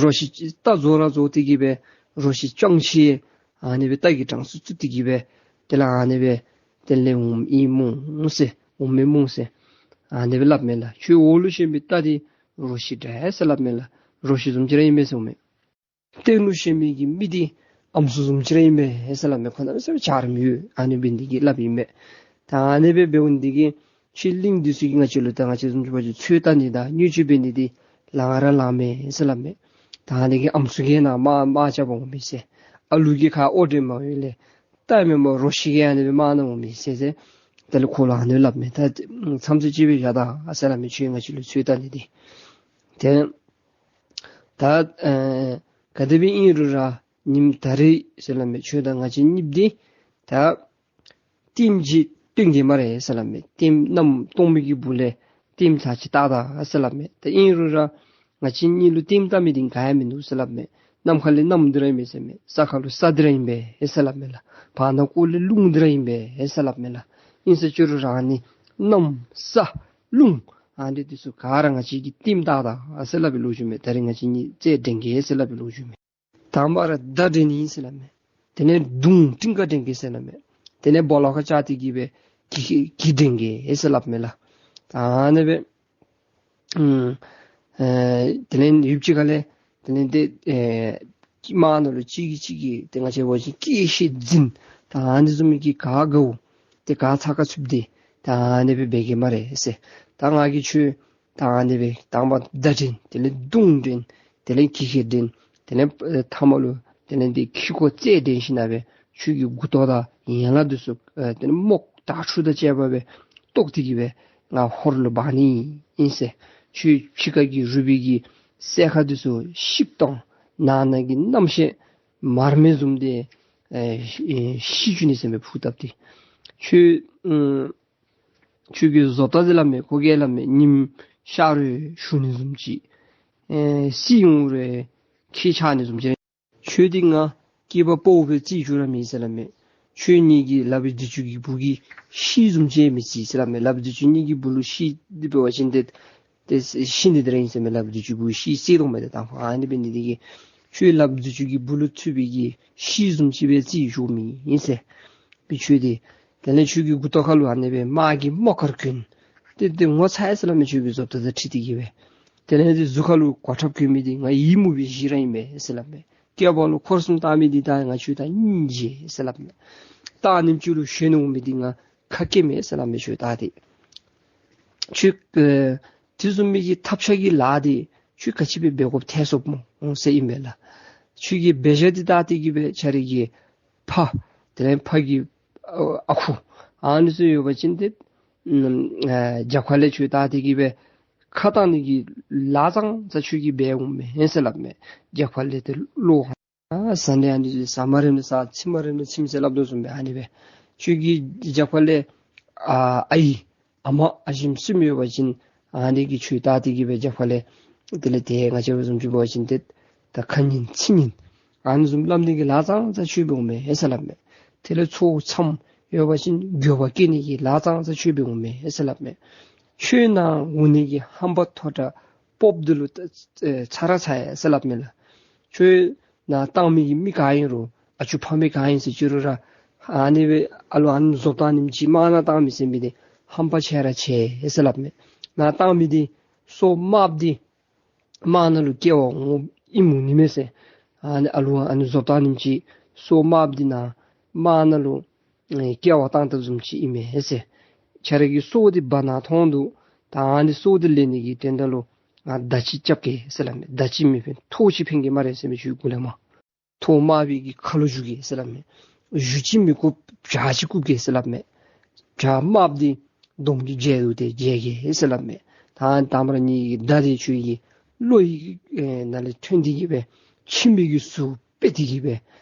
རོ་ཁྱི་རྟ་རྫོགས་ར་རྫོགས་ཏེ་གི་སྦེ་རོ་ཁྱི་སྤྱང་ཁྱི་ཨ་ནི་སྦེ་རྟ་གི་གྲངས་སུ་ཚུད་དེ་གི་སྦེ་དེ་ལས་ཨ་ནི་སྦེ་དེ་ལས་འོང་ཨིན་མི་འོང་ཟེར་འོང་མི་མི་འོང་ཟེར་ཨ་ནི་སྦེ་སླབ་མས་ལགས། ཁྱོད་འོག་ལུ་ཤོར་མི་རྟ་འདི་རོ་ཁྱི་འདྲ་ཟེར་སླབ་མས་ལགས། རོ་ཁྱི་བཟུམ་ཅིག་ར་ཨིན་མས་ཟེར་འོང་མས། སྟེང་ལུ་ཤོར་མི་གི་མི་འདི་ཨམ་སྲུ་བཟུམ་ཅིག་ར་ཨིན་མས་ཟེར་སླབ་མས། ཁོ་ན་མི་ཟེར་བ་འཇའ་རིསམོ་ཡོད་ཨ་ནི་འབད་ནི་འདི་གིས་སླབ་ཨིན་མས། ད་ཨ་ནི་སྦེ་འབདཝ་འདི་གིས་ཁྱོད་གླིང་འདི་ཚུ་གིས་ང་བཅས་ལུ་ད་ང་བཅས་བཟུམ་ཅིག་འབད་བ་ཅིན་ཚོད་བལྟ་ནི་དང་བརྙས་བཅོས་འབད་ནི་འདི་ལང་ར་ལང་མས་ཟེར་སླབ་མས། ད་ཨ་ནི་གིས་ཨམ་སྲུ་གིས་ནཱ་དམག་དམག་རྐྱབ་པར་འོང་མས་ཟེར། ཨ་ལུ་གི་ཁར་ཨོ་དྲི་མ་ཡོད་ལས་རྟ་མེན་པར་རོ་ཁྱི་གིས་ཨ་ནི་སྦེ་དམག་ནང་འོང་མས་ཟེར་ཟེར་དེ་ལས་ཁོ་ལུ་ཨ་ནི་སླབ་མས། ད་མཚམས་ཚོད་ཅིག་སྦེ་བཞག་ད་ཟེར་སླབ་མས། ཁྱོད་ང་བཅས་ལུ་ཚོད་བལྟ་ནི་འདི་དེ་ད་ཨེ་ག་དེ་སྦེ་ཨིན་རུང་ར་ཉིནམ་ད་རིས་ཟེར་སླབ་མས། ཁྱོད་དང་ང་བཅས་གཉིསཔོ་འདི་ད་ལྟདམོ་ཅིག་སྟོན་གེ་སྨ་རེ་ཟེར་སླབ་མས། ལྟདམོ་གནམ་སྟོང་པའི་གི་སྦུག་ལས་ལྟདམོ་ཚར་ཅིག་བལྟ་ད་ཟེར་སླབ་མས། ད་ཨིན་རུང་ར་ང་བཅས་གཉིས་ལུ་ལྟདམོ་བལྟ་མི་འདི་ག་ཡང་མིན་འདུག་ཟེར་སླབ་མས། གནམ་ཁ་ལས་གནམ་འདི་ར་ཨིན་མས་ཟེར་མས། ས་ཁ་ལུ་ས་འདི་ར་ཨིན་པས་ཟེར་སླབ་མས་ལགས། བར་ན་ཀོ་ལས་རླུང་འདི་ར་ཨིན་པས་ཟེར་སླབ་མས་ལགས། ཨིན་ཟེར་ཅི་རུང་ར་ཨ་ནི་གནམ་ས་རླུང་ཨ་ནི་འདི་ཚུ་ག་ར་ང་བཅས་ཀྱིས་ལྟདམོ་བལྟ་ད་ཟེར་སླབ་པའི་ལོ་རྒྱུས་མས། ད་རིས་ང་བཅས་གཉིས་རྩེད་འགྲན་གེ་ཟེར་སླབ་པའི་ལོ་རྒྱུས་མས། དང་པ་ར་མདའ་འགྲན་ནི་ཟེར་སླབ་མས། དེ་ལས་མདུང་ཊིང་ཀ་འགྲན་གེ་ཟེར་སླབ་མས། དེ་ལས་སྦོ་ལོགས་ཁར་བཅར་ཏེ་གི་སྦེ་གྱི་གྱི་འགྲན་གེ་ཟེར་སླབ་མས་ལགས། ཨ་ནི་སྦེ་ཨུམ་ཨེ་དེ་ལས་ཡུདཔ་ཅིག་ཁ་ལས་དེ་ལས་འདི་ཨེ་དམག་ནང་ལུ་གཅིག་གིས་གཅིག་གི་ཏེ་ང་བཅས་འབད་བ་ཅིན་སྐད་ཤེད་འཛིན་ད་ཨ་ནི་བཟུམ་མའི་གི་ག་དགའཝ་ཏེ་ག་ཚ་ག་ཚུདཔ་འདི་ད་ཨ་ནི་སྦེ་འབད་གེ་སྨ་རེ་ཟེར། ད་ང་གིས་ཁྱོད་ད་ཨ་ནི་སྦེ་དང་པ་མདའ་འགྲན། དེ་ལས་མདུང་འགྲན། དེ་ལས་གྱི་གྱི་འགྲན། དེ་ལས་ཨེ་མཐའ་མ་ལུ་དེ་ལས་འདི་ཁྱི་ཁོ་རྩེད་འགྲན་ཞིནམ་ལས་ཁྱོད་ཀྱི་མགུ་ཏོ་དང་ཡན་ལག་འདི་ཚུ་ཨེ་དེ་ལས་རྨོག་དྲག་ཤུགས་དང་བཅས་པ་སྦེ་བཏོག་སྟེ་གི་སྦེ་ང་ཧོར་ལུ་འབག་ནི་ཨིན་ཟེར། ཁྱོད་ཕྱི་ཁ་གི་རུས་པའི་གི་སྲས་མཁར་འདི་ཚུ་བཤིག་གཏང་། ནང་ན་གི་རྣམ་ཤེས་མར་མེ་བཟུམ་འདི་ཨེ་ཤི་ཨེ་ཤི་བཅུག་ནི་ཟེར་མས། ཕུ་བཏབ་སྟེ་ཁྱོད་ཨུམ་ཁྱོད་ཀྱི་བཟོ་ལྟ་འདི་སླབ་མས། ཁོ་གིས་སླབ་མས། ཉིམ་ཤར་རུང་ཞུ་ནི་བཟུམ་ཅིག་ཨེ་བསིལ་འོང་རུང་ཁྱེགས་ཆགས་ནི་བཟུམ་ཅིག། ཁྱོད་འདི་ང་སྐྱེས་པ་ཕོ་སྦེ་རྩིས་བཅུག་ར་མེད་ཟེར་སླབ་མས། ཁྱོད་གཉིས་ཀྱི་ལགཔ་བདུད་ཅུ་གི་བུ་གི་ཤིང་བཟུམ་ཅིག་མི་རྩི་ཟེར་སླབ་མས། ལགཔ་བདུད་ཅུ་གཉིས་ཀྱི་བུ་ལུ་ཤིང་འདི་འབད་བ་ཅིན་ཏེ་ཏེ་ཤིང་འདི་འདི་ར་ཨིན་ཟེར་མས། ལགཔ་བདུད་ཅུ་བུ་ཤིང་བསད་དོ་མས། ཏེ་དང་ཕུ་ཨ་ནི་འབད་ནི་འདི་གིས་ཁྱོད་ལགཔ་བདུད་ཅུ་གི་བུ་ལུ་ཚུད་པའི་གི་ཤིང་བཟུམ་ཅིག་སྦེ་རྩི་བཅུག་མི་ཨིན་ཟེར། བི་ཁྱོད་འདི་དེ་ལས་ཁྱོད་ཀྱི་མགུ་ཏོ་ཁ་ལུ་ཨ་ནི་སྦེ་དམག་གི་རྨོག་དཀར་གྱོན། ཏེ་ཏེ་ངོ་ཚ་ཡི་ཟེར་སླབ་མས། ཁྱོད་ཀྱི་བཟོ་ལྟ་དང་འཁྲིལ་ཏེ་གི་སྦེ། དེ་ལས་འདི་གཟུགས་ཁ་ལུ་གོ་ཁྲབ་གྱོན་མི་འདི་ང་ཡིད་མུག་པའི་བཞི་ར་ཨིན་པས་ཟེར་སླབ་མས། སྐེད་པ་ལུ་འཁོར་གསུམ་བཏགས་མི་འདི་ད་ང་ཁྱོད་དང་སྙིང་རྗེ་ཟེར་སླབ་མས། རྟ་ནེམ་ཅིག་ལུ་ཞོན་འོང་མི་འདི་ང་ཁ་སྐད་མས་ཟེར་སླབ་མས། ཁྱོད་ད་འདི་ཁྱོད་ཨེ་དེ་བཟུམ་མའི་གི་ཐབས་ཆག་གི་ལཱ་འདི་ཁྱོད་ག་ཅི་སྦེ་འབད་དགོཔ་ཐལ་སོངམ་སྨོ་ཟེར་ཨིན་པས་ལགས། ཁྱོད་ཀྱི་འབད་བཞག་འདི་ད་འདི་གིས་སྦེ་ཁྱོད་རའི་གི་ཕ་དེ་ལས་ཕ་གི་ཨ་ཨ་ཁུ་ཨ་ནི་ཚུ་ཡོད་པ་ཅིན་ཏེ་ཨམ་ཨེ་རྒྱབ་ཁ་ལས་ཁྱོད་ད་འདི་གིས་སྦེ་ཁ་བཏང་ནི་གི་ལཱ་ཙང་ཙ་ཁྱོད་ཀྱིས་འབད་འོང་མས་ཟེར་སླབ་མས། རྒྱབ་ཁ་ལས་ཏེ་བློ་ཨ་ཟ་ནི་ཨ་ནི་ཟ་མ་རན་ན་ཟ་ཚིམ་མ་རན་ན་ཚིམ་ཟེར་སླབ་དོ་བཟུམ་སྦེ་ཨ་ནི་སྦེ་ ཁྱོད་ཀྱི་རྒྱབ་ཁ་ལས་ཨ་ཨའི་ཨ་མ་ཨ་ཞེམོ་གསུམ་ཡོད་པ་ཅིན་ཨ་ནི་གིས་ཁྱོད་བལྟ་སྟེ་གི་སྦེ་རྒྱབ་ཁ་ལས་དེ་ལས་ཏེ་ང་བཅས་བཟུམ་ཅིག་འབད་བ་ཅིན་ཏེ་ད་ཁ་ཉན་ཚིག་ཉན་ཨ་ནི་བཟུམ་སླབ་ནི་གི་ལཱ་ཙང་ཙ་ཁྱོད་འབད་འོང་མས་ཟེར་སླབ་མས། དེ་ལས་ཚོགས་མཚམས་ཡོད་པ་ཅིན་འགྱོད་པ་སྐྱེ་ནི་གི་ལཱ་ཙང་ཙ་ཁྱོད་འབད་འོང་མས་ཟེར་སླབ་མས། ཁྱོད་ནཱ་འོང་ནི་གི་ཧམ་པ་མཐོ་དྲགས་སྤོབས་འདི་ལུ་ཚ་ར་ཚ་ཡི་ཟེར་སླབ་མས་ལགས། ཁྱོད་ནཱ་བཏང་མི་གི་མི་ག་ཨིན་རུང་ཨ་ཅོ་ཕ་མ་ག་ཨིན་ཟེར་ཅི་རུང་ར་ཨ་ནི་སྦེ་ཨ་ལུ་ཨ་ནི་བཟོ་བཏང་ནི་ཅིག་དམག་ནང་བཏང་མི་ཟེར་མི་འདི་ཧམ་པ་ཆེ་ར་ཆེ་ཡི་ཟེར་སླབ་མས། ནཱ་བཏང་མི་འདི་སྲོག་དམརཔོ་འདི་དམག་ནང་ལུ་སྐྱེལ་བར་འོང་ཨིནམ་འོང་ནི་མས་ཟེར། ཨ་ནི་ཨ་ལུ་ཨ་ནི་བཟོ་བཏང་ནི་ཅིག་སྲོག་དམརཔོ་འདི་ནཱ་དམག་ནང་ལུ་ཨེ་སྐྱེལ་བར་བཏང་བཏངམ་བཟུམ་ཅིག་ཨིན་མས་ཟེར། ཁྱོད་ར་གི་སྲོག་འདི་འབག་ནཱ་ཐོན་འདུག། ད་ཨ་ནི་སྲོག་འདི་ལེན་ནི་གི་དོན་དག་ལུ་ང་མདའ་ཅིག་རྐྱབ་གེ་ཟེར་སླབ་མས། མདའ་ཅིག་མི་ཕན་ཐོག་ཅིག་ཕན་གྱི་སྨ་རེ་ཟེར་མས། ཁྱོད་གུ་ལས་མར་ཐོག་དམར་པོའི་གི་ཁ་ལུ་བཞུ་གེ་ཟེར་སླབ་མས། གཞུ་ཅིག་མི་དགོ་བྱ་ཅིག་བཀུག་གེ་ཟེར་སླབ་མས། བྱ་དམརཔོ་འདི་གདོང་གི་མཇལ་དུ་ཏེ་མཇལ་གེ་ཟེར་སླབ་མས། ད་དང་པ་ར་ངེ་གི་མདའ་འདི་ཁྱོད་ཀྱི་བློ་ཡི་ཨེ་ནང་ལས་ཐོན་ཏེ་གི་སྦེ་ཁྱིམ་པའི་གི་ཟུག་དཔེ་དེ་གི་སྦེ་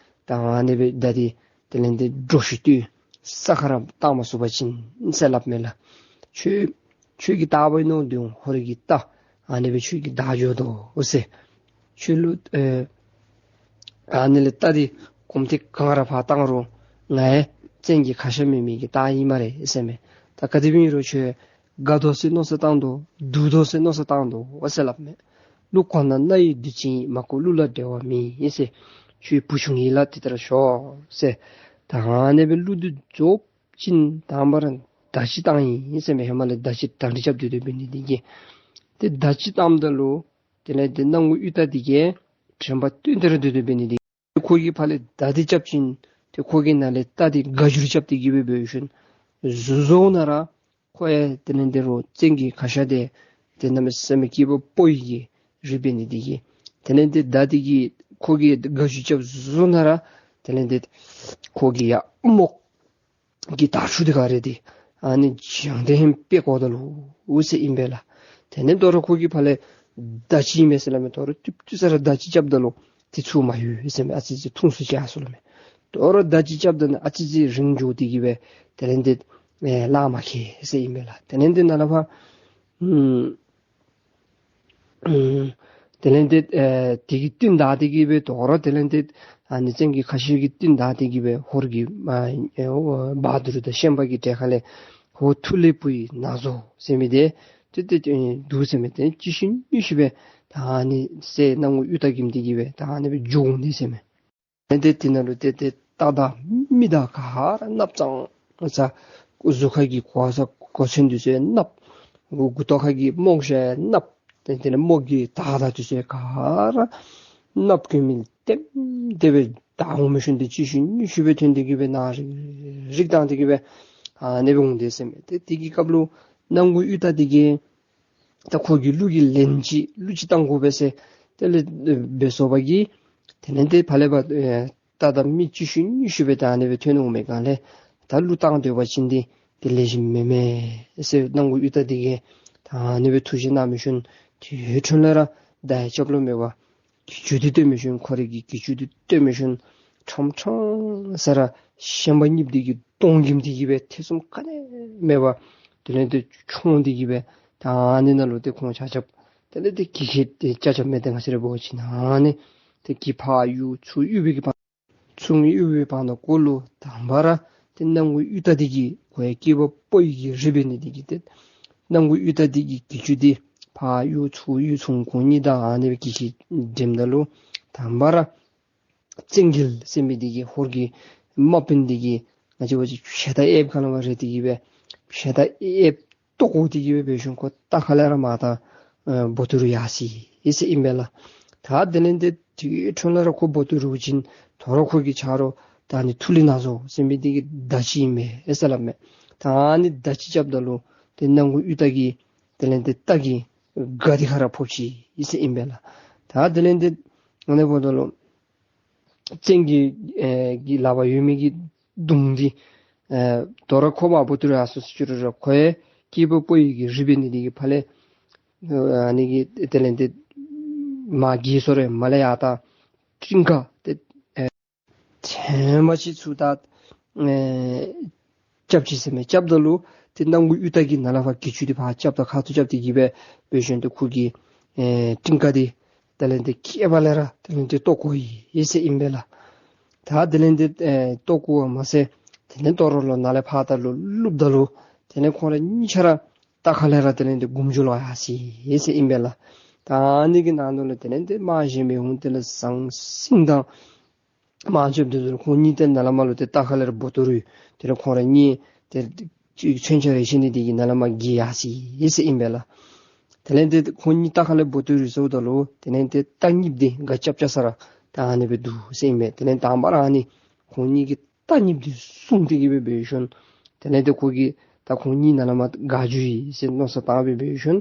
ད་ཨ་ནི་སྦེ་མདའ་འདི་དེ་ལས་འདི་འདྲོག་ཤུལ་ཏེ་ས་ཁར་བཏང་མ་ཚུགས་པ་ཅིན་ཟེར་སླབ་མས་ལགས། ཁྱོད་ཁྱོད་ཀྱིས་བལྟ་བའི་ནང་འདི་ཧོར་གྱི་རྟ་ཨ་ནི་སྦེ་ཁྱོད་ཀྱིས་བདའ་འགྱོ་དོ་ཟེར། ཁྱོད་ལུ་ཨེ་ཨ་ནི་ལས་རྟ་འདི་གོམ་ཐེངས་གང་ར་ཕར་བཏང་རུང་ང་ཡང་བཙན་གྱི་ཁ་ཤ་མེད་མི་གི་རྟ་ཨིན་སྨ་རེ་ཟེར་མས། ད་ག་དེ་སྦེ་ཨིན་རུང་ཁྱོད་དགའ་དོ་ཟེར་མནོ་བསམ་བཏང་དོ། སྡུག་དོ་ཟེར་མནོ་བསམ་བཏང་དོ་ཟེར་སླབ་མས། གླུ་གོ་ན་རྣ་ཡི་བདུད་རྩི་ཡིན། མ་གོ་གླུ་ལ་འགྲེལ་བ་མེད་ཟེར། ཁྱོད་བུ་ཆུང་ཡིད་ལ་དེ་ལྟར་ཞོག་ཟེར། ད་ཨ་ནི་སྦེ་གླུ་འདི་རྫོགས་ཅིན་དང་པ་ར་མདའ་ཅིག་བཏང་ཡི་ཟེར་མས། ཧེ་མ་ལས་མདའ་ཅིག་གྲ་སྒྲིག་རྐྱབ་སྡོད་སྡོད་འབད་ནི་དེ་གིས་ཏེ་མདའ་ཅིག་བཏངམ་ད་ལུ་དེ་ལས་ཏེ་སྣང་ངུ་གཡུ་སྟག་དེ་གིས་དྲན་པ་བཏོན་ཏེ་ར་སྡོད་སྡོད་འབད་ནི་དེ་གིས་ཁོ་གིས་ཕར་ལས་མདའ་དེ་རྐྱབ་ཅིན་ཏེ་ཁོ་གི་ནང་ལས་རྟ་དེ་དགའ་བསུ་རྐྱབ་སྟེ་གི་སྦེ་འབད་ཞིནམ་གཟུགས་བཟོ་ན་ར་ཁོ་ཡང་དེ་ལས་ཏེ་རོགས་བཙན་གྱི་ཁ་ཤ་དེ་ཏེ་གནམ་མེད་ས་མེད་སྐྱེས་པ་ཕོ་ཡི་གི་རིགས་འབད་ནི་དེ་གིས་དེ་ལས་ཏེ་མདའ་དེ་གིས་ཁོ་གིས་དགའ་བསུ་རྐྱབ་བཟོ་ན་ར་དེ་ལས་ཏེ་ཁོ་གི་ཡར་རྨོག་གི་དར་ཚུ་དེ་ག་ར་དེ་ཨ་ནི་བྱང་སྟེ་ཧེང་སྤེལ་དགོ་ད་ལོ་ཟེར་ཨིན་པས་ལགས། དེ་ལས་དོ་རུང་ཁོ་གིས་ཕར་ལས་མདའ་ཅིག་མེད་ཟེར་སླབ་མས། དོ་རུང་ཏིབ་ཏིབ་ས་ར་མདའ་ཅིག་རྐྱབ་ད་ལུ་དེ་ཚུར་མ་ཡོད་ཟེར་མས། ཨ་ཙི་ཙི་ཐུང་སུ་ཅིག་ཡར་སོང་ལོ་མས། དོ་རུང་མདའ་ཅིག་རྐྱབ་ད་ནི་ཨ་ཙི་ཙི་རིང་འགྱོ་སྟེ་གི་སྦེ་དེ་ལས་ཏེ་ཨེ་གླགས་མ་ཁེལ་ཟེར་ཨིན་པས་ལགས། དེ་ལས་ཏེ་ནཱ་ལས་ཕར་ཨུམ་ཨུམ་དེ་ལས་ཏེ་ཨེ་དེ་གི་རྟིང་བདའ་སྟེ་གི་སྦེ་དོ་རུང་དེ་ལས་ཏེ་ཨ་ནི་བཙན་གྱི་ཁ་ཤ་གི་རྟིང་བདའ་སྟེ་གི་སྦེ་ཧོར་གྱི་མ་ཨེ་འོ་བ་དུར་དང་ཤན་པ་གི་གྲལ་ཁ་ལས་ཧོར་ཐུ་ལེ་བུ་ཡི་ན་ཟོ་ཟེར་མི་དེ་ཏེ་ཏེ་ཨེ་འདུག་ཟེར་མས། ཏེ་ཅི་ཞིག་ནུས་ཤིག་སྦེ་ད་ཨ་ནི་སྲས་སྣང་ངུ་གཡུ་སྟག་གི་མི་དེ་གིས་སྦེ་ད་ཨ་ནི་སྦེ་འགྱོ་འོང་ནི་ཟེར་མས། ཏེ་དེ་ནང་ལུ་ཏེ་ཏེ་རྟ་དང་མི་དང་ག་ར་གནགཔོ་ཙང་ཙ། གཟུགས་ཁ་གི་གོ་ས་གོ་མཚོན་འདི་ཚུ་གནགཔོ། མགུ་ཏོ་ཁ་གི་རྨོག་ཞྭ་གནགཔོ། ཏེ་དེ་ལས་རྨོག་གི་དར་དང་འདི་ཚུ་ག་ར་གནགཔོ་གི་མི་ལྟེམ་ལྟེ་སྦེ་ད་འོང་མི་ཤུལ་ཏེ་ཅི་ཞིག་ནུས་ཤིག་སྦེ་ཐོན་ཏེ་གི་སྦེ་ནཱ་རིག་རིག་བཏང་སྟེ་གི་སྦེ་ཨ་ནི་སྦེ་འོང་དེས་ཟེར་མས། ཏེ་དེ་གི་སྐབས་ལུ་སྣང་ངུ་གཡུ་སྟག་དེ་གིས་ད་ཁོ་གིས་གླུ་གི་ལན་ཅིག་གླུ་ཅིག་བཏང་དགོ་པས་ཟེར་དེ་ལས་འབད་སོང་པ་གིས་དེ་ལས་ཏེ་ཕར་ལས་ཕར་ཨེ་རྟ་དང་མི་ཅི་ཞིག་ནུས་ཤིག་སྦེ་ད་ཨ་ནི་སྦེ་ཐོན་འོང་མི་སྒང་ལས་ད་གླུ་བཏང་སྡོད་པ་ཅིན་འདི་དེ་ལེགས་ཤོམ་མེན་མས་ཟེར་སྣང་ངུ་གཡུ་སྟག་དེ་གིས་ད་ཨ་ནི་སྦེ་ཐུགས་བཞེད་གནང་མི་ཤུལ་དེ་འཕྲོ་ལས་ར་མདའ་ཡང་རྐྱབ་ལོང་མེད་པར་གྱི་ཅུ་འདི་སྟོན་མི་ཤུལ་ཁོ་རའི་གི་གྱི་ཅུ་འདི་སྟོན་མི་ཤུལ་ཁྲམ་ཁྲམ་ས་ར་ཤན་པ་གཉིསཔོ་འདི་གི་གདོང་གི་མི་འདི་གིས་སྦེ་ཐེ་ཚོམ་ག་ནི་མེད་པར་དེ་ལས་ཏེ་མཆོང་སྟེ་གི་སྦེ་ད་ཨ་ནི་ནང་ལུ་ཏེ་ཁོང་ཆ་ཁྱབ་དེ་ལས་ཏེ་གྱི་ཁྱི་ཏེ་ཆ་ཁྱབ་མེད་དེ་ང་བཅས་ར་འབད་བ་ཅིན་ཨ་ནི་ཏེ་གྱི་ཕར་གཡུག་ཚུར་གཡུག་པའི་གི་བར་ཚུར་གཡུག་པའི་བར་ན་ཀོ་ལུ་དང་པ་ར་ཏེ་སྣང་ངུ་གཡུ་སྟག་འདི་གིས་ཁོ་ཡང་སྐྱེས་པ་ཕོ་ཡི་གི་རིགས་འབད་ནི་འདི་གིས་ཏེ་སྣང་ངུ་གཡུ་སྟག་འདི་གི་གྱི་ཅུ་འདི་ཕར་གཡུག་ཚུར་གཡུག་ཚུར་ཁོང་གཉིས་དང་ཨ་ནི་སྦེ་གྱི་ཅུ་འགྲིམ་ད་ལུ་དང་པ་ར་བཙན་རྒྱལ་ཟེར་མི་འདི་གིས་ཧོར་གྱི་དམག་དཔོན་འདི་གིས་ང་བཅས་འབད་བ་ཅིན་ཞལ་ཏ་ཨེབ་ཁ་ལས་མར་རེག་སྟེ་གི་སྦེ་ཞལ་ཏ་ཨེབ་བཏོག་བཀོ་སྟེ་གི་སྦེ་འབད་ཞིནམ་ཁོ་རྟ་ཁ་ལས་ར་མར་ད་ཨེ་འབོ་ཏི་རུ་ཡར་སོ་ཡི་ཟེར་ཨིན་པས་ལགས། ད་དེ་ལས་ཏེ་དེ་འཕྲོ་ལས་ར་ཁོ་འབོ་ཏི་རུ་བྱིན་དོ་རུང་ཁོ་གི་ཆ་རོགས་ད་ཨ་ནི་ཐུ་ལི་ན་ཟོ་ཟེར་མི་འདི་གི་མདའ་ཅིག་ཨིན་མས་ཟེར་སླབ་མས། ད་ཨ་ནི་མདའ་ཅིག་རྐྱབ་ད་ལུ་ཏེ་སྣང་ངུ་གཡུ་སྟག་གི་དེ་ལས་ཏེ་རྟ་གི་སྒ་འདི་ཁར་ར་ཕོག་ཅི་ཨིན་ཟེར་ཨིན་པས་ལགས། ད་དེ་ལས་ཏེ་ཨ་ནི་འབདཝ་ད་ལུ་བཙན་གྱི་ཨེ་གི་ལག་པར་ཡོད་མི་གི་མདུང་འདི་ཨེ་དོ་རུང་ཁོ་མར་འབོ་ཏི་རུ་ཡར་སོ་སོ་ཅི་རུང་ར་ཁོ་ཡང་སྐྱེས་པ་ཕོ་ཡི་གི་རིགས་འབད་ནི་འདི་གིས་ཕར་ལས་ཨ་ནི་གི་དེ་ལས་ཏེ་མར་གྱི་སོ་རེ་མར་ལས་ཡར་ད་སྤྲིན་ཁ་ཏེ་ཨེ་ཐེངས་མ་ཅིག་ཚུར་ད་ཨེ་ རྐྱབ་ཅི་ཟེར་མས། རྐྱབ་ད་ལུ་ཏེ་སྣང་ངུ་གཡུ་སྟག་གིས་ནཱ་ལས་ཕར་གྱི་ཅུང་འདི་ཕར་རྐྱབ་ད་ཁ་ཐུག་རྐྱབ་སྟེ་གི་སྦེ་འབད་ཞིནམ་ཏེ་ཁོ་གི་ཨེ་ཀྲིང་ཀ་འདི་དེ་ལས་ཏེ་སྐེད་པ་ལས་ར་དེ་ལས་ཏེ་བཏོག་བཀོ་ཡི་ཟེར་ཨིན་པས་ལགས། ད་དེ་ལས་ཏེ་ཨེ་བཏོག་བཀོ་བ་མ་ཚད་དེ་ལས་ད་རུང་ལོག་ནཱ་ལས་ཕར་ད་ལུ་བླུགཔ་ད་ལུ་དེ་ལས་ཁོང་ར་གཉིས་ཆ་ར་རྟ་ཁ་ལས་ར་དེ་ལས་ཏེ་འགུམ་འགྱོ་ལོག་ཡར་སོ་ཡི་ཟེར་ཨིན་པས་ལགས། ད་ཨ་ནི་གི་ནང་ན་ལུ་དེ་ལས་ཏེ་དམག་གཞན་མི་འོང་དེ་ལས་ཟང་ཟིང་དང་དམག་རྐྱབ་སྟེ་ཁོང་གཉིས་དེ་ནཱ་ལས་མར་ལུ་ཏེ་རྟ་ཁ་ལས་ར་འབོ་ཏོ་རུ་དེ་ལས་ཁོང་ར་གཉིས་ཏེ་ཅིག་མཚོན་ཆ་རེ་བཞེས་ནི་དེ་གིས་ནཱ་ལས་མར་འགྱེལ་ཡར་སོ་ཡི་ཟེར་ཨིན་པས་ལགས། དེ་ལས་ཏེ་ཁོང་གཉིས་རྟ་ཁ་ལས་འབོ་ཏོ་རུ་སོངམ་ད་ལུ་དེ་ལས་ཏེ་རྟ་གཉིསཔོ་འདི་སྒ་རྐྱབ་རྐྱབ་ས་ར་ད་ཨ་ནི་སྦེ་འདུག་ཟེར་ཨིན་པས། དེ་ལས་དང་པ་ར་ཨ་ནི་ཁོང་གཉིས་ཀྱིས་རྟ་གཉིསཔོ་འདི་བཟུང་སྟེ་གི་སྦེ་འབད་ཞིནམ་དེ་ལས་ཏེ་ཁོ་གིས་ད་ཁོང་གཉིས་ནཱ་ལས་མར་འགག་འགྱོ་ཡི་ཟེར་མནོ་བསམ་བཏང་སྦེ་འབད་ཞིནམ་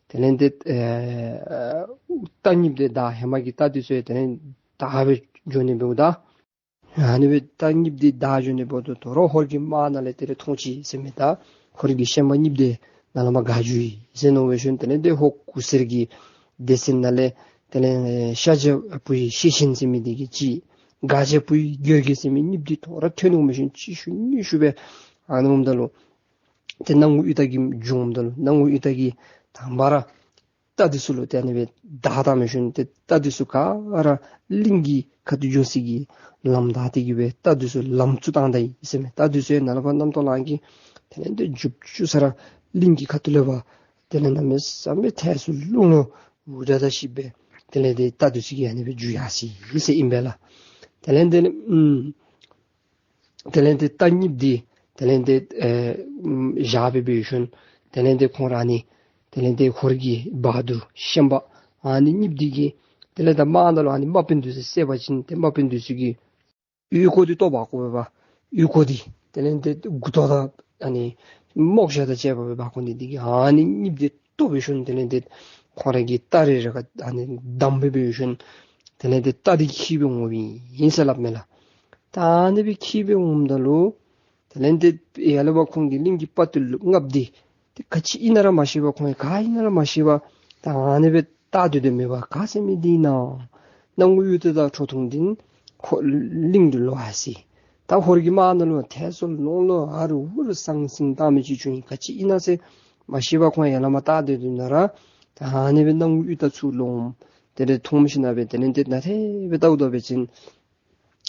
དེ་ལས་ཏེ་ཨེ་རྟ་གཉིསཔོ་འདི་བདའ་ཧེ་མ་གི་རྟ་འདི་ཚུ་དེ་ལས་བདའ་སྦེ་འགྱོ་ནི་འབདཝ་ད་ཨ་ནི་སྦེ་རྟ་གཉིསཔོ་འདི་བདའ་འགྱོ་ནི་འབདཝ་ད་ད་རུང་ཧོར་གྱི་དམག་ནང་ལས་དེ་ལས་མཐོང་ཅི་ཟེར་མས། ད་ཧོར་གྱི་ཤན་པ་གཉིསཔོ་འདི་ནཱ་ལས་མར་འགག་འགྱོ་ཡི་ཟེར་མནོ་སྦེ་ཞིནམ་དེ་ལས་ཏེ་ཧོར་གུར་སེར་གྱི་སྡེ་ཚན་ནང་ལས་དེ་ལས་ཤཱཀྱ་བུའི་ཤེད་ཆེན་ཟེར་མི་འདི་གིས་གཅིག་མགར་བྱ་བུའི་རྒྱལ་རྒྱལ་ཟེར་མི་གཉིསཔོ་འདི་ད་རུང་ཐོན་འོང་སྦེ་ཞིནམ་གཅིག་ཤུལ་གཉིས་ཤུལ་སྦེ་ཨ་ནི་འོངམ་ད་ལུ་ཏེ་སྣང་ངུ་གཡུ་སྟག་གི་འབྱུང་འོངམ་ད་ལུ་སྣང་ངུ་གཡུ་སྟག་གིས་དང་པ་ར་རྟ་འདི་ཚུ་ལུ་ཏེ་ཨ་ནི་སྦེ་བདའ་བཏང་སྦེ་ཞིནམ་ཏེ་རྟ་འདི་ཚུ་ག་ར་གླིང་གི་ཁ་ཐུག་འགྱོ་སའི་གི་ལམ་བདའ་སྟེ་གི་སྦེ་རྟ་འདི་ཚུ་ལམ་བཙུགས་བཏང་ད་ཡི་ཟེར་མས། རྟ་འདི་ཚུ་ཡང་ནཱ་ལས་ཕར་རྣམ་རྟོག་ལང་གི་དེ་ལས་ཏེ་རྒྱུག་རྒྱུག་ས་ར་གླིང་གི་ཁ་ཐུག་ལས་ཕར་དེ་ལས་གནམ་མེད་ས་མེད་ཐལ་སོ་རླུང་ལུ་འུར་ད་ད་ཤི་སྦེ་དེ་ལས་ཏེ་རྟ་འདི་ཚུ་གིས་ཨ་ནི་སྦེ་རྒྱུག་ཡར་སོ་ཡི་ཟེར་ཨིན་པས་ལགས། དེ་ལས་ཏེ་ཨམ་དེ་ལས་ཏེ་རྟ་གཉིསཔོ་འདི་དེ་ལས་ཏེ་ཨེ་ཨམ་བཞག་སྦེ་འབད་ཞིནམ་དེ་ལས་ཏེ་ཁོང་ར་ཨ་ནི་དེ་ལས་ཏེ་ཧོར་གྱི་བ་དུར་ཤན་པ་ཨ་ནི་གཉིསཔོ་འདི་གིས་དེ་ལས་ད་དམག་ནང་ལུ་ཨ་ནི་དམག་དཔོན་འདི་ཚུ་བསད་པ་ཅིན་ཏེ་དམག་དཔོན་འདི་ཚུ་གི་ཨོལ་ཀོ་འདི་བཏོག་འབག་དགོ་པས་པ། ཨོལ་ཀོ་འདི་དེ་ལས་ཏེ་མགུ་ཏོ་དང་ཨ་ནི་རྨོག་ཞྭ་དང་བཅས་པ་སྦེ་འབག་དགོ་ནི་འདི་གིས་ཨ་ནི་གཉིསཔོ་འདི་བཏོག་སྦེ་ཞིནམ་དེ་ལས་ཏེ་ཁོང་ར་གི་རྟ་རེ་རེ་ཁར་ཨ་ནི་བསྡམས་སྦེ་འབད་ཞིནམ་དེ་ལས་ཏེ་རྟ་འདི་འཁྱིད་སྦེ་འོངམ་ཨིན་ཟེར་སླབ་མས་ལགས། ད་ཨ་ནི་སྦེ་འཁྱིད་སྦེ་འོངམ་ད་ལུ་དེ་ལས་ཏེ་ཡར་ལས་ཕར་ཁོང་གི་གླིང་གི་དཔའ་བརྟུལ་ལྔཔོ་འདི་ཏེ་ག་ཅི་ཨིན་ན་ར་མ་ཤེས་པར་ཁོང་ག་ཨིན་ན་ར་མ་ཤེས་པར་ད་ཨ་ནི་སྦེ་བལྟ་སྡོད་དོ་མེད་པར་ག་ཟེར་མི་འདི་ཨིན་ན། སྣང་ངུ་གཡུ་སྟག་དང་ཁྲོ་ཐུང་འདི་ཁོ་གླིང་དུ་ལོག་ཡར་སོ་ཡི། ད་ཧོར་གྱི་དམག་ནང་ལུ་ཐལ་སོ་རླུང་ལུ་ཨ་རུ་ཨུ་རུ་ཟང་ཟིང་བཏང་མི་ཅིག་བྱུང་ཡི། ག་ཅི་ཨིན་ན་ཟེར་མ་ཤེས་པར་ཁོང་ཡར་ལས་མར་བལྟ་སྡོད་དོ་ན་ར་ད་ཨ་ནི་སྦེ་སྣང་ངུ་གཡུ་སྟག་ཚུར་ལོག་འོང་། དེ་ལས་མཐོངམ་ཤེས་ན་སྦེ་དེ་ལས་ཏེ་ནཱ་དེ་སྦེ་བལྟཝ་ད་འབད་བ་ཅིན་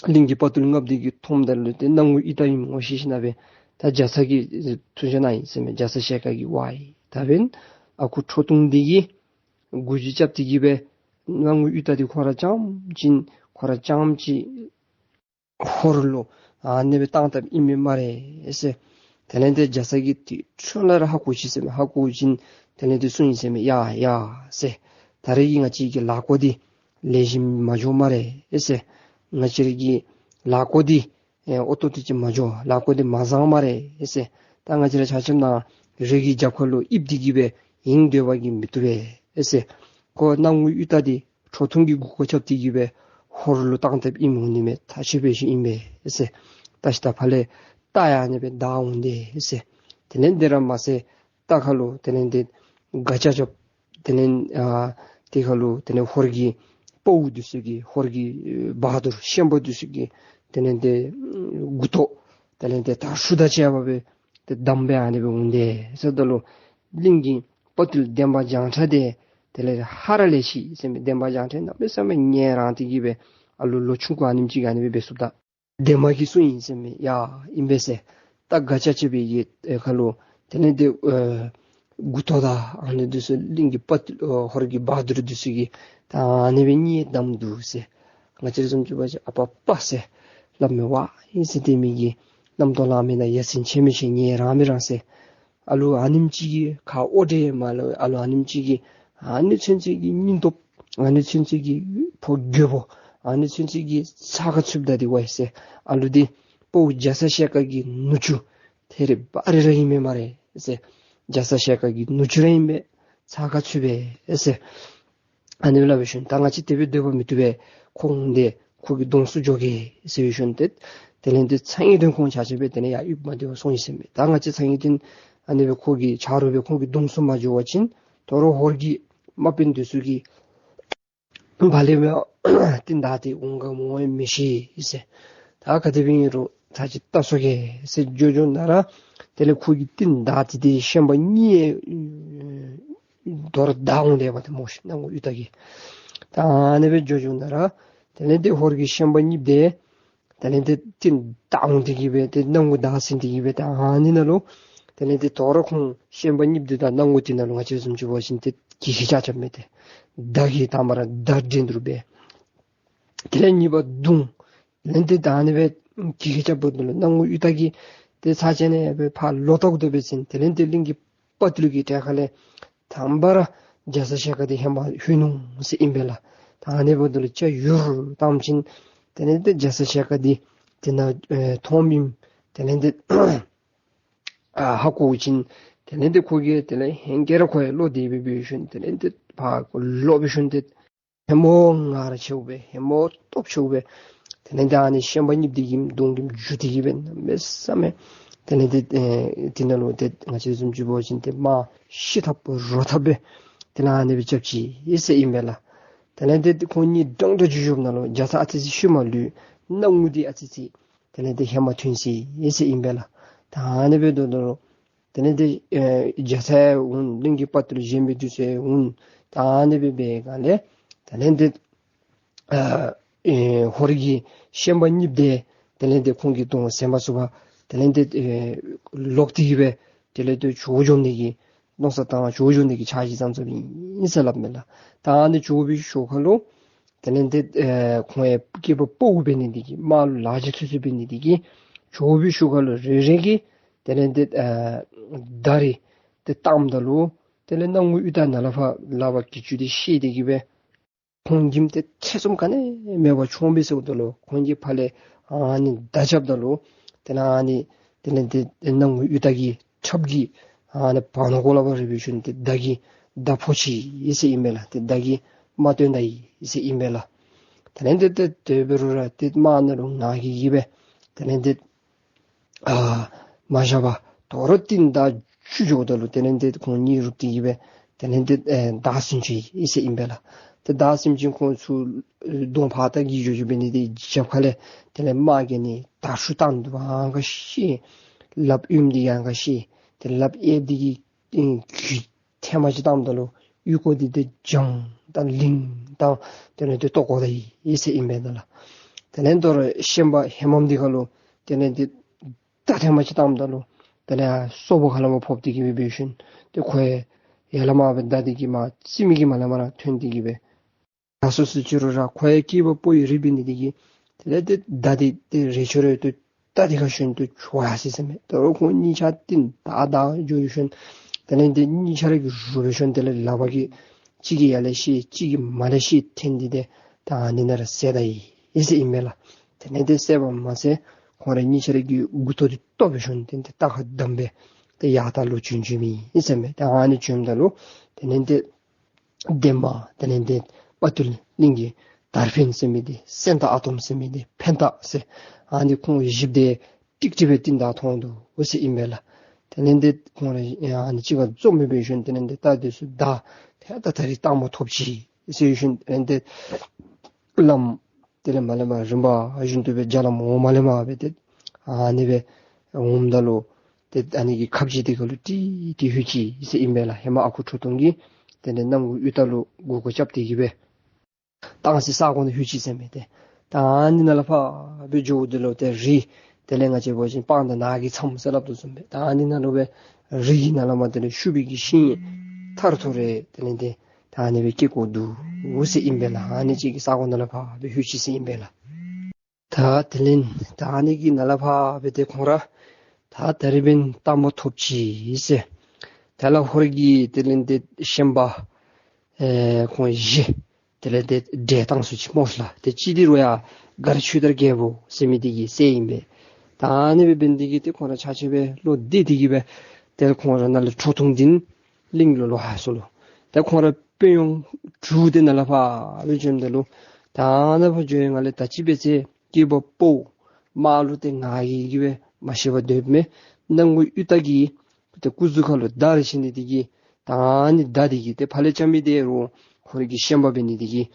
གླིང་གི་དཔའ་བརྟུལ་ལྔཔོ་འདི་གིས་མཐོངམ་ད་ལུ་ཏེ་སྣང་ངུ་གཡུ་སྟག་ཨིནམ་ངོ་ཤེས་ཞིན་ན་སྦེ་ད་རྒྱ་ཚ་གིས་ཐུགས་བཞེད་གནང་ཡི་ཟེར་མས། རྒྱ་ཚ་ཞལ་དཀར་གྱིས་ཝའི་ད་འབདན་ཨ་ཁུ་ཁྲོ་ཐུང་འདི་གིས་མགུ་བརྗེད་རྐྱབ་སྟེ་གི་སྦེ་སྣང་ངུ་གཡུ་སྟག་འདི་ཁོ་ར་རྐྱངམ་ཅིག་ཁོ་ར་རྐྱངམ་ཅིག་ཧོར་ལུ་ཨ་ནི་སྦེ་བཏང་བཏངམ་ཨིན་མས་སྨ་རེ་ཟེར། དེ་ལས་ཏེ་རྒྱ་ཚ་གིས་ཏེ་ཁྲོ་ལ་ར་ཧ་གོ་ཅི་ཟེར་མས། ཧ་གོ་ཅིན་དེ་ལས་ཏེ་གསུངས་ཡི་ཟེར་མས། ཡ་ཡ་ཟེར། ད་རེས་ཀྱི་ང་བཅས་ཀྱི་ལཱ་བཀོད་འདི་ལེགས་ཤོམ་མ་འགྱོ་སྨ་རེ་ཟེར། ང་བཅས་ར་གི་ལཱ་བཀོད་འདི་ཨེ་ཨོ་ཏོ་ཏི་ཅིག་མ་འགྱོ། ལཱ་བཀོད་འདི་མ་བཟང་སྨ་རེ་ཟེར། ད་ང་བཅས་ར་ཆ་ཁྱབ་ནཱ་རི་གི་རྒྱབ་ཁ་ལུ་ཡིབ་སྟེ་གི་སྦེ་ཨིན་སྡོད་པ་གིས་མི་བཏུབ་པས་ཟེར། ཁོ་སྣང་ངུ་གཡུ་སྟག་འདི་ཁྲོ་ཐུང་གི་མགུ་སྐོར་རྐྱབ་སྟེ་གི་སྦེ་ཧོར་ལུ་བཏང་བཏངམ་ཨིནམ་འོང་ནི་མས། ཐག་ཆོད་པའི་ཤུལ་ཨིན་པས་ཟེར། ད་ཤི་ད་ཕར་ལས་རྟ་ཡང་ཨ་ནི་སྦེ་བདའ་འོང་དེས་ཟེར། དེ་ལས་དེ་ར་མ་ཚད་རྟ་ཁ་ལུ་དེ་ལས་ཏེ་སྒ་རྐྱབ་རྐྱབ། དེ་ལས་ཨ་དེ་ཁ་ལུ་དེ་ལས་ཧོར་གྱི་དཔའ་བོ་འདི་ཚུ་གི་ཧོར་གྱི་ཨེ་བ་དུར་ཤན་པ་འདི་ཚུ་གི་དེ་ལས་ཏེ་མགུ་ཏོ་དེ་ལས་ཏེ་དར་ཤུ་དང་བཅས་པ་སྦེ་ཏེ་བསྡམས་སྦེ་ཨ་ནི་སྦེ་འོང་དེས་ཟེརཝ་ད་ལུ་གླིང་གི་དཔའ་བརྟུལ་འདན་མ་བྱང་ཁྲ་འདི་དེ་ལས་ཧ་ར་ལས་ཅི་ཟེར་མས། འདན་མ་བྱང་ཁྲ་གནམ་མེད་ས་མེད་ངལ་རངས་ཏེ་གི་སྦེ་ཨ་ལུ་ལོ་ཆུང་ཀུ་ཨ་ནེམ་ཅིག་གིས་ཨ་ནི་སྦེ་འབད་ཚུགསཔ་ད་འདན་མ་གིས་གསུངས་ཡི་ཟེར་མས། ཡ་ཨིན་པས་ཟེར། ད་སྒ་རྐྱབ་རྐྱབ་པའི་གི་ཨེ་ཁ་ལུ་དེ་ལས་ཏེ་ཨེ་མགུ་ཏོ་དང་ཨ་ནི་འདི་ཚུ་གླིང་གི་དཔའ་བརྟུལ་ཨེ་ཧོར་གྱི་བ་དུར་འདི་ཚུ་གིས་ད་ཨ་ནི་སྦེ་གཉིད་བསྡམས་འདུག་ཟེར། ང་བཅས་ར་བཟུམ་ཅིག་འབད་བ་ཅིན་ཨ་པ་པ་ཟེར་སླབ་མས། ཝའི་ཟེར་དེ་མི་གི་རྣམ་རྟོག་ལང་མི་དང་ཡ་མཚན་ཆེ་མི་ཆེ་ངལ་རངས་མི་རངས་ཟེར། ཨ་ལུ་ཨ་ནེམ་ཅིག་གིས་ཁ་ཨོ་དྲེ་མ་ལུ་ཨ་ལུ་ཨ་ནེམ་ཅིག་གིས་ཨ་ནི་ཚུན་ཚོད་ཀྱི་སྙིང་སྟོབས་ཨ་ནི་ཚུན་ཚོད་ཀྱི་ཕོ་རྒོད་པོ་ཨ་ནི་ཚུན་ཚོད་ཀྱི་ཚ་ཁ་ཚུདཔ་ད་འདི་ཝའི་ཟེར། ཨ་ལུ་འདི་དཔའ་བོ་རྒྱ་ཚ་ཞལ་དཀར་གྱི་ནུ་གཅུང་ཐེ་རེ་བ་རེ་ར་ཨིན་མས་སྨ་རེ་ཟེར། རྒྱ་ཚ་ཞལ་དཀར་གྱི་ནུ་གཅུང་ར་ཨིན་པས། ཚ་ཁ་ཚུད་པས་ཟེར། ཨ་ནི་སྦེ་སླབ་པའི་ཤུལ་ད་ང་བཅས་དེ་སྦེ་སྡོད་པ་མི་བཏུབ་པས། ཁོང་འདི་ཁོ་གི་གདོང་བསུ་འགྱོ་གེ་ཟེར་བའི་ཤུལ་ཏེ་དེ་ལས་ཏེ་ཚ་ངེས་དོན་ཁོང་ཆ་ཁྱབ་སྦེ་དེ་ལས་ཡར་ཡུདཔ་མ་བདེཝ་སོང་ཡི་ཟེར་མས། ད་ང་བཅས་ཚ་ངེས་དོན་ཨ་ནི་སྦེ་ཁོ་གི་ཆ་རོགས་སྦེ་ཁོང་གི་གདོང་བསུ་མ་འགྱོ་བ་ཅིན་དོ་རུང་ཧོར་གྱི་དམག་དཔོན་འདི་ཚུ་གིས་བ་ལེབ་སྦེ་རྟིང་བདའ་སྟེ་འོང་ག་མི་འོང་མི་ཤེས་ཟེར། ད་ག་དེ་སྦེ་ཨིན་རུང་ ཚར་གཅིག་བལྟ་སོང་གེ་ཟེར་འགྱོ་འགྱོ་ན་ར་དེ་ལས་ཁོ་གི་རྟིང་བདའ་སྟེ་དེ་ཤན་པ་གཉིས་ཨེ་དོ་རུང་བདའ་འོང་དེ་སྦེ་ཏེ་སྨོ་ཤིག། སྣང་ངུ་གཡུ་སྟག་གིས། ད་ཨ་ནི་སྦེ་འགྱོ་འགྱོ་ན་ར་དེ་ལས་དེ་ཧོར་གྱི་ཤན་པ་གཉིས་དེ་དེ་ལས་དེ་རྟིང་བདའ་འོང་སྟེ་གི་སྦེ་ཏེ་སྣང་ངུ་བདའ་ཟུན་ཏེ་གི་སྦེ་ད་ཨ་ནི་ནང་ལུ་དེ་ལས་དེ་དོ་རུང་ཁོང་ཤན་པ་གཉིས་དེ་དང་སྣང་ངུ་དེ་ནང་ལུ་ང་བཅས་བཟུམ་ཅིག་འབད་བ་ཅིན་ཏེ་གྱི་གི་ཅ་ཅ་མེད་དེ་མདའ་གིས་དང་པ་ར་མདའ་འདྲེན་དོ་རུང་སྦེ། དེ་ལས་གཉིས་པ་བརྡུང་། དེ་ལས་དེ་ད་ཨ་ནི་སྦེ་གྱི་གི་ཅ་འབདཝ་ད་ལུ་སྣང་ངུ་གཡུ་སྟག་གིས་ཏེ་ཚར་གཅིག་ཨ་ནི་སྦེ་ཕར་ལོག་བལྟཝ་ད་འབད་བ་ཅིན་དེ་ལས་དེ་གླིང་གི་དཔའ་བརྟུལ་གྱི་གྲལ་ཁ་ལས་དང་པ་ར་རྒྱ་ཚ་ཞལ་དཀར་འདི་ཧེ་མ་ལྷོད་ནུག་ཟེར་ཨིན་པས་ལགས། ད་ཨ་ནི་འབདཝ་ད་ལུ་ཅ་ཡུར་བཏངམ་ཅིག་དེ་ལས་དེ་རྒྱ་ཚ་ཞལ་དཀར་འདི་དེ་ནང་ཨེ་མཐོངམ་ཨིནམ་དེ་ལས་དེ་ཨ་ཧ་གོཝ་ཅིག་དེ་ལས་དེ་ཁོ་གིས་དེ་ལས་ཧེང་སྐལ་ར་ཁོ་ཡང་ལོག་སྟེ་འབད་འབད་ཞིནམ་དེ་ལས་དེ་ཕར་ལོག་འབད་ཞིནམ་དེ་ཧེ་མ་ངར་ཆེཝ་སྦེ་ཧེ་མ་སྟོབས་ཆེཝ་སྦེ་དེ་ལས་དེ་ཨ་ནི་ཤན་པ་གཉིས་འདི་གིས་མདུང་གིས་འཇུ་སྟེ་གི་སྦེ་གནམ་མེད་ས་མེད་དེ་ལས་དེ་ཨེ་དེ་ནང་ལུ་དེ་ང་བཅས་བཟུམ་ཅིག་འབད་བ་ཅིན་དེ་དམག་ཤི་འཐབ་རོ་འཐབ་སྦེ་དེ་ལས་ཨ་ནི་སྦེ་རྐྱབ་ཅི་ཟེར་ཨིན་པས་ལགས། དེ་ལས་དེ་ཁོང་གཉིས་འདྲན་འདྲ་འཇུ་འཇུཝ་ད་ལུ་རྒྱ་ཚ་ཨ་ཙི་ཅིག་ཤུལ་མ་ལུས། སྣང་ངུ་འདི་ཨ་ཙི་ཅིག་དེ་ལས་དེ་ཧེ་མ་ཐོན་ཅི་ཟེར་ཨིན་པས་ལགས། ད་ཨ་ནི་སྦེ་འབདཝ་ད་ལུ་དེ་ལས་དེ་ཨེ་རྒྱ་ཚ་འོང་གླིང་གི་དཔའ་བརྟུལ་གཞན་མི་འདི་ཚུ་འོང་། ད་ཨ་ནི་སྦེ་འབད་སྒང་ལས་དེ་ལས་དེ་ཨ་ཨེ་ཧོར་གྱི་ཤན་པ་གཉིས་དེ་དེ་ལས་དེ་ཁོང་གི་གདོང་གཟན་པ་ཚུ་ཕར་དེ་ལས་དེ་ཨེ་ལོག་སྟེ་གི་སྦེ་དེ་ལས་དེ་བྱོག་འགྱོ་ནི་གི་མནོ་བསམ་བཏང་བྱོག་འགྱོ་ནི་གི་འཆར་གཞི་བརྩམ་བརྩམ་ཨིན་ཟེར་སླབ་མས་ལགས། ད་ཨ་ནི་བྱོག་པའི་ཤུལ་ཁ་ལུ་དེ་ལས་དེ་ཨེ་ཁོང་ཡང་སྐྱེས་པ་ཕོ་འབད་ནི་འདི་གིས་དམག་ལུ་ལག་རྗེས་ཚུད་ཚུད་འབད་ནི་འདི་གིས་བྱོག་པའི་ཤུལ་ཁ་ལུ་རེ་རེ་གིས་དེ་ལས་དེ་ཨེ་མདའ་རེ་དེ་བཏངམ་ད་ལུ་དེ་ལས་སྣང་ངུ་གཡུ་སྟག་ནཱ་ལས་ཕར་ལག་པར་གྱི་ཅུང་དེ་བཤེད་དེ་གི་སྦེ་ཁོང་གིས་ཏེ་ཐེ་ཚོམ་ག་ནི་མེད་པར་མཆོངས་པས་ཟེརཝ་ད་ལུ་ཁོང་གིས་ཕར་ལས་ཨ་ནི་མདའ་རྐྱབ་ད་ལུ་དེ་ལས་ཨ་ནི་དེ་ལས་དེ་སྣང་ངུ་གཡུ་སྟག་གི་ཁྲབ་ཀྱི་ཨ་ནི་བར་ན་གོ་ལ་བར་རེ་འབད་ཞིནམ་ཏེ་མདའ་གིས་མདའ་ཕོག་ཅི་ཟེར་ཨིན་མས་ལགས། ཏེ་མདའ་གིས་རྨ་བཏོན་ད་ཡི་ཟེར་ཨིན་མས་ལགས། དེ་ལས་དེ་ཏེ་དེ་འབད་རུང་ར་ཏེ་དམག་ནང་ལུ་ང་གིས་གིས་སྦེ་དེ་ལས་དེ་ཨ་མ་བཞག་པར་དོ་རུང་རྟིང་བདའ་འཇུ་འགྱོཝ་ད་ལུ་དེ་ལས་དེ་ཁོང་གཉིས་རུབ་སྟེ་གི་སྦེ་དེ་ལས་དེ་ཨེ་བདའ་ཟུན་ཅི་ཟེར་ཨིན་པས་ལགས། ཏེ་བདའ་ཟུན་ཅི་ཁོང་ཚུ་གདོང་ཕར་ལྟ་གི་འགྱོ་འགྱོ་འབད་ནི་དེ་རྒྱབ་ཁ་ལས་དེ་ལས་དམག་གིས་ནི་མདའ་ཧྲུག་བཏང་དོ་ཨང་ག་ཤེས། ལགཔ་གཡོནམ་འདི་ཨང་ག་ཤེས། ཏེ་ལགཔ་གཡས་འདི་གིས་ཨིན་གུ་ཐེངས་མ་ཅིག་བཏངམ་ད་ལུ་གཡུ་ཀོ་འདི་ཏེ་འཇམ་དང་ལིང་དང་དེ་ལས་དེ་ལྟོ་གོ་ད་ཡི་ཟེར་ཨིན་པས་ལགས། དེ་ལས་དོ་རུང་ཤན་པ་ཧེ་མམ་འདི་ཁ་ལུ་དེ་ལས་དེ་མདའ་ཐེངས་མ་ཅིག་བཏངམ་ད་ལུ་དེ་ལས་སོག་པོ་ཁ་ལས་མར་ཕོག་སྟེ་གི་སྦེ་འབད་ཞིནམ་ཏེ་ཁོ་ཡང་ཡར་ལས་མར་སྦེ་མདའ་འདི་གིས་མར་རྩེདམོ་གིས་མར་ལས་མར་ཐོན་ཏེ་གི་སྦེ་ད་སོ་སོ་ཅིག་རུང་ར་ཁོ་ཡང་སྐྱེས་པ་ཕོ་ཡི་རིགས་འབད་ནི་འདི་གིས་དེ་ལས་དེ་མདའ་འདི་ཏེ་རེ་ཆོད་རེ་ཏེ་མདའ་འདི་ཁ་ཞོན་ཏེ་བྱོག་ཡར་སོ་ཡི་ཟེར་མས། དོ་རུང་ཁོང་གཉིས་ཆ་རྟིང་བདའ་བདའ་འགྱོ་ཞིནམ་དེ་ལས་དེ་གཉིས་ཆ་ར་གིས་རུབ་འབད་ཞིནམ་དེ་ལས་ལག་པ་གིས་གཅིག་གིས་ཡར་ལས་བཤེད་གཅིག་གིས་མར་ལས་བཤེད་འཐེན་ཏེ་ཏེ་ད་ཨ་ནི་ནང་ར་བསད་ད་ཡི་ཟེར་ཨིན་མས་ལགས། དེ་ལས་དེ་བསད་པ་མ་ཚད་ཁོང་ར་གཉིས་ཆ་ར་གི་མགུ་ཏོ་འདི་བཏོག་འབད་ཞིནམ་དེ་ལས་དེ་རྟ་ཁར་བསྡམས་སྦེ་ཏེ་ཡར་ད་ལོག་བྱོན་བྱོནམ་ཨིན་ཟེར་མས། ཏེ་ཨ་ནི་བྱོནམ་ད་ལུ་དེ་ལས་དེ་འདན་མ་དེ་ལས་དེ་དཔའ་བརྟུལ་གླིང་གི་དར་འཕེན་ཟེར་མི་འདི་སེང་སྟག་ཨ་དོམ་ཟེར་མི་འདི་འཕེན་སྟག་ཟེར་ཨ་ནི་ཁོང་བཞི་དེ་ཀྲིག་ཀྲི་སྦེ་རྟིང་བདའ་ཐོན་དོ་ཟེར་ཨིན་པས་ལགས། དེ་ལས་དེ་ཁོང་ར་ཨ་ནི་གཅིག་ཁར་འཛོམས་སྦེ་འབད་ཞིནམ་དེ་ལས་དེ་རྟ་འདི་ཚུ་བདའ་ཏེ་ད་ད་རིས་སྟག་མོ་ཐོབ་ཅི་ཟེར་ཞིནམ་དེ་ལས་དེ་བླམ་དེ་ལས་མར་ལས་མར་རིམ་པ་བཞིན་དུ་སྦེ་རྒྱ་བླམ་འོག་མ་ལས་མར་སྦེ་ཏེ་ཨ་ནི་སྦེ་འོངམ་ད་ལུ་ཏེ་ཨ་ནི་གི་ཁབ་ཅིག་དེ་ཁ་ལུ་ཀྲིག་ཀྲི་ལྷོད་ཅི་ཟེར་ཨིན་པས་ལགས། ཧེ་མ་ཨ་ཁུ་ཁྲོ་ཐུང་གིས་དེ་ལས་སྣང་ངུ་གཡུ་སྟག་ལུ་མགུ་སྐོར་རྐྱབ་སྟེ་གི་སྦེ་བཏང་སའི་ས་གོ་ནང་ལྷོད་ཅི་ཟེར་མས། ཏེ་ད་ཨ་ནི་ནང་ལས་ཕར་སྦེ་འགྱོཝ་ད་ལུ་ཏེ་རི་དེ་ལས་ང་བཅས་འབད་བ་ཅིན་སྤང་དང་ནགས་ཀྱི་མཚམས་ཟེར་སླབ་དོ་བཟུམ་སྦེ་ད་ཨ་ནི་ནང་ལུ་སྦེ་རི་གི་ནང་ལས་མར་དེ་ལས་ཤུག་པའི་གི་ཤིང་ཐར་ཐོར་རེ་དེ་ལས་དེ་ད་ཨ་ནི་སྦེ་སྐྱེ་དགོ་འདུག་ཟེར་ཨིན་པས་ལགས། ཨ་ནི་ཅིག་གི་ས་གོ་ནང་ལས་ཕར་སྦེ་ལྷོད་ཅི་ཟེར་ཨིན་པས་ལགས། ད་དེ་ལས་ད་ཨ་ནི་གི་ནང་ལས་ཕར་སྦེ་ཏེ་ཁོང་ར་ད་ད་རིས་འབདན་སྟག་མོ་ཐོབ་ཅི་ཟེར། དེ་ལས་ཧོར་གྱི་དེ་ལས་དེ་ཤན་པ་ཨེ་ཁོང་བཞི་དེ་ལས་དེ་བསྒྲལ་བཏང་སོང་ཅི་སྨོ་ལགས། ཏེ་གཅིག་འདི་རུང་ཡང་མགར་ཆོས་དར་རྒྱལ་པོ་ཟེར་མི་འདི་གི་སྲས་ཨིན་པས། ད་ཨ་ནི་སྦེ་འབད་ནི་འདི་གིས་ཏེ་ཁོང་ར་ཆ་ཁྱབ་སྦེ་ལོག་སྟེ་དེ་གིས་སྦེ་ཏེ་ཁོང་ར་ནཱ་ལས་ཁྲོ་ཐུང་འདི་གླིང་ལུ་ལོག་ཡར་སོ་ལོ། ཏེ་ཁོང་ར་དཔོན་གཡོག་དྲུག་དེ་ནཱ་ལས་ཕར་སྦེ་བྱོནམ་ད་ལུ་ད་ནཱ་ཕར་འགྱོ་ཡི་ང་ལས་ད་ཅི་འབད་ཚེ་སྐྱེས་པ་ཕོ་དམག་ལུ་ཏེ་ང་གིས་གིས་སྦེ་མ་ཤེས་པར་སྡོདཔ་མས། སྣང་ངུ་གཡུ་སྟག་གིས་ཏེ་སྐུ་གཟུགས་ཁ་ལུ་མདའ་རེ་བྱིན་ནི་འདི་གིས་ད་ཨ་ནི་མདའ་འདི་གིས་ཏེ་ཕར་ལས་རྐྱབ་མི་དེ་རུང་ཧོར་གྱི་ཤན་པ་འབད་ནི་འདི་གིས་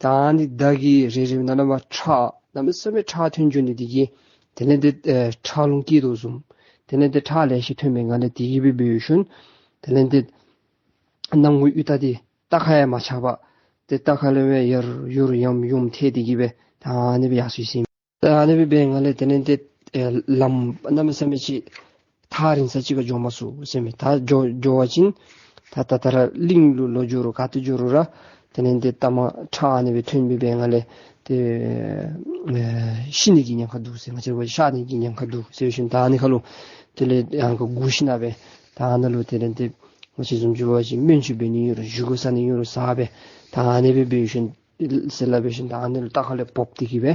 ད་ཨ་ནི་མདའ་གིས་རེ་རེ་ནང་ལས་མར་ཁྲག་གནམ་མེད་ས་མེད་ཁྲག་ཐོན་འགྱོ་ནི་འདི་གིས་ དེ་ལས་འདི་ཨེ་ཁྲག་རླུང་སྐྱེས་དོ་བཟུམ། དེ་ལས་འདི་ཁྲག་ལེ་ཤ་ཐོན་པའི་ངང་ལས་དེ་གིས་སྦེ་འབད་ཞིནམ་དེ་ལས་འདི་སྣང་ངུ་གཡུ་སྟག་འདི་རྟ་ཁར་ཡང་མ་ཆགས་པར་ཏེ་རྟ་ཁ་ལས་སྦེ་ཡར་ཡུར་ཡམ་ཡུམ་ཐལ་ཏེ་གིས་སྦེ་ད་ཨ་ནི་སྦེ་ཡར་སོ་ཡི་ཟེར་ཨིན། ད་ཨ་ནི་སྦེ་འབད་བའི་ངང་ལས་དེ་ལས་འདི་ཨེ་ལམ་གནམ་མེད་ས་མེད་ཅིག་ཐག་རིང་ས་ཅིག་ཁར་འགྱོ་མ་ཚུགས་ཟེར་མས། ད་འགྱོ་འགྱོ་བ་ཅིན་ད་ད་ད་ར་གླིང་ལུ་ལོག་འགྱོ་རུང་ག་ཏེ་འགྱོ་རུང་ར་དེ་ལས་འདི་ལྟ་མ་ཁྲག་ཨ་ནི་སྦེ་ཐོན་སྦེ་འབད་བའི་ངང་ལས་ཏེ་ཨེ་ཤི་ནི་གི་ཉེན་ཁ་འདུག་ཟེར། ང་བཅས་ར་གཤགས་ནི་གི་ཉེན་ཁ་འདུག་ཟེར་ཞིནམ་ད་ཨ་ནི་ཁར་ལུ་དེ་ལས་ཡང་ག་སྒུག་ཞིནམ་སྦེ་ད་ཨ་ནཱ་ལུ་དེ་ལས་འདི་ང་བཅས་བཟུམ་ཅིག་འབད་བ་ཅིན་སྨན་བཅོས་འབད་ནི་ཡོད་རུང་བཞེས་སྒོ་བཟའ་ནི་ཡོད་རུང་བཟའ་སྦེ་ད་ཨ་ནི་སྦེ་འབད་ཞིནམ་ཟེར་སླབ་སྦེ་ཞིནམ་ད་ཨ་ནི་ལུ་རྟ་ཁ་ལས་བབས་ཏེ་གིས་སྦེ་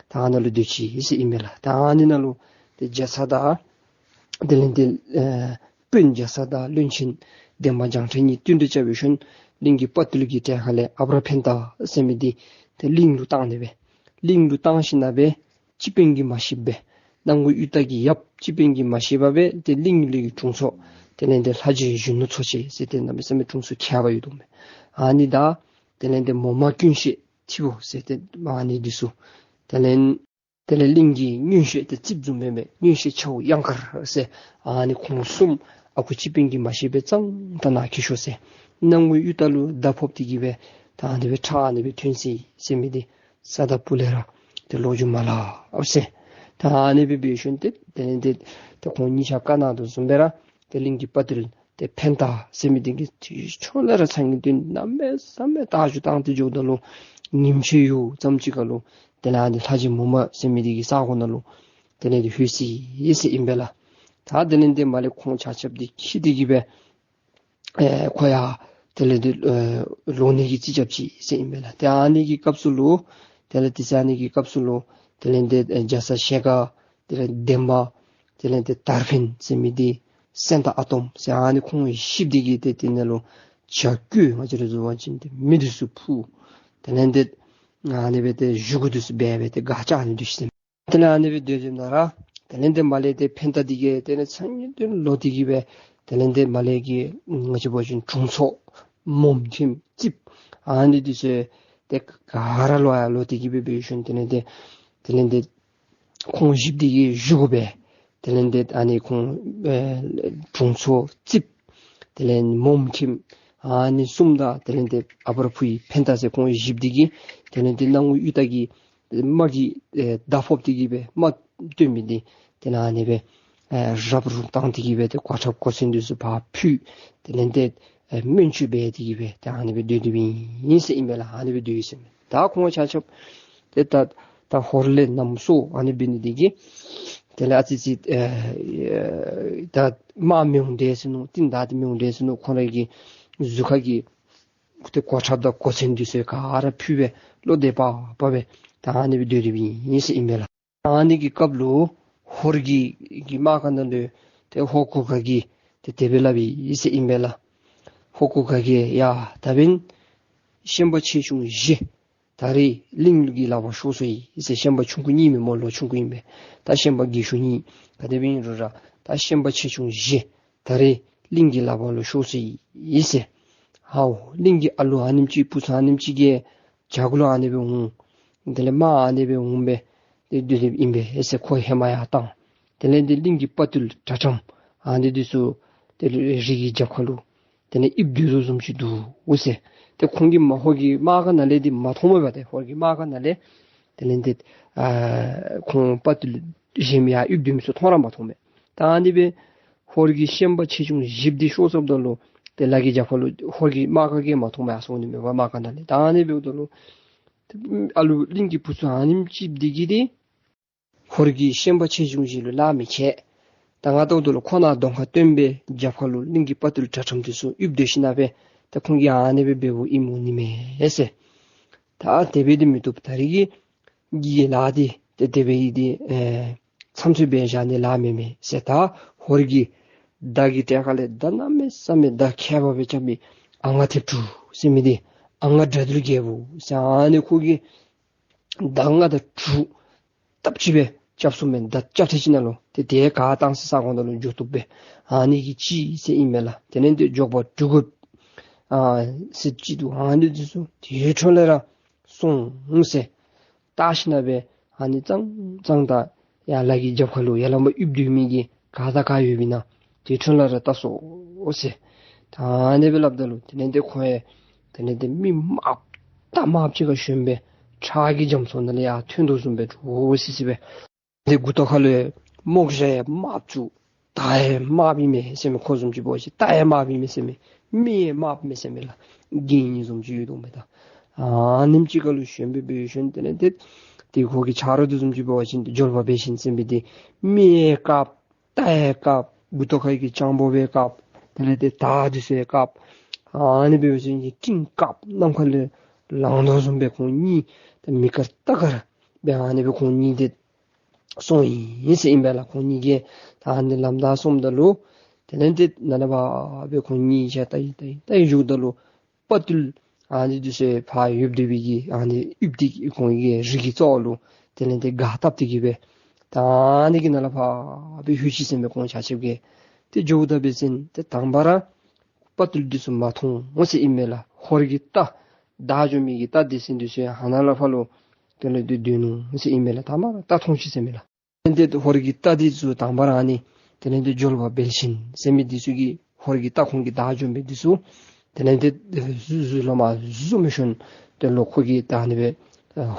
ད་ཨ་ནི་ལུ་སྡོད་ཅི་ཟེར་ཨིན་མས་ལགས། ད་ཨ་ནི་ནང་ལུ་ཏེ་རྒྱ་ཚ་དང་དེ་ལས་ཏེ་ཨེ་དཔོན་རྒྱ་ཚ་དང་བློན་ཆེན་འདན་མ་བྱང་ཁྲ་གཉིས་བསྟུན་གྲོས་རྐྱབ་སྦེ་ཞིནམ་གླིང་གི་དཔའ་བརྟུལ་གྱི་གྲལ་ཁ་ལས་ཨ་བྲ་འཕན་ཏ་ཟེར་མི་འདི་ཏེ་གླིང་ལུ་བཏང་ནི་སྦེ་གླིང་ལུ་བཏང་ཞིནམ་སྦེ་སྤྱི་དཔོན་གྱིས་མ་ཤེས་པར་སྣང་ངུ་གཡུ་སྟག་གི་ཡབ་སྤྱི་དཔོན་གྱིས་མ་ཤེས་པར་སྦེ་ཏེ་གླིང་ལུ་གི་དྲུང་འཚོ་དེ་ལས་ཏེ་ལྷ་རྗེ་གཞོན་ནུ་འཚོ་བྱེད་ཟེར་ཏེ་གནམ་མེད་ས་མེད་དྲུང་འཚོ་མཁས་པ་ཡོད་དོ་མས། ཨ་ནི་དང་དེ་ལས་ཏེ་མོ་མ་ཀུན་ཤེས་ཐི་བོ་ཟེར་ཏེ་ཨ་ནི་འདི་ཚུ་དེ་ལས་དེ་ལས་གླིང་གི་མངོན་ཤེས་ཏེ་རྩིགཔ་བཟུམ་སྦེ་མས། མངོན་ཤེས་ཆ་བོ་གཡང་དཀར་ཟེར་ཨ་ནི་ཁོང་གསུམ་ཨ་ཁུ་སྤྱི་དཔོན་གྱིས་མ་ཤེས་པར་གཙང་ཏ་ནཱ་འཁྱིད་ཤོག་ཟེར། སྣང་ངུ་གཡུ་སྟག་ལུ་མདའ་ཕོག་སྟེ་གིས་སྦེ་ད་ཨ་ནི་སྦེ་ཁྲག་ཨ་ནི་སྦེ་ཐོན་ཅི་ཟེར་མི་འདི་ས་དང་ཕུ་ལས་ར་ཏེ་ལོག་འགྱོ་མ་སླབ་ཟེར། ད་ཨ་ནི་སྦེ་འབད་ཞིནམ་ཏེ་དེ་ལས་ཏེ་ཏེ་ཁོང་གཉིས་ཆ་བཀའ་གནང་དོ་བཟུམ་སྦེ་ར་ཏེ་གླིང་གི་དཔའ་བརྟུལ་ཏེ་འཕན་ཏ་ཟེར་མི་འདི་གིས་ཕྱོགས་ལས་ར་ཚ་ངེས་དོན་གནམ་མེད་ས་མེད་རྟ་རྒྱུག་བཏང་སྟེ་འགྱོཝ་ད་ལུ་ཉིནམ་ཕྱེད་ཡོལ་ཙམ་ཅིག་ཁར་ལུ་དེ་ལས་ཨ་ནི་ལྷ་རྗེ་མུ་མ་ཟེར་མི་འདི་གི་ས་གོ་ནང་ལུ་དེ་ལས་ཏེ་ལྷོད་ཅི་ཟེར་ཨིན་པས་ལགས། ད་དེ་ལས་ཏེ་མར་ལས་ཁོང་ཆ་ཁྱབ་འདི་འཁྱིད་དེ་གིས་སྦེ་ཨེ་ཁོ་ཡར་དེ་ལས་ཏེ་ཨེ་ལོག་ནི་གི་རྩིས་རྐྱབ་ཅི་ཟེར་ཨིན་པས་ལགས། ཏེ་ཨ་ནི་གི་སྐབས་སུ་ལུ་དེ་ལས་ཏེ་ཨ་ནི་གི་སྐབས་སུ་ལུ་དེ་ལས་ཏེ་ཨེ་རྒྱ་ཚ་ཞལ་དཀར་དེ་ལས་འདན་མ་དེ་ལས་ཏེ་དར་འཕན་ཟེར་མི་འདི་སེང་སྟག་ཨ་དོམ་ཟེར་ཨ་ནི་ཁོང་བཞི་འདི་གིས་ཏེ་དེ་ནང་ལུ་བྱ་རྒོད་ང་བཅས་ར་བཟུམ་འབད་བ་ཅིན་ཏེ་མི་འདི་ཚུ་འཕུར། དེ་ལས་ཏེ་ཨ་ནི་སྦེ་ཏེ་བཞེས་སྒོ་འདི་ཚུ་འབད་སྦེ་ཏེ་སྒར་བཅག་ནི་འདི་ཚུ་ཏེ་དེ་ལས་ཨ་ནི་སྦེ་སྡོད་སྡོདཔ་ད་ར་དེ་ལས་ཏེ་མར་ལས་ཏེ་འཕན་ཏ་འདི་གིས་དེ་ལས་ཚ་ངེས་དོན་ལོག་སྟེ་གིས་སྦེ་དེ་ལས་ཏེ་མར་ལས་ཀྱི་ང་བཅས་འབད་བ་ཅིན་དྲུང་འཚོ་མོམ་ཁྱིམ་རྩིགཔ་ཨ་ནི་འདི་ཚུ་ཏེ་ག་ར་ལོག་ཡར་ལོག་སྟེ་གིས་སྦེ་འབད་ཞིནམ་དེ་ལས་ཏེ་དེ་ལས་ཏེ་ཁོང་བཞི་འདི་གིས་བཞེས་སྒོ་འབད། དེ་ལས་ཏེ་ཨ་ནི་ཁོང་ཨེ་དྲུང་འཚོ་རྩིགཔ་དེ་ལས་མོམ་ཁྱིམ་ཨ་ནི་གསུམ་དང་དེ་ལས་ཏེ་ཨ་བྲ་ཕུ་ཡི་འཕན་ཏ་ཟེར་ཁོང་བཞི་འདི་གིས་དེ་ལས་ཏེ་སྣང་ངུ་གཡུ་སྟག་གི་རྨ་གི་ཨེ་མདའ་ཕོག་སྟེ་གིས་སྦེ་རྨ་བཏོན་མི་འདི་དེ་ལས་ཨ་ནི་སྦེ་ཨེ་རབ་རུབ་བཏང་སྟེ་གིས་སྦེ་ཏེ་གོ་ཁྲབ་གོ་མཚོན་འདི་ཚུ་ཕར་ཕུད། དེ་ལས་ཏེ་ཨེ་སྨན་བཅོས་འབད་དེ་གིས་སྦེ་ཏེ་ཨ་ནི་སྦེ་སྡོད་སྡོདཔ་ཨིན་ཟེར་ཨིན་པས་ལགས། ཨ་ནི་སྦེ་སྡོད་ཡི་ཟེར་མས། ད་ཁོང་ཆ་ཁྱབ་ཏེ་ད་ད་ཧོར་ལས་ནམ་སོང་ཨ་ནི་འབད་ནི་འདི་གིས་དེ་ལས་ཨ་ཙི་ཅིག་ཨེ་ད་དམག་མི་འོང་དེས་ཟེར་མནོ། རྟིང་བདའ་སྟེ་མི་འོང་དེས་ཟེར་མནོ། ཁོང་རའི་གི་གཟུགས་ཁ་གི་ཏེ་གོ་ཁྲབ་དང་གོ་མཚོན་འདི་ཚུ་ག་ར་ཕུད་སྦེ་བློ་བདེ་བག་ཕེབས་སྦེ་ད་ཨ་ནི་སྦེ་སྡོད་སྡོདཔ་ཨིན་ཟེར་ཨིན་པས་ལགས། ཨ་ནི་གི་སྐབས་ལུ་ཧོར་གྱི་གི་དམག་སྒར་ནང་ལུ་ཏེ་ཧོར་གུར་དཀར་གྱིས་ཏེ་དེ་སྦེ་སླབ་ཡི་ཟེར་ཨིན་པས་ལགས། ཧོར་གུར་དཀར་གྱིས་ཡ་ད་འབདན་ཤན་པ་ཆེ་ཆུང་བཞི་ད་རེས་གླིང་གི་ལག་པར་ཤོར་སོ་ཡི་ཟེར། ཤན་པ་ཆུང་ཀུ་གཉིས་མེན་སྨོ། ལོ་ཆུང་ཀུ་ཨིན་པས། ད་ཤན་པ་རྒས་ཤོས་གཉིས་ག་དེ་སྦེ་ཨིན་རུང་ར་ད་ཤན་པ་ཆེ་ཆུང་བཞི་ད་རེས་གླིང་གི་ལག་པར་ལུ་ཤོར་སོ་ཡི་ཟེར། ཧའོ་གླིང་གི་ཨ་ལུ་ཨ་ནེམ་ཅིག་བུ་ཚ་ཨ་ནེམ་ཅིག་གིས་བྱག་ལུ་ཨ་ནི་སྦེ་འོང་། དེ་ལས་དམག་ཨ་ནི་སྦེ་འོང་སྦེ་ཏེ་སྡོད་སྡོདཔ་ཨིན་པས་ཟེར་ཁོ་ཧེ་མ་ཡར་བཏང་། དེ་ལས་ཏེ་གླིང་གི་དཔའ་བརྟུལ་དྲག་ཁྲམ་ཨ་ནི་འདི་ཚུ་ཏེ་རི་གི་རྒྱབ་ཁ་ལུ་དེ་ལས་ཡིབ་སྡོད་དོ་བཟུམ་ཅིག་འདུག་ཟེར། ཏེ་ཁོང་གིས་མ་ཧོར་གྱི་དམག་སྒར་ནང་ལས་འདི་མ་མཐོངམ་མས་པ། ཏེ་ཧོར་གྱི་དམག་སྒར་ནང་ལས་དེ་ལས་ཏེ་ཨ་ཁོང་དཔའ་བརྟུལ་གཞན་མི་ཡར་ཡིབ་སྡོད་མི་ཚུ་མཐོང་ར་མ་མཐོངམ་མས། ད་ཨ་ནི་སྦེ་ཧོར་གྱི་ཤན་པ་ཆེ་ཆུང་བཞི་འདི་ཤོར་སོངམ་ད་ལུ་ཏེ་ལ་གི་རྒྱབ་ཁ་ལུ་ཧོར་གྱི་དམག་སྒར་གྱིས་མ་མཐོངམ་ཡར་སོང་ནི་མས་པ་དམག་སྒར་ནང་ལས། ད་ཨ་ནི་འབདཝ་ད་ལུ་ཨ་ལུ་གླིང་གི་བུ་ཚ་ཨ་ནེམ་ཅིག་འདི་གིས་ཏེ་ཧོར་གྱི་ཤན་པ་ཆེ་ཆུང་བཞི་ལུ་ལཱ་མི་ཁེལ། ད་ང་བལྟཝ་ད་ལུ་ཁོ་ནཱ་གདོང་ཁར་སྟོན་སྦེ་རྒྱབ་ཁ་ལུ་གླིང་གི་དཔའ་བརྟུལ་དྲག་ཁྲམ་འདི་ཚུ་ཡིབ་སྡོད་ཞིནམ་སྦེ་ད་ཁོང་གིས་ཨ་ནི་སྦེ་འབདཝ་ཨིནམ་འོང་ནི་མས་ཟེར། ད་དེ་སྦེ་འདི་མི་བཏུབ། ད་རེས་ཀྱི་གི་ལཱ་འདི་ཏེ་དེ་སྦེ་ཡི་འདི་ཨེ་མཚམས་ཚོད་འབད་བཞག་ནི་ལཱ་མེན་མས་ཟེར། ད་ཧོར་གྱི་མདའ་གི་གྲལ་ཁ་ལས་མདའ་གནམ་མེད་ས་མེད་མདའ་མཁས་པ་སྦེ་རྐྱབ་མི་ཨ་ང་ཐེབས་དྲུག་ཟེར་མི་འདི་ཨ་ང་དགྲ་འདུལ་རྒྱལ་པོ་ཟེར་ཨ་ནི་ཁོ་གིས་མདའ་ལྔ་དང་དྲུག་སྟབས་གཅིག་སྦེ་རྐྱབ་སོང་མས། མདའ་རྐྱབ་ཐེངས་གཅིག་ནང་ལུ་ཏེ་དེ་ག་བཏང་ས་ས་གོ་ནང་ལུ་འགྱོ་བཏུབ་པས། ཨ་ནི་གིས་ཅིག་ཟེར་ཨིན་མས་ལགས། དེ་ལས་ཏེ་འཇོག་པ་གྲུ་གུ་ཨ་ཟེར་ཅིག་འདུག། ཨ་ནི་འདི་ཚུ་དེ་འཕྲོ་ལས་ར་སོང་ཟེར། བལྟ་ཞིནམ་སྦེ་ཨ་ནི་ཙང་ཙང་ད་ ཡར་ལ་གི་རྒྱབ་ཁ་ལུ་ཡར་ལས་མར་ཡིབ་སྡོད་མི་གི་ག་དང་ག་ཡོདཔ་ཨིན་ན་དེ་ཁྲོད་ལས་ར་བལྟ་སོང་ཟེར། ད་ཨ་ནི་སྦེ་སླབ་ད་ལུ་དེ་ལས་ཏེ་ཁོ་ཡང་དེ་ལས་ཏེ་མི་དམརཔོ་རྟ་དམརཔོ་ཅིག་ག་ཞོན་སྦེ་ཁྲག་གི་རྒྱ་མཚོ་ནང་ལས་ཡར་ཐོན་དོ་བཟུམ་སྦེ་འདྲོག་སི་སི་སྦེ། ཏེ་མགུ་ཏོ་ཁ་ལུ་ཡང་རྨོག་ཞྭ་ཡང་དམརཔོ་བཙུགས། རྟ་ཡང་དམརཔོ་ཨིན་མས་ཟེར་མས། ཁོ་བཟུམ་ཅིག་འབད་བ་ཅིན་རྟ་ཡང་དམརཔོ་ཨིན་མས་ཟེར་མས། མི་ཡང་དམརཔོ་མས་ཟེར་མས་ལགས། རྒྱན་གཉིས་བཟུམ་ཅིག་ཡོད་དོ་མས་ད། ཨ་ནེམ་ཅིག་ཁ་ལུ་ཞོན་སྦེ་འབད་ཞིནམ་དེ་ལས་ཏེ་ཏེ་ཁོ་གི་ཆ་རོགས་འདི་བཟུམ་ཅིག་འབད་བ་ཅིན་འགྱོད་པ་འབད་ཞིནམ་ཟེར་མི་འདི་མི་ཡང་དཀརཔོ་རྟ་ཡང་དཀརཔོ་མགུ་ཏོ་ཁ་གི་སྤྱང་པོ་སྦེ་དཀརཔོ་དེ་ལས་ཏེ་དར་འདི་ཚུ་ཡང་དཀརཔོ། ཨ་ནི་འབད་བ་ཅིན་གི་སྤྲིན་དཀརཔོ་ནམ་མཁའ་ལས་ལང་དོ་བཟུམ་སྦེ་ཁོང་གཉིས་ཏེ་མི་དཀར་རྟ་དཀར་སྦེ་ཨ་ནི་སྦེ་ཁོང་གཉིས་ཏེ་སོང་ཡི་ཟེར་ཨིན་པས་ལགས། ཁོང་གཉིས་ཀྱིས་ད་ཨ་ནི་ལམ་བདའ་སོངམ་ད་ལུ་དེ་ལས་ཏེ་ནཱ་ལས་ཕར་སྦེ་ཁོང་གཉིས་ཆ་ལྟ་ཡི་ལྟ་ཡི་ལྟ་ཡི་བཞུགསཔ་ད་ལུ་དཔའ་བརྟུལ་ཨ་ནི་འདི་ཚུ་ཕར་ཡུལ་འདི་བའི་གི་ཨ་ནི་ཡུལ་འདི་གི་ཁོང་གི་རིགས་ཀྱི་གཙོ་བོ་ལུ་དེ་ལས་ཏེ་ག་བཏབ་སྟེ་གི་སྦེ་ད་ཨ་ནི་གི་ནང་ལས་ཕར་སྦེ་ལྷོད་ཅི་ཟེར་མས། ཁོང་ཆ་ཁྱབ་ཀྱིས་ཏེ་འགྱོཝ་ད་འབད་བ་ཅིན་ཏེ་དང་པ་ར་དཔའ་བརྟུལ་འདི་ཚུ་མ་མཐོང་ཟེར་ཨིན་མས་ལགས། ཧོར་གྱི་རྟ་བདའ་འགྱོ་མི་གི་རྟ་སྡེ་ཚན་འདི་ཚུ་ཡང་ཧ་ནང་ལས་ཕར་ལུ་དེ་ལས་ཏེ་སྡོད་ནུག་ཟེར་ཨིན་མས་ལགས། དང་པ་ར་རྟ་མཐོང་ཅི་ཟེར་མས་ལགས། དེ་ལས་ཏེ་ཧོར་གྱི་རྟ་འདི་ཚུ་དང་པ་ར་ཨ་ནི་དེ་ལས་ཏེ་འགྱོད་པ་འབལ་ཞིནམ་ཟེར་མི་འདི་ཚུ་གིས་ཧོར་གྱི་རྟ་ཁོང་གིས་བདའ་འགྱོ་མི་འདི་ཚུ་དེ་ལས་ཏེ་ཟུར་ཟུར་ལས་མར་བཟུང་འབད་ཞིནམ་དེ་ལུ་ཁོ་གིས་ད་ཨ་ནི་སྦེ་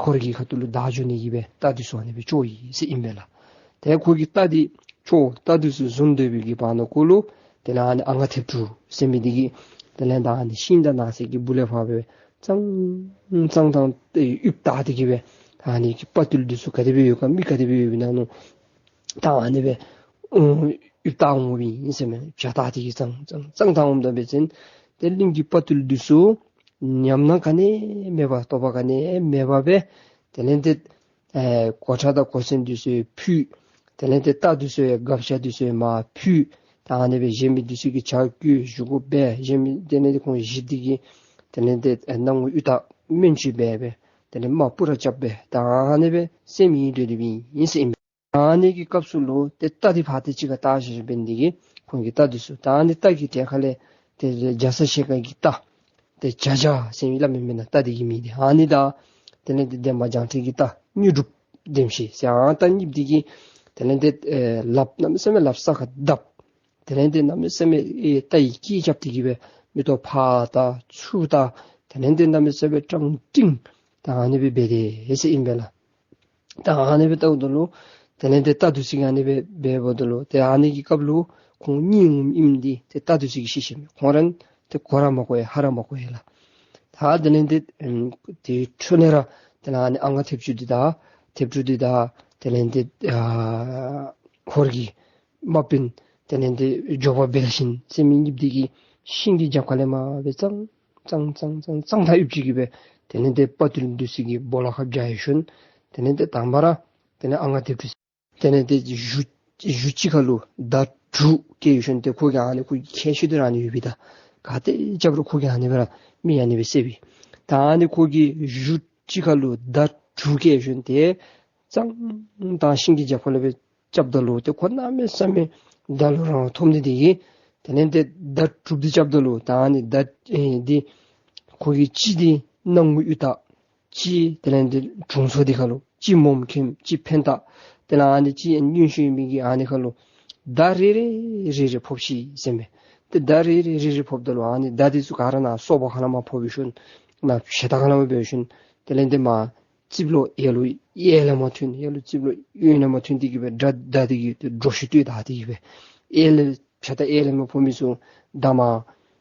ཧོར་གྱི་ཁ་ཐུག་ལུ་བདའ་འགྱོ་ནི་གི་སྦེ་རྟ་འདི་ཚུ་ཨ་ནི་སྦེ་འགྱོ་ཡི་ཟེར་ཨིན་པས་ལགས། ཏེ་ཁོ་གིས་རྟ་འདི་འགྱོ་རྟ་འདི་ཚུ་བཟུང་སྡོད་པའི་གི་བར་ན་ཁོ་ལུ་དེ་ལས་ཨ་ནི་ཨ་ང་མཐེབ་དྲུག་ཟེར་མི་འདི་གིས་དེ་ལས་ད་ཨ་ནི་ཤིང་དང་ནགས་ཚལ་གྱི་སྦུག་ལས་ཕར་སྦེ་གཙང་གཙང་དང་ཏེ་ཡིབ་བལྟ་སྟེ་གི་སྦེ་ཨ་ནི་གི་དཔའ་བརྟུལ་འདི་ཚུ་ག་དེ་སྦེ་ཡོད་ག་མི་ག་དེ་སྦེ་ཡོདཔ་ཨིན་ན་མནོ་ད་ཨ་ནི་སྦེ་ཨུམ་ཡིབ་བལྟ་འོང་པའི་ཨིན་ཟེར་མས། བྱ་བལྟ་སྟེ་གི་གཙང་གཙང་གཙང་བལྟ་འོངམ་ད་འབད་བ་ཅིན་ཏེ་གླིང་གི་དཔའ་བརྟུལ་འདི་ཚུ་ཉམས་སྣང་ག་ནི་མེད་པར་སྟོབས་པ་ག་ནི་མེད་པར་སྦེ་དེ་ལས་ཏེ་ཨེ་གོ་ཁྲབ་དང་གོ་མཚོན་འདི་ཚུ་ཕུད། དེ་ལས་ཏེ་རྟ་འདི་ཚུ་ཡང་སྒ་ཆས་འདི་ཚུ་ཡང་མར་ཕུད། ད་ཨ་ནི་སྦེ་གཞན་མི་འདི་ཚུ་གིས་ཇ་བསྐོལ་བཞེས་སྒོ་འབད། གཞན་མི་དེ་ལས་ཏེ་ཁོང་བཞི་འདི་གིས་དེ་ལས་ཏེ་ཨེ་སྣང་ངུ་གཡུ་སྟག་སྨན་བཅོས་འབད་སྦེ་དེ་ལས་དམར་སྤུ་ར་རྐྱབ་སྦེ་ད་ཨ་ནི་སྦེ་སེམས་ཡེངས་སྡོད་སྡོདཔ་ཨིན་ཟེར་ཨིན་མས། ད་ཨ་ནི་གི་སྐབས་སུ་ལུ་ཏེ་རྟ་འདི་ཕར་ཏེ་ཅིག་ཁར་བལྟ་ཞིནམ་འབད་ནི་འདི་གིས་ཁོང་གིས་རྟ་འདི་ཚུ་ད་ཨ་ནི་རྟ་གི་གྲས་ཁ་ལས་ཏེ་རྒྱ་ཚ་ཞལ་དཀར་གྱི་རྟ་ཏེ་བྱ་བྱ་ཟེར་སླབ་མི་མེན་ན་རྟ་འདི་གི་མིང་འདི། ཨ་ནི་དང་དེ་ལས་ཏེ་འདན་མ་བྱང་ཁྲ་གི་རྟ་དངོས་གྲུབ་བདེ་གཤེགས་ཟེར་ཨ་རྟ་གཉིས་འདི་གིས་དེ་ལས་ཏེ་ཨེ་ལགཔ་གནམ་མེད་ས་མེད་ལགཔ་ས་ཁར་བརྡབ། དེ་ལས་ཏེ་གནམ་མེད་ས་མེད་ཨེ་རྟ་ཡི་སྐད་རྐྱབ་སྟེ་གི་སྦེ་མིག་ཏོ་ཕར་ལྟ་ཚུར་ལྟ། དེ་ལས་ཏེ་གནམ་མེད་ས་མེད་སྤྲང་སྤྲིང་ད་ཨ་ནི་སྦེ་འབད་དེས་ཟེར་ཨིན་པས་ལགས། ད་ཨ་ནི་སྦེ་བལྟཝ་ད་ལུ་དེ་ལས་ཏེ་རྟ་འདི་ཚུ་གིས་ཨ་ནི་སྦེ་འབདཝ་ད་ལུ་ཏེ་ཨ་ནི་གི་སྐབས་ལུ་ཁོང་གཉིད་འོང་ཨིནམ་འདི་ཏེ་རྟ་འདི་ཚུ་གིས་ཤེས་ཤེསཔ་མས། ཁོང་ར་ཏེ་གོ་ར་མ་གོ་ཡ་ཧ་ར་མ་གོ་ཡ་ལགས། ད་དེ་ལས་ཏེ་ཨམ་དེ་འཕྲོ་ལས་ར་དེ་ལས་ཨ་ནི་ཨ་ང་མཐེབ་དྲུག་འདི་དང་མཐེབ་དྲུག་འདི་དང་དེ་ལས་ཏེ་ཨ་ཧོར་གྱི་དམག་དཔོན་དེ་ལས་ཏེ་འགྱོད་པ་འབལ་ཞིནམ་ཟེར་མི་གཉིསཔོ་འདི་གིས་ཤིང་གི་རྒྱབ་ཁ་ལས་མར་སྦེ་གཙང་གཙང་གཙང་གཙང་ད་ཡིབ་ཅི་གི་སྦེ་དེ་ལས་ཏེ་དཔའ་བརྟུལ་འདི་ཚུ་གི་སྦོ་ལོགས་ཁར་བྱོན་ཞིནམ་དེ་ལས་ཏེ་དང་པ་ར་དེ་ལས་ཨ་ང་མཐེབ་དྲུག་དེ་ལས་ཏེ་གཞུ་གཞུ་གཅིག་ཁ་ལུ་མདའ་དྲུག་བཀལ་ཞིནམ་ཏེ་ཁོ་གིས་ཨ་ནི་ཁོ་གི་ཁྱད་ཆོས་འདི་ར་ཨ་ནི་ཡོད་པས། ད་ག་ཏེ་རྐྱབ་རུང་ཁོ་གིས་ཨ་ནི་སྦེ་ར་མི་ཨ་ནི་སྦེ་བསད་པས། ད་ཨ་ནི་ཁོ་གིས་གཞུ་གཅིག་ཁ་ལུ་མདའ་དྲུག་བཀལ་ཞིནམ་ཏེ་གཙང་ད་ཤིང་གི་རྒྱབ་ཁ་ལས་སྦེ་རྐྱབ་ད་ལུ་ཏེ་ཁོ་གནམ་མེད་ས་མེད་མདའ་ལུ་རང་ཐོབ་ནི་འདི་གིས་དེ་ལས་ཏེ་མདའ་དྲུག་འདི་རྐྱབ་ད་ལུ་ད་ཨ་ནི་མདའ་ཨེ་འདི་ཁོ་གི་གཅིག་འདི་སྣང་ངུ་གཡུ་སྟག་གཅིག་དེ་ལས་ཏེ་དྲུང་འཚོ་འདི་ཁ་ལུ་གཅིག་མོམ་མཁན་གཅིག་འཕན་སྟག་དེ་ལས་ཨ་ནི་གཅིག་གཡོན་ཤུལ་མི་གི་ཨ་ནི་ཁ་ལུ་མདའ་རེ་རེ་རེ་རེ་ཕོག་ཅི་ཟེར་མས། ཏེ་མདའ་རེ་རེ་རེ་རེ་ཕོགཔ་ད་ལུ་ཨ་ནི་མདའ་འདི་ཚུ་ག་ར་ནཱ་སོག་པོ་ཁ་ལས་མར་ཕོག་སྦེ་ཞིནམ་ནཱ་ཞེ་ད་ཁ་ལས་མར་འབད་ཞིནམ་དེ་ལས་ཏེ་མར་རྩིབ་ལོགས་ཡར་ལུ་གཡས་ལས་མར་ཐོན། ཡར་ལུ་རྩིབ་ལོགས་གཡོན་ལས་མར་ཐོན་ཏེ་གི་སྦེ་མདའ་མདའ་འདི་གིས་ཏེ་འདྲོག་ཤུལ་བཏུལ་ད་སྟེ་གི་སྦེ་གཡས་ལས་ཕྱག་རྟ་གཡས་ལས་མར་ཕོག་མི་ཚུ་མདའ་མར་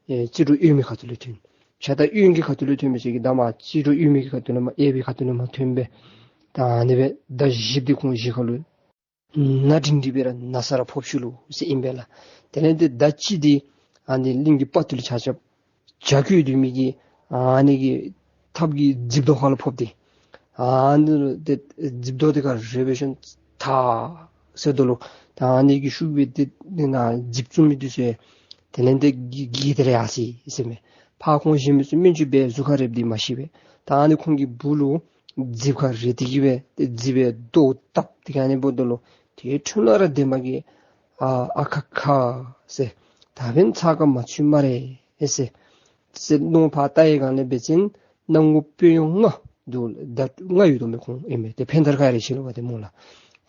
ཨེ་རྩིབ་དྲུང་གཡོན་མའི་ཁ་ཐུག་ལུ་ཐོན། ཕྱག་རྟ་གཡོན་གྱི་ཁ་ཐུག་ལུ་ཐོན་མི་ཚུ་གིས་མདའ་མར་རྩིབ་དྲུང་གཡོན་མའི་ཁ་ཐུག་ལུ་མར་གཡས་པའི་ཁ་ཐུག་ལུ་མར་ཐོན་སྦེ་ད་ཨ་ནི་སྦེ་མདའ་བཞི་འདི་ཁོང་བཞི་ཁ་ལུ་ན་འབྲིང་འབྲིང་སྦེ་ར་ན་ས་ར་ཕོག་ཅི་ལོ་ཟེར་ཨིན་པས་ལགས། དེ་ལས་ཏེ་མདའ་གཅིག་འདི་ཨ་ནི་གླིང་གི་དཔའ་བརྟུལ་ཆ་ཁྱབ་བྱ་རྒོད་འདུལ་མི་གི་ཨ་ནི་གི་ཐབ་ཀྱི་རྫིཔ་རྡོ་ཁ་ལུ་ཕོག་སྟེ་ཨ་ནི་ལུ་ཏེ་རྫིཔ་རྡོ་འདི་ཁར་རེག་འབད་ཞིནམ་ཐག་ཟེརཝ་ད་ལུ་ད་ཨ་ནི་གི་ཤུགས་སྦེ་ཏེ་ནཱ་རྫིཔ་བཙུགས་མི་འདི་ཚུ་དེ་ལས་ཏེ་གི་གི་དེ་ལས་ཡར་སོ་ཡི་ཟེར་མས། ཕར་ཁོང་གཞན་མི་ཚུ་སྨན་བཅོས་འབད་གཟུགས་ཁར་རེགཔ་འདི་མ་ཤེས་པས། ད་ཨ་ནི་ཁོང་གི་སྦུག་ལུ་རྫིཔ་ཁར་རེག་སྟེ་གི་སྦེ་ཏེ་རྫིཔ་སྦེ་རྡོ་བཏབ་སྟེ་གི་ཨ་ནི་འབདཝ་ད་ལུ་ཏེ་ཁྲོན་ལས་ར་འདན་མ་གིས་ཨ་ཨ་ཁ་ཁ་ཟེར། ད་འབདན་ཚ་ཁ་མ་ཚུད་སྨ་རེ་ཟེར། ཟེར་མནོ་ཕར་བལྟ་བའི་སྒང་ལས་འབད་བ་ཅིན་སྣང་ངུ་དཔོན་གཡོག་ལྔ་འདུག། མདའ་ལྔ་ཡོད་དོ་མས་ཁོང་ཨིན་མས། ཏེ་འཕན་དར་ཁ་རེ་ཆེ་ལོ་བ་ཏེ་སྨོ་ལགས།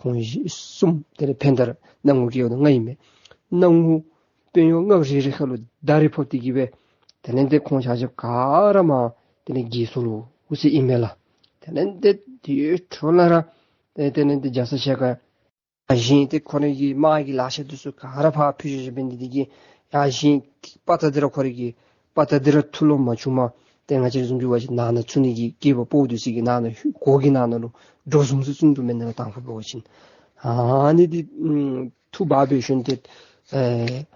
ཁོང་བཞི་གསུམ་དེ་ལས་འཕན་ལྟར་སྣང་ངུ་སྐྱེ་བ་དང་ལྔ་ཨིན་མས། སྣང་ངུ་དཔོན་གཡོག་ལྔ་རེ་རེ་ཁ་ལུ་མདའ་རེ་ཕོག་སྟེ་གི་སྦེ་དེ་ལས་ཏེ་ཁོང་ཆ་ཁྱབ་ག་ར་མར་དེ་ལས་འགྱེལ་སོ་ནུག་ཟེར་ཨིན་མས་ལགས། དེ་ལས་ཏེ་དེའི་འཕྲོ་ལས་ར་ཏེ་དེ་ལས་ཏེ་རྒྱ་ཚ་ཞལ་དཀར་ཡ་བཞེངས་ཏེ་ཁོ་རའི་གི་དམག་གི་ལག་ཆ་འདི་ཚུ་ག་ར་ཕར་ཕུད་བཞག་བཞགཔ་འབད་ནི་འདི་གིས་ཡ་བཞེངས་པ་ད་འདི་ར་ཁོ་རའི་གི་པ་ད་འདི་ར་ཐུགས་ལོང་མ་བྱུངམ་ཏེ་ང་བཅས་བཟུམ་ཅིག་འབད་བ་ཅིན་ནང་ན་ཚུད་ནི་གི་སྐྱེས་པ་ཕོ་འདི་ཚུ་གི་ནང་ན་གོ་གི་ནང་ན་ལུ་འགྲོ་བཟུམ་ཚུ་ཚུད་དོ་མེན་ན་ལགས། དང་ཕུ་འབད་བ་ཅིན་ཨ་ནི་འདི་ཨམ་ཐུགས་འབག་འབད་ཞིནམ་ཏེ་ཨེ་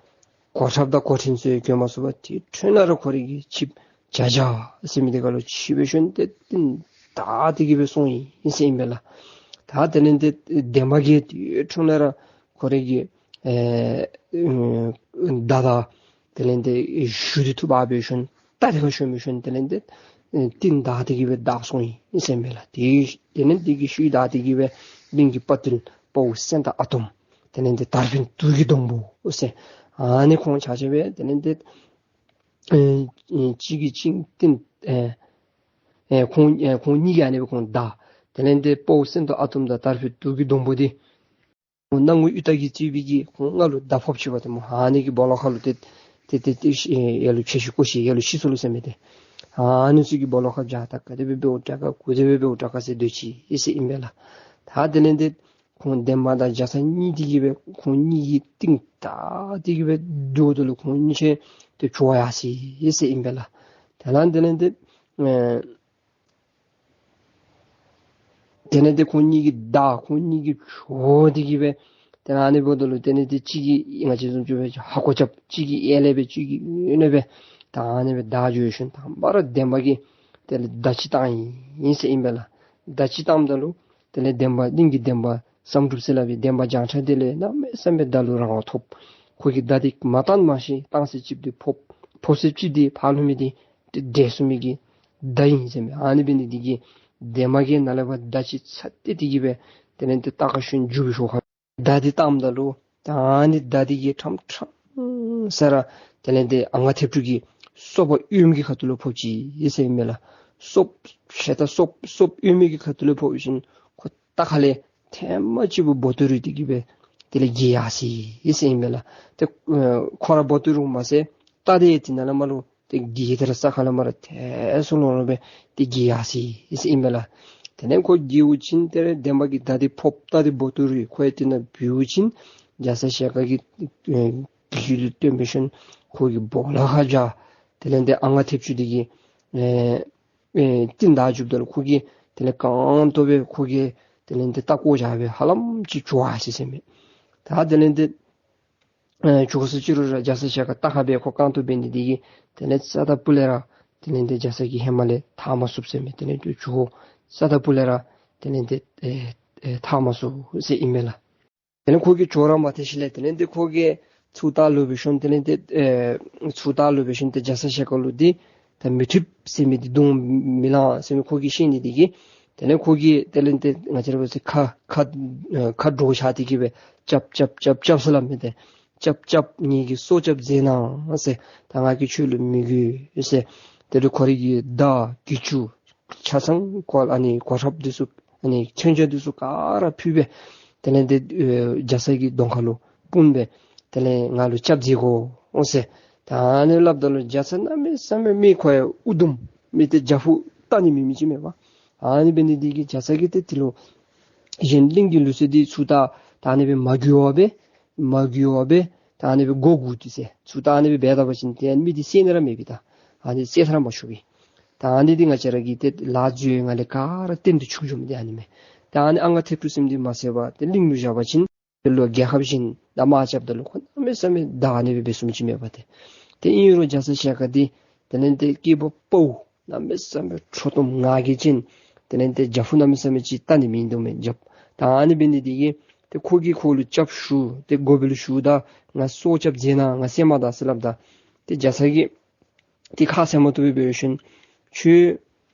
གོ་ཁྲབ་དང་གོ་ཕྲེང་ཚུ་གྱོན་མ་ཚུགས་པར་དེ་འཕྲོ་ལས་ར་ཁོ་རའི་གི་ཆིབས་བྱ་བྱ་ཟེར་མི་འདི་ཁ་ལུ་ཆིབས་འབད་ཞིནམ་ཏེ་རྟིང་བདའ་སྟེ་གི་སྦེ་སོང་ཡི་ཟེར་ཨིན་པས་ལགས། ད་དེ་ལས་ཏེ་འདན་མ་གིས་དེ་འཕྲོ་ལས་ར་ཁོ་རའི་གི་ཨེ་མདའ་དང་དེ་ལས་ཏེ་གཞུ་འདི་ཐུགས་འབག་འབད་ཞིནམ་རྟ་འདི་ཁར་ཞོན་འབད་ཞིནམ་དེ་ལས་ཏེ་ཨེ་རྟིང་བདའ་སྟེ་གི་སྦེ་བདའ་སོང་ཡི་ཟེར་ཨིན་པས་ལགས། དེ་དེ་ལས་དེ་གི་ཤུལ་བདའ་སྟེ་གི་སྦེ་གླིང་གི་དཔའ་བརྟུལ་དཔའ་བོ་སེང་སྟག་ཨ་དོམ་དེ་ལས་ཏེ་དར་འཕེན་དུག་གི་སྡོང་པོ་ཟེར་ཨ་ནི་ཁོང་ཆ་ཁྱབ་སྦེ་དེ་ལས་ཏེ་ཨེ་ཨེ་གཅིག་གིས་གཅིག་རྟིང་ཨེ་ཨེ་ཁོང་ཨེ་ཁོང་གཉིས་ཀྱིས་ཨ་ནི་སྦེ་ཁོང་བདའ། དེ་ལས་ཏེ་དཔའ་བོ་སེང་སྟག་ཨ་དོམ་དང་དར་འཕེན་དུག་གི་སྡོང་པོ་འདི་ཁོང་སྣང་ངུ་གཡུ་སྟག་གིས་གཙོས་པའི་གི་ཁོང་ལྔ་ལུ་མདའ་ཕོགཔ་ཅིག་འབད་དེ་སྨོ། ཨ་ནི་གི་སྦོ་ལོགས་ཁ་ལུ་ཏེ་ཏེ་ཏེ་ཏེ་ཤི་ཨེ་ཡ་ལུ་ཆེ་ཤི་ཀོ་ཤི་ཡ་ལུ་ཤི་སོ་ལོ་ཟེར་མི་འདི་ཨ་ནི་ཚུ་གི་སྦོ་ལོགས་ཁར་བཞག་ད་ག་དེ་སྦེ་འབདཝ་དྲག་ག་ག་དེ་སྦེ་འབདཝ་དྲག་ག་ཟེར་སྡོད་ཅི་ཟེར་ཨིན་པས་ལགས། ད་དེ་ལས་ཏེ་ཁོང་འདན་མ་དང་རྒྱ་ཚ་གཉིས་དེ་གིས་སྦེ་ཁོང་གཉིས་ཀྱིས་རྟིང་བདའ་སྟེ་གི་སྦེ་འགྱོཝ་ད་ལུ་ཁོང་གཉིས་ཆ་ཏེ་བྱོག་ཡར་སོ་ཡི་ཟེར་ཨིན་པས་ལགས། དེ་ལས་དེ་ལས་ཏེ་ཨེ་དེ་ལས་ཏེ་ཁོང་གཉིས་ཀྱིས་བདའ་ཁོང་གཉིས་ཀྱིས་བྱོག་སྟེ་གི་སྦེ་དེ་ལས་ཨ་ནི་འབདཝ་ད་ལུ་དེ་ལས་ཏེ་གཅིག་གིས་ང་བཅས་བཟུམ་ཅིག་འབད་བ་ཅིན་ཧ་གོ་རྐྱབ། གཅིག་གིས་ཨེ་ལས་སྦེ་གཅིག་གིས་ཨེ་ལས་སྦེ་ད་ཨ་ནི་སྦེ་བདའ་འགྱོ་ཞིནམ་དང་པ་ར་འདན་མ་གིས་དེ་ལས་མདའ་གཅིག་བཏང་ཡི་ཟེར་ཨིན་པས་ལགས། མདའ་གཅིག་བཏངམ་ད་ལུ་དེ་ལས་འདན་མ་གླིང་གི་འདན་མ་བསམ་གྲུབ་ཟེར་སླབ་པའི་འདན་མ་བྱང་ཁྲ་དེ་ལས་གནམ་མེད་ས་མེད་མདའ་ལུ་རང་དབང་ཐོབ། ཁོ་གིས་མདའ་འདི་མ་བཏང་མ་ཤེས། བཏང་ས་ཅིག་འདི་ཕོག་ཕོག་ས་ཅིག་འདི་ཕར་ལྷོད་མི་འདི་ཏེ་འདྲེས་སོང་མི་གི་མདའ་ཨིན་ཟེར་མས། ཨ་ནི་འབད་ནི་འདི་གིས་འདན་མ་གིས་ནཱ་ལས་ཕར་མདའ་གཅིག་ཚ་ཏེ་དེ་གིས་སྦེ་དེ་ལས་ཏེ་རྟ་ཁར་ཞོན་འགྱོ་བའི་ཤུལ་ཁར་མདའ་འདི་བཏངམ་ད་ལུ་ད་ཨ་ནི་མདའ་འདི་གིས་ཁྲམ་ཁྲམ་ཟེར་ར་དེ་ལས་ཏེ་ཨ་ང་མཐེབ་ཕྲུག་གི་སོ་པ་གཡོནམ་གི་ཁ་ཐུག་ལུ་ཕོག་ཅི་ཟེར་མས་ལགས། སོ་པ་ཤ་སྟག་སོ་པ་སོ་པ་གཡོནམ་གི་ཁ་ཐུག་ལུ་ཕོག་ཞིནམ་ཁོ་རྟ་ཁ་ལས་ཐེངས་མ་གཅིག་སྦོ་ཏོ་རུལ་ཏེ་གི་སྦེ་དེ་ལས་འགྱེལ་ཡར་སོ་ཡི་ཟེར་ཨིན་མས་ལགས། ཏེ་ཨེ་ཁོ་ར་སྦོ་ཏོ་རུལཝ་མ་ཚད་རྟ་འདི་དེ་ནང་ལས་མར་ལུ་ཏེ་འགྱེལ་ཏེ་ར་ས་ཁ་ལས་མར་ཐལ་སོང་ལོང་ལོང་སྦེ་ཏེ་འགྱེལ་ཡར་སོ་ཡི་ཟེར་ཨིན་མས་ལགས། དེ་ལས་ཁོ་འགྱེལཝ་ཅིག་དེ་ལས་འདན་མ་གི་མདའ་འདི་ཕོག་རྟ་འདི་སྦོ་ཏོ་རུལ་ཁོ་ཡང་དེ་ནང་བུད་ཅིག་རྒྱ་ཚ་ཞལ་དཀར་གྱི་ཨེ་གི་ཤུལ་ལུ་བཏོན་འབད་ཞིནམ་ཁོ་གི་སྦོ་ལོགས་ཁར་བཞག། དེ་ལས་ཏེ་ཨ་ང་མཐེབ་ཕྲུག་འདི་གིས་ཨེ་ཨེ་རྟིང་བདའ་འགྱོཝ་ད་ལུ་ཁོ་གིས་དེ་ལས་གང་ཐོབ་སྦེ་ཁོ་གིས་དེ་ལས་ཏེ་རྟ་བཀོ་བཞག་སྦེ་ཧ་ལམ་ཅིག་བྱོག་ཡར་སོ་ཡི་ཟེར་མས། ད་དེ་ལས་ཏེ་ཨེ་བྱོག་སོ་ཅི་རུང་ར་རྒྱ་ཚ་ཞལ་དཀར་རྟ་ཁར་སྦེ་ཁོ་རྐང་སྟོང་འབད་ནི་འདི་གིས་དེ་ལས་རྩ་དང་སྤུ་ལས་ར་དེ་ལས་ཏེ་རྒྱ་ཚ་གིས་ཧེ་མ་ལས་ཐར་མ་ཚུགས་ཟེར་མས། དེ་ལས་ཏེ་བྱོག་རྩ་དང་སྤུ་ལས་ར་དེ་ལས་ཏེ་ཨེ་ཨེ་ཐར་མ་ཚུགས་ཟེར་ཨིན་མས་ལགས། དེ་ལས་ཁོ་གིས་བྱོག་ར་མ་ཐལ་ཞིནམ་ལས་དེ་ལས་ཏེ་ཁོ་གིས་ཚུར་ལྟ་ལོག་འབད་ཞིནམ་དེ་ལས་ཏེ་ཨེ་ཚུར་ལྟ་ལོག་འབད་ཞིནམ་ཏེ་རྒྱ་ཚ་ཞལ་དཀར་ལུ་འདི་ད་མི་འཁྲིགཔ་ཟེར་མི་འདི་གདོང་མི་ལང་ཟེར་མི་ཁོ་གིས་ཤེས་ནི་འདི་གིས་དེ་ལས་ཁོ་གིས་དེ་ལས་ཏེ་ང་བཅས་ར་འབད་ས་ཁ་ཁ་ཨེ་ཁ་འདྲོག་ཆགས་ཏེ་གི་སྦེ་རྐྱབ་རྐྱབ་རྐྱབ་རྐྱབ་ཟེར་སླབ་མས། ཏེ་རྐྱབ་རྐྱབ་ངེ་གི་སྲོག་སྐྱབས་མཛད་གནང་ཟེར། ད་ང་གིས་ཁྱོད་ལུ་མི་དགོ་ཟེར། དེ་ལས་ཁོ་རའི་གི་མདའ་གྱི་ཅུང་ཆ་ཚང་གོ་ཨ་ནི་གོ་ཁྲབ་འདི་ཚུ་ཨ་ནི་མཚོན་ཆ་འདི་ཚུ་ག་ར་ཕུད་སྦེ་དེ་ལས་ཏེ་ཨེ་རྒྱ་ཚ་གི་གདོང་ཁ་ལུ་སྤུངས་སྦེ་དེ་ལས་ང་ལུ་སྐྱབས་མཛད་དགོ་ཟེར། ད་ཨ་ནི་སླབ་ད་ལུ་རྒྱ་ཚ་གནམ་མེད་ས་མེད་མི་ཁོ་ཡང་ཨུ་དུམ་མི་ཏེ་རྒྱ་ཕུ་བལྟ་ནི་མེད་མི་ཅིག་མས་པ། ཨ་ནི་འབད་ནི་འདི་གིས་རྒྱ་ཚ་གིས་ཏེ་དེ་ལུ་གཞན་གླིང་གི་ལུགས་སྲོལ་འདི་ཚུར་ད་ད་ཨ་ནི་སྦེ་མ་འགྱོ་བར་སྦེ་མ་འགྱོ་བར་སྦེ་ད་ཨ་ནི་སྦེ་བསྒོར་དགོ་དེ་ཟེར། ཚུར་ད་ཨ་ནི་སྦེ་འབད་ད་པ་ཅིན་ཏེ་མི་འདི་བསད་ནི་ར་མེད་པས། ད་ཨ་ནི་བསད་ཐབས་ར་མ་ཆོག་པས། ད་ཨ་ནི་འདི་ང་བཅས་ར་གི་ཏེ་ལཱ་འཛོལ་ཡོད་ནི་ལས་ག་ར་རྟེན་དུ་ཆུག་འགྱོ་མི་འདི་ཨ་ནི་མས། ད་ཨ་ནི་ཨ་ང་མཐེབ་ཕྲུག་ཟེར་མི་འདི་མ་བསད་པར་ཏེ་གླིང་ལུ་བཞག་པ་ཅིན་དེ་ལུ་རྒྱལ་ཁབ་གཞན་དང་དམག་རྐྱབ་ད་ལུ་ཁོ་གནམ་མེད་ས་མེད་ད་ཨ་ནི་སྦེ་འབད་ཚུགས་མི་ཅིག་མས་པ་ཏེ། ཏེ་ཨིན་རུང་རྒྱ་ཚ་ཞལ་དཀར་འདི་དེ་ལས་ཏེ་སྐྱེས་བུ་དཔའ་བོ་གནམ་མེད་ས་མེད་ཁྲོ་གཏུམ་ངར་གྱི་ཅན། དེ་ལས་ཏེ་རྒྱ་ཕུ་གནམ་མེད་ས་མེད་ཅིག་བལྟ་ནི་མིན་འདུག་མས་རྒྱབ། ད་ཨ་ནི་འབད་ནི་འདི་གིས་ཏེ་ཁོ་གིས་ཁོ་ལུ་སྐྱབས་ཞུ་སྟེ་དགོ་པའི་ལུ་ཞུ་ད་ང་སྲོག་སྐྱབས་མཛད་གནང་ང་བསད་མ་ད་ཟེར་སླབ་ད་ཏེ་རྒྱ་ཚ་གིས་ཏེ་ཁ་བཟེད་མ་བཏུབ་པར་འབད་ཞིནམ་ཁྱོད་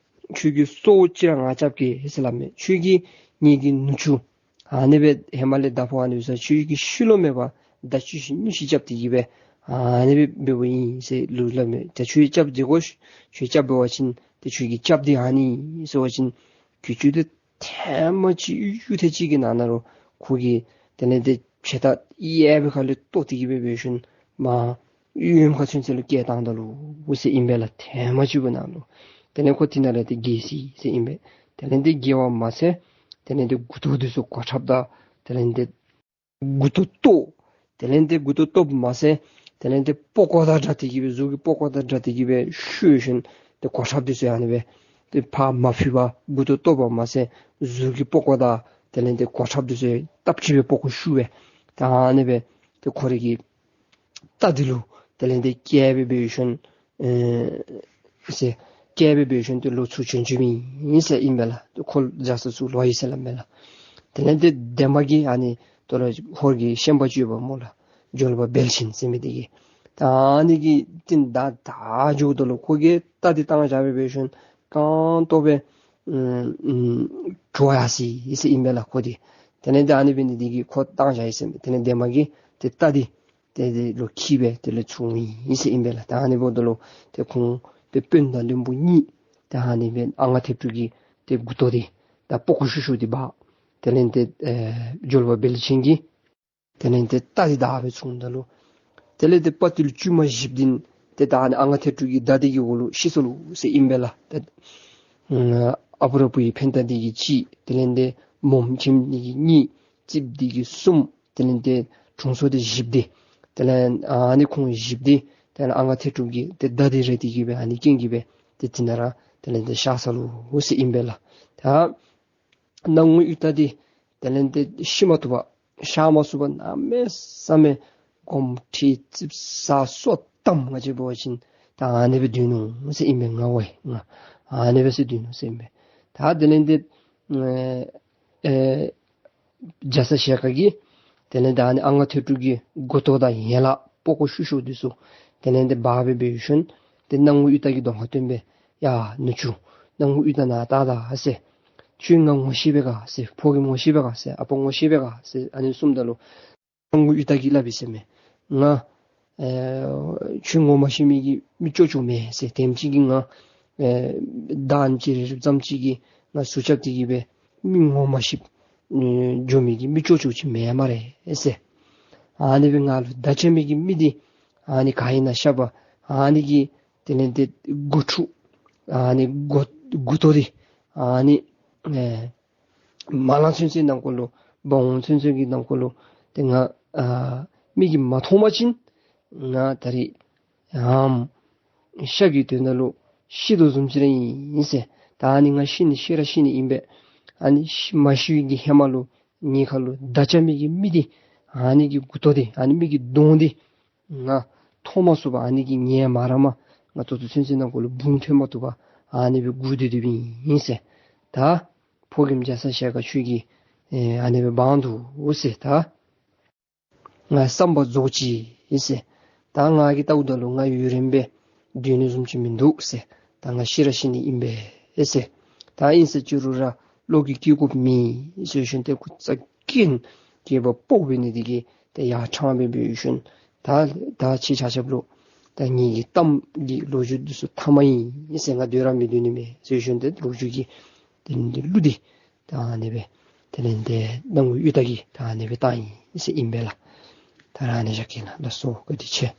ཁྱོད་ཀྱི་སྲོག་ཅིག་ར་ང་སྐྱབས་གེ་ཟེར་སླབ་མས། ཁྱོད་ཀྱིས་ངེ་གི་ནུ་གཅུང་ཨ་ནི་སྦེ་ཧེ་མ་ལས་མདའ་ཕོག་ཨ་ནི་སྦེ་ཁྱོད་ཀྱིས་ཤི་ལོང་མེད་པར་མདའ་གཅིག་ཤི་གཉིས་ཤི་རྐྱབ་སྟེ་གི་སྦེ་ཨ་ནི་སྦེ་འབདཝ་ཨིན་ཟེར་ལུ་སླབ་མས། ད་ཁྱོད་སྐྱབས་མཛད་དགོ། ཁྱོད་སྐྱབས་འབད་བ་ཅིན་ཏེ་ཁྱོད་ཀྱི་སྐྱབས་འདི་ཨ་ནི་ཟེར་བ་ཅིན་གྱི་ཅུང་འདི་ཐེངས་མ་གཅིག་གཡུ་ཐེངས་གཅིག་གི་ནང་ན་རུང་ ཁོ་གིས་དེ་ལས་ཏེ་ཆེ་ད་ཡས་པའི་ཁ་ལས་བཏོག་སྟེ་གི་སྦེ་འབད་ཞིནམ་མར་གཡོནམ་ཁ་ཚུན་ཚོད་ལུ་བསྐྱལ་བཏང་ད་ལོ་ཟེར་ཨིན་པས་ལགས། ཐེངས་མ་གཅིག་པོ་ནང་ལུ། དེ་ལས་ཁོ་དེ་ནང་ལས་ཏེ་འགྱེལ་སོ་ཡི་ཟེར་ཨིན་པས། དེ་ལས་ཏེ་འགྱེལ་བ་མ་ཚད་དེ་ལས་ཏེ་མགུ་ཏོ་འདི་ཚུ་གོ་ཁྲབ་དང་དེ་ལས་ཏེ་མགུ་ཏོ་བཏོག། དེ་ལས་ཏེ་མགུ་ཏོ་བཏོགཔ་མ་ཚད་དེ་ལས་ཏེ་པགས་ཀོ་དང་སྦྲགས་ཏེ་གི་སྦེ་གཟུགས་ཀྱི་པགས་ཀོ་དང་སྦྲགས་ཏེ་གི་སྦེ་བཤུད་ཞིནམ་ཏེ་གོ་ཁྲབ་འདི་ཚུ་ཨ་ནི་སྦེ་ཏེ་ཕར་མ་ཕུད་པར་མགུ་ཏོ་བཏོགཔ་མ་ཚད་གཟུགས་ཀྱི་པགས་ཀོ་དང་དེ་ལས་ཏེ་གོ་ཁྲབ་འདི་ཚུ་སྟབས་གཅིག་སྦེ་པགས་ཀོ་བཤུད་སྦེ་ད་ཨ་ནི་སྦེ་ཏེ་ཁོ་རའི་གི་རྟ་འདི་ལུ་དེ་ལས་ཏེ་བཀལ་སྦེ་འབད་ཞིནམ་ཨེ་ཟེར་བཀལ་སྦེ་འབད་ཞིནམ་ཏེ་ལོག་ཚུར་བྱོན་བྱོནམ་ཨིན་ཟེར་ཨིན་པས་ལགས། ཏེ་ཁོ་རྒྱ་ཚ་ཚུར་ལོག་ཡི་ཟེར་སླབ་མས་ལགས། དེ་ལས་ཏེ་འདན་མ་གིས་ཨ་ནི་དོ་རུང་ཧོར་གྱི་ཤན་པ་ཅིག་ཡོདཔ་སྨོ་ལགས། འཇོལ་བ་བེལ་ཆེན་ཟེར་མི་འདི་གིས། ད་ཨ་ནི་གི་རྟིང་བདའ་བདའ་འགྱོཝ་ད་ལུ་ཁོ་གིས་རྟ་འདི་བཏང་བཞག་སྦེ་འབད་ཞིནམ་རྐང་སྟོང་སྦེ་ཨུམ་ཨུམ་བྲོས་ཡར་སོ་ཡི་ཟེར་ཨིན་པས་ལགས་ཁོ་འདི། དེ་ལས་ཏེ་ཨ་ནི་འབད་ནི་འདི་གིས་ཁོ་བཏང་བཞག་ཡི་ཟེར་མས། དེ་ལས་འདན་མ་གིས་ཏེ་རྟ་འདི་ཏེ་དེ་ལུ་འཁྱིད་སྦེ་དེ་ལས་ཚུར་འོང་ཡི་ཟེར་ཨིན་པས་ལགས། ད་ཨ་ནི་འབདཝ་ད་ལུ་ཏེ་ཁོང་ཏེ་དཔོན་དང་བློན་པོ་གཉིས་ཏེ་ཨ་ནི་སྦེ་ཨ་ང་ཐེ་ཕྲུག་གི་ཏེ་མགུ་ཏོ་འདི་ད་པགས་ཀོ་བཤུད་བཤུད་འདི་འབག། དེ་ལས་ཏེ་ཨེ་འཇོལ་བ་བེལ་ཆེན་གྱིས་དེ་ལས་ཏེ་རྟ་འདི་བདའ་སྦེ་ཚུར་འོངམ་ད་ལུ་དེ་ལས་ཏེ་དཔའ་ཐུལ་བཅུ་མ་བཞི་པོ་འདི་ཏེ་ད་ཨ་ང་ཐེ་ཕྲུག་གི་མདའ་འདི་གི་འོག་ལུ་ཤི་སོ་ལོ་ཟེར་ཨིན་པས་ལགས། ཏེ་ཨ་པུ་ར་པུའི་འཕན་རྟ་འདི་གིས་གཅིག། དེ་ལས་ཏེ་མོམ་ཁྱིམ་འདི་གིས་གཉིས། རྩིགཔ་འདི་གིས་གསུམ། དེ་ལས་ཏེ་དྲུང་འཚོ་འདི་བཞི་པོ་འདི་དེ་ལས་ཨ་ནི་ཁོང་བཞི་པོ་འདི་དེ་ལས་ཨ་ང་ཐེ་ཕྲུག་གི་ཏེ་མདའ་འདི་རེག་སྟེ་གི་སྦེ་ཨ་ནི་རྐྱེན་གྱིས་སྦེ་ཏེ་དེ་ནང་ར་དེ་ལས་ཏེ་གཤགས་སོ་ལོ་ཟེར་ཨིན་པས་ལགས། ད་སྣང་ངུ་གཡུ་སྟག་འདི་དེ་ལས་ཏེ་ཤི་མ་བཏུབ་པར་གཤགས་མ་ཚུགས་པར་གནམ་མེད་ས་མེད་དགོངསམ་ཁྲེལ་ཙིགཔ་ཟ་སོ་བཏངམ་ང་བཅས་འབད་བ་ཅིན་ད་ཨ་ནི་སྦེ་སྡོད་ནུག་ཟེར་ཨིན་པས། ང་བ་ཡི་ང་ཨ་ནི་སྦེ་ཟེར་སྡོད་ནུག་ཟེར་ཨིན་པས། ད་དེ་ལས་ཏེ་ཨེ་ཨེ་རྒྱ་ཚ་ཞལ་དཀར་གྱིས་དེ་ལས་ཏེ་ཨ་ནི་ཨ་ང་ཐེ་ཕྲུག་གི་མགུ་ཏོ་དང་ཡན་ལག་པགས་ཀོ་བཤུད་བཤུདཔ་འདི་ཚུ་དེ་ལས་ཏེ་འབག་སྦེ་འབད་ཞིནམ་ཏེ་སྣང་ངུ་གཡུ་སྟག་གི་གདོང་ཁར་སྟོན་སྦེ། ཡ་ནུ་གཅུང་སྣང་ངུ་གཡུ་སྟག་ནཱ་བལྟ་ད་ཟེར། ཁྱོད་ང་ངོ་ཤེས་པས་ག་ཟེར། ཕོ་རྒནམ་ངོ་ཤེས་པས་ག་ཟེར། ཨ་པ་ངོ་ཤེས་པས་ག་ཟེར། ཨ་ནི་གསུངམ་ད་ལུ་སྣང་ངུ་གཡུ་སྟག་གིས་སླབ་ཡི་ཟེར་མས། ང་ཨེ་ཁྱོད་ངོ་མ་ཤེས་མི་གི་མི་ཅོག་ཅོག་མེད་ཟེར། དེམ་ཅིག་གིས་ང་ཨེ་ཟླཝ་གཅིག་རེ་རེ་ཙམ་ཅིག་གིས་ང་ཟུག་རྐྱབ་སྟེ་གི་སྦེ་མི་ངོ་མ་ཤེསཔ་ཨེ་འགྱོ་མི་གི་མི་ཅོག་ཅོག་ཅིག་མེད་སྨ་རེ་ཟེར། ཨ་ནི་སྦེ་ང་ལུ་མདའ་རྐྱབ་མི་གི་མི་འདི་ཨ་ནི་ག་ཨིན་ན་ཤེས་པས། ཨ་ནི་གི་དེ་ལས་ཏེ་མགོ་ཐུག་ཨ་ནི་མགོ་མགུ་ཏོ་འདི་ཨ་ནི་ཨེ་མ་ལང་ཚུན་ཚོད་ནང་འཁོད་ལུ་འབག་འོང་ཚུན་ཚོད་ཀྱི་ནང་འཁོད་ལུ་ཏེ་ང་ཨ་མིག་གིས་མ་མཐོང་པ་ཅིན་ང་ད་རིས་ཨམ་ཤ་གི་དོན་དག་ལུ་ཤི་དོ་བཟུམ་ཅིག་ར་ཨིན་ཟེར། ད་ཨ་ནི་ང་ཤི་ནི་ཤི་ར་ཤི་ནི་ཨིན་པས། ཨ་ནི་ཤི་མ་ཤི་བའི་གི་ཧེ་མ་ལུ་ངེའི་ཁ་ལུ་མདའ་རྐྱབ་མི་གི་མི་འདི་ཨ་ནི་གི་མགུ་ཏོ་འདི་ཨ་ནི་མི་གི་གདོང་འདི་ང་མཐོང་མ་ཚུགས་པར་ཨ་ནི་གི་ངལ་མ་རངསམ་ང་ད་ལྟོ་ཚུན་ཚོད་ནང་འཁོད་ལུ་བུང་ཐོན་མ་བཏུབ་པར་ཨ་ནི་སྦེ་སྒུག་སྡོད་སྡོདཔ་ཨིན་ཟེར། ད་ཕོ་རྒནམ་རྒྱ་ཚ་ཞལ་དཀར་ཁྱོད་ཀྱིས་ཨེ་ཨ་ནི་སྦེ་འབག་འོང་དོ་ཟེར། ད་ང་བསམ་པ་རྫོགས་ཅི་ཟེར། ད་ང་གིས་བལྟཝ་ད་ལུ་ང་ཡུན་རིངམོ་སྦེ་སྡོད་ནི་བཟུམ་ཅིག་མིན་འདུག་ཟེར། ད་ང་ཤི་ར་ཤི་ནི་ཨིན་པས་ཟེར། ད་ཨིན་ཟེར་ཅི་རུང་ར་བློ་གིས་བཀལ་དགོཔ་མེད་ཟེར་ཞིནམ་ཏེ་སྐུ་རྩ་འཁྱིལ་སྐྱེས་པ་ཕོ་འབད་ནི་འདི་གིས་ཏེ་ཡར་ཕྲང་སྦེ་འབད་ཞིནམ་ད་ད་ཁྱེད་ཆ་ཁྱབ་ལུ་ད་ངེ་གི་གཏམ་གྱི་ལོ་རྒྱུས་འདི་ཚུ་མཐའ་མ་ཨིན་ཟེར། ང་སྡོད་ར་མི་སྡོད་ནི་མས་ཟེར་ཞིནམ་ཏེ་ལོ་རྒྱུས་ཀྱི་དེ་ལས་ཏེ་གླུ་འདི་ད་ཨ་ནི་སྦེ་དེ་ལས་ཏེ་སྣང་ངུ་གཡུ་སྟག་གིས་ད་ཨ་ནི་སྦེ་བཏང་ཡི་ཟེར་ཨིན་པས་ལགས། ད་ར་ཨ་ནི་བཞག་གེ་ལགས། ལགས་སོ། བཀའ་དྲིན་ཆེ།